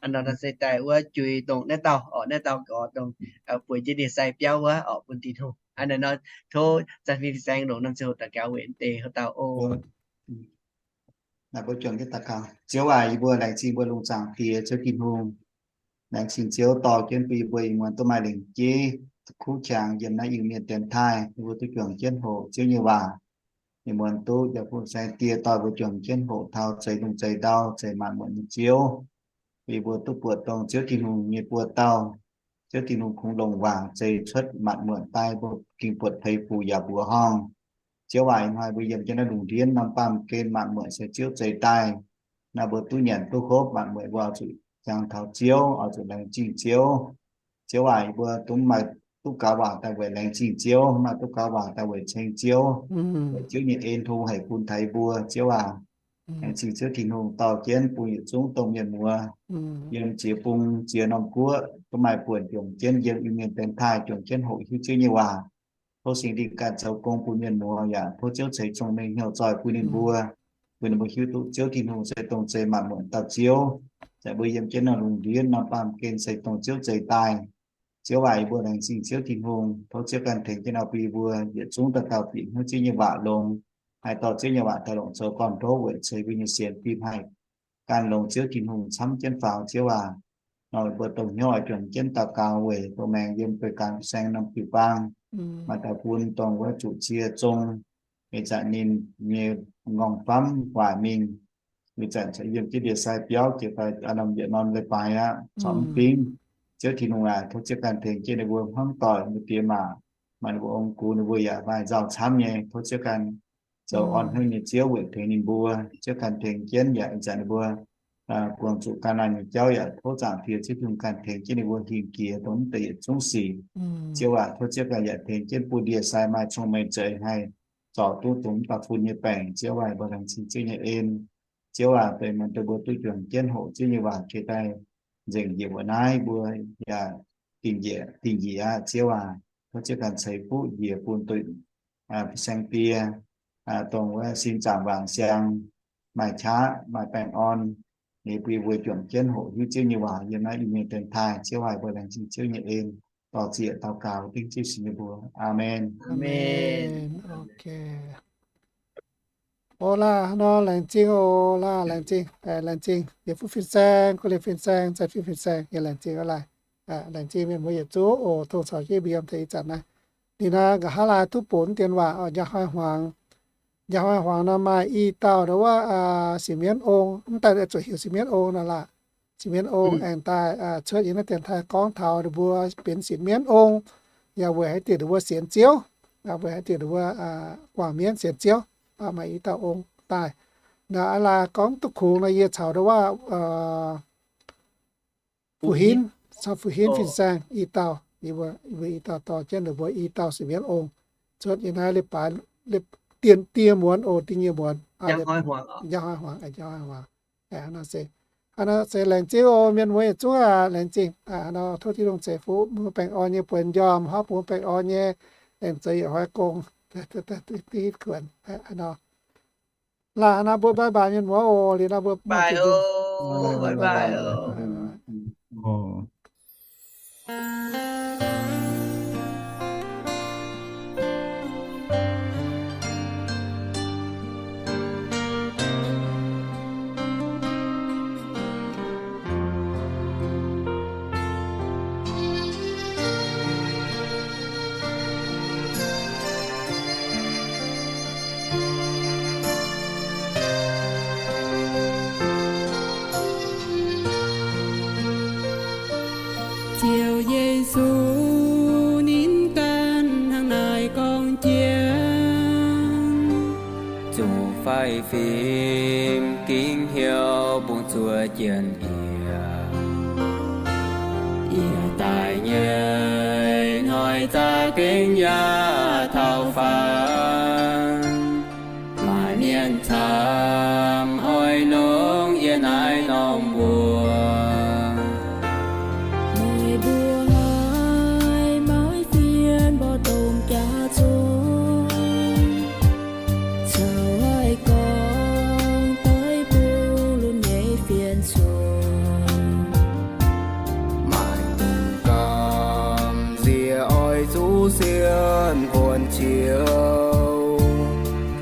Hnangv nor se daaih wuov jui dongh naaiv dauh orqc, naaiv dauh gorx dongh bueix jienv ndie-sai biauv wuov orqc, bun Tin-Hungh. Hnangv nor, tov Zanh Fin Saeng longc norm ziangh hoc daux gaux weic mv deix haaix dauh oc. Naaiv mbuo juangc jienv daux gaux. Ziouv aac, yie mbuo laengz zingh mbuo lungh zaangc Diex, Ziouv Tin-Hungh. Laengz zingh Ziouv dorh jienv bun yie mbuo ih muonz duqv maaih lengc jeiv kuv qangx yiem naaiv Iu-Mienh dienx taaih, yie mbuo duqv juangc jienv hoqc Ziouv nyei waac. Ih muonz duqv Ziouv Fin Saeng Die dorh mbuo juangc jienv hoqc taux zeix lungh zeix ndau, zeix maanc muotc nyei Ziouv. Yie mbuo duqv buatc dongh Ziouv Tin-Hungh nyei buo dauh, Ziouv Tin-Hungh kungx longc waac zeix cuotv maanc muotc daaih, mbuo gengh buatc peix fuc yaac mbuoqc horngh. Ziouv aac, ih hnoi mbuo yiem jienv naaiv lungh ndiev norm baamh gen maanc muotc se Ziouv zeix daaih. Naaiv mbuo duqv nyanc duqv hopv maanc muotc, mbuo oix zuqc jangx taux Ziouv, oix zuqc laengz zingh Ziouv. Ziouv aac, yie mbuo dongh maaih duqv gaux waac daaih weic laengz zingh Ziouv, maaih duqv gaux waac daaih weic ceng Ziouv, weic Ziouv nyei en tov haic bun taux yie mbuo. Ziouv aac, laengz zingh Ziouv Tin-Hungh dorh jienv bun yietc zungv domh mienh muoz yiem ziex bung ziex norm guoqv duqv maaih buonc juangc jienv yiem Iu-Mienh dienx taaih juangc jienv hoqc hiuv Ziouv nyei waac. Tov Singx Lingh ganh zoux gong bun mienh muoz yaac tov Ziouv ceix cong-mengh hnyouv zoih bun ninh mbuo, bun ninh mbuo hiuv duqv Ziouv Tin-Hungh se dongh zeix maanc muotc dauh Ziouv. Zaqc mbuo yiem jienv naaiv lungh ndiev norm baamh gen se dongh Ziouv zeix daaih. Ziouv aac, yie mbuo laengz zingh Ziouv Tin-Hungh, tov Ziouv ganh tengx jienv nor bun yie mbuo yietc zungv dauh dauh bieqc hnyouv Ziouv nyei waac longx, haih dorh Ziouv nyei waac daaih longc zoux gorn-ndoqv weic ceix mbuo nyei sienx fim haih gan longx Ziouv Tin-Hungh camv jienv faaux. Ziouv aac, nor mbuo dongh hnyouv oix juangc jienv daux gaux weic dongh maengx yiem Beiv Gaax Fin Saeng norm jiu-baang, maaih dauh bun dongh wuov zuqc cie zong, ih zanc ninh nyei ngorng famv waaic mingh, ih zanc yiem jienv ndie-sai biauv jiex daaih norm yietc norm leiz-baaix aqv, corc mv fingx. Ziouv Tin-Hungh aac, tov Ziouv ganh tengx jienv ninh mbuo hmuangv doic, ninh mbuo diex maac, maaih ninh mbuo ong-gux, ninh mbuo yaac maaih nzauh camv nyei. Tov Ziouv ganh zoux orn hnyouv nyei Ziouv weic tengx ninh mbuo. Ziouv ganh tengx jienv yaac ih zanc ninh mbuo buangh zuqc ga'naanh nyei jauv yaac tov Zaangc Diex Ziouv Tin-Hungh ganh tengx jienv ninh mbuo hingh jiex dongh mv deix yietc zungv sic. Ziouv aac, tov Ziouv ganh yaac tengx jienv bun ndie-sai maaih cong-mengh zeix haih zorc duqv dongh mv baac fun nyei baengc. Ziouv aac, mbuo laengz zingh Ziouv nyei en. Ziouv aac, deix maaih deix mbuo duqv juangc jienv hoqc Ziouv nyei waac jiex daaih nzengc njiec wuov naaiv, mbuo yaac dingh njiec, dingh njiec aqv. Ziouv aac, tov Ziouv ganh ceix fuqv njiec bun duqv fin-saeng die, dongh wuov sin zaangc wangc siang, maaih qaqv maaih baengh orn, ninh bun yie mbuo juangc jienv hoqc hiuv Ziouv nyei waac yiem naaiv Iu-Mienh dienx taaih. Ziouv aac, mbuo laengz zingh Ziouv nyei en, dorh zieqc daux gaux dengv Ziouv Yesu nyei mbuox. Aamen. Oc, laanh nor laengz zingh oc, laanh laengz zingh, laengz zingh yietc fuqv fin-saeng, guv liuz fin-saeng, zai fin fin-saeng, yie laengz zingh oc, laanh. Laengz zingh mienh muoz yietc zungv oc, tongx caux jienv mbuo yiem deix ih zanc naaiv. Ninh naaiv nqa'haav laai duqv bun dien waac oc, njang hnoi hmuangx. Njang hnoi hmuangx nor maaih i dauh nduov wuov singx mienv ong, mv daaih zuqc heuc singx mienv ong nor laanh. Singx mienv ong aengx daaih cuotv yiem naaiv dienx taaih gorngv taux ninh mbuo benx singx mienv ong, yaac weic haaix diuc ninh mbuo sienx Ziouv, weic haaix diuc ninh mbuo guangc mienv sienx Ziouv, baac maaih i dauh ong daaih. Naaiv laai gorngv duqv kungx nor yie caux nduov wuov Fu-Hinv, caux Fu-Hinv fin-saeng i dauh, yie mbuo i dauh dorh jienv ninh mbuo i dauh singx mienv ong cuotv yiem naaiv leiz-baaix, dien die muonz oc, dien die muonz, njang hnoi hmuangx, njang hnoi hmuangx. Hnangv nor se laengz zingh oc, mienh muoz yietc zungv aac, laengz zingh. Hnangv nor tov Tin-Hungh ceix fuqv mbuo baengh orn nyei buonc njormh, hopv mbuo baengh orn nyei, aengx zoux yietc hnoi gong, div kuonx. Hnangv nor, laanh hnangv nor mbuo bye bye mienh muoz oc, liuz nor mbuo Ziouv Yesu ninh ganh hnangv naaiv gorngv jiex, zuqc fai fim ging heuc bungx zuoqc jienv yie. Yie daaih nyei hnoi za'gengh yaac taux faanv, maaih mienh camv oix longc yie naaiv norm mbuox. Meih mbuo haih maiv fienx mborqv domh jaax zong, caux haih gorngv deic-bung lunx nyei fienx cuotv. Maaih dongh gamh nziex oix zuqc sienx kuonx qiex,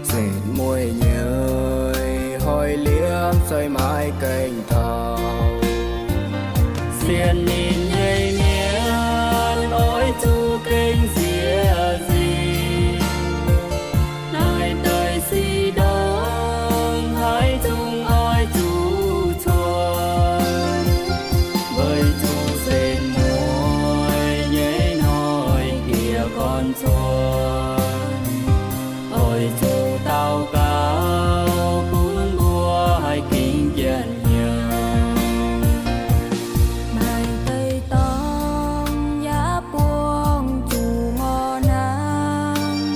setv mueiz nyei hoic liemh se maiv gaengh taux. Sienx ninh nyei mienh oix zuqc gengh nziex nzingc. Naaiv deix sic ndongc haaix zungv oix zuqc cuotv, weic zuqc setv mueiz nyei hnoi-diex gorn cuotv. Oix zuqc daux gaux bun mbuo haih gingx jienv hnyouv. Maaih deix dorngx yaac buangh zuqc ngorc hnaangx,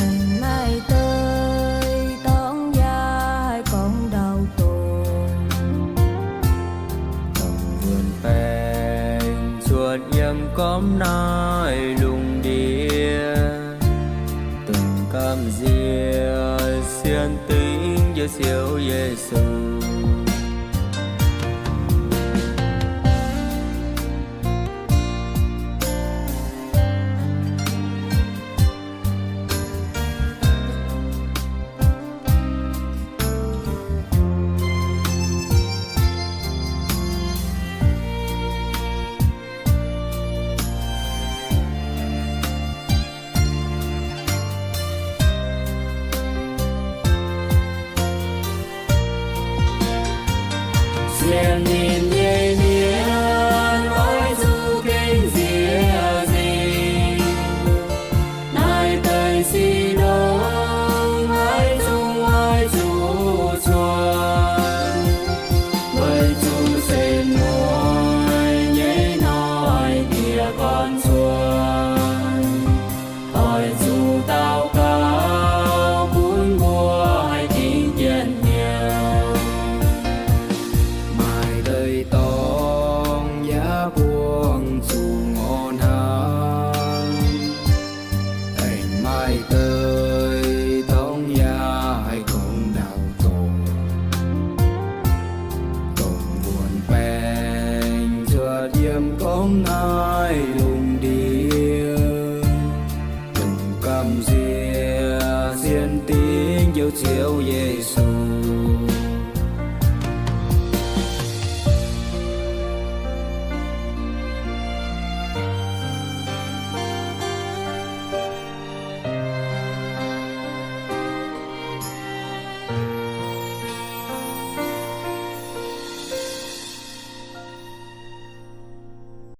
aengx maaih deix dorngx yaac haih gorngv ndau-douc. Dongh wuonh baengc cuotv yiem gormx naaiv lungh ndiev, dongh gamh nziex sienx dingc Njoux Ziouv Yesu. Sienx ninh nyei mienh oix zuqc gengh nziex nzingc. Naaiv deix sic ndongc haaix zungv oix zuqc cuotv, weic zuqc setv mueiz nyei hnoi-diex gorn cuotv. Oix zuqc daux gaux bun mbuo haih gingx jienv hnyouv. Maaih deix dorngx yaac buangh zuqc ngorc hnaangx, aengx maaih deix dorngx yaac haih gorngv ndau-douc. Dongh wuonh baengc cuotv yiem gormx naaiv lungh ndiev, dongh gamh nziex sienx dingc Njoux Ziouv Yesu.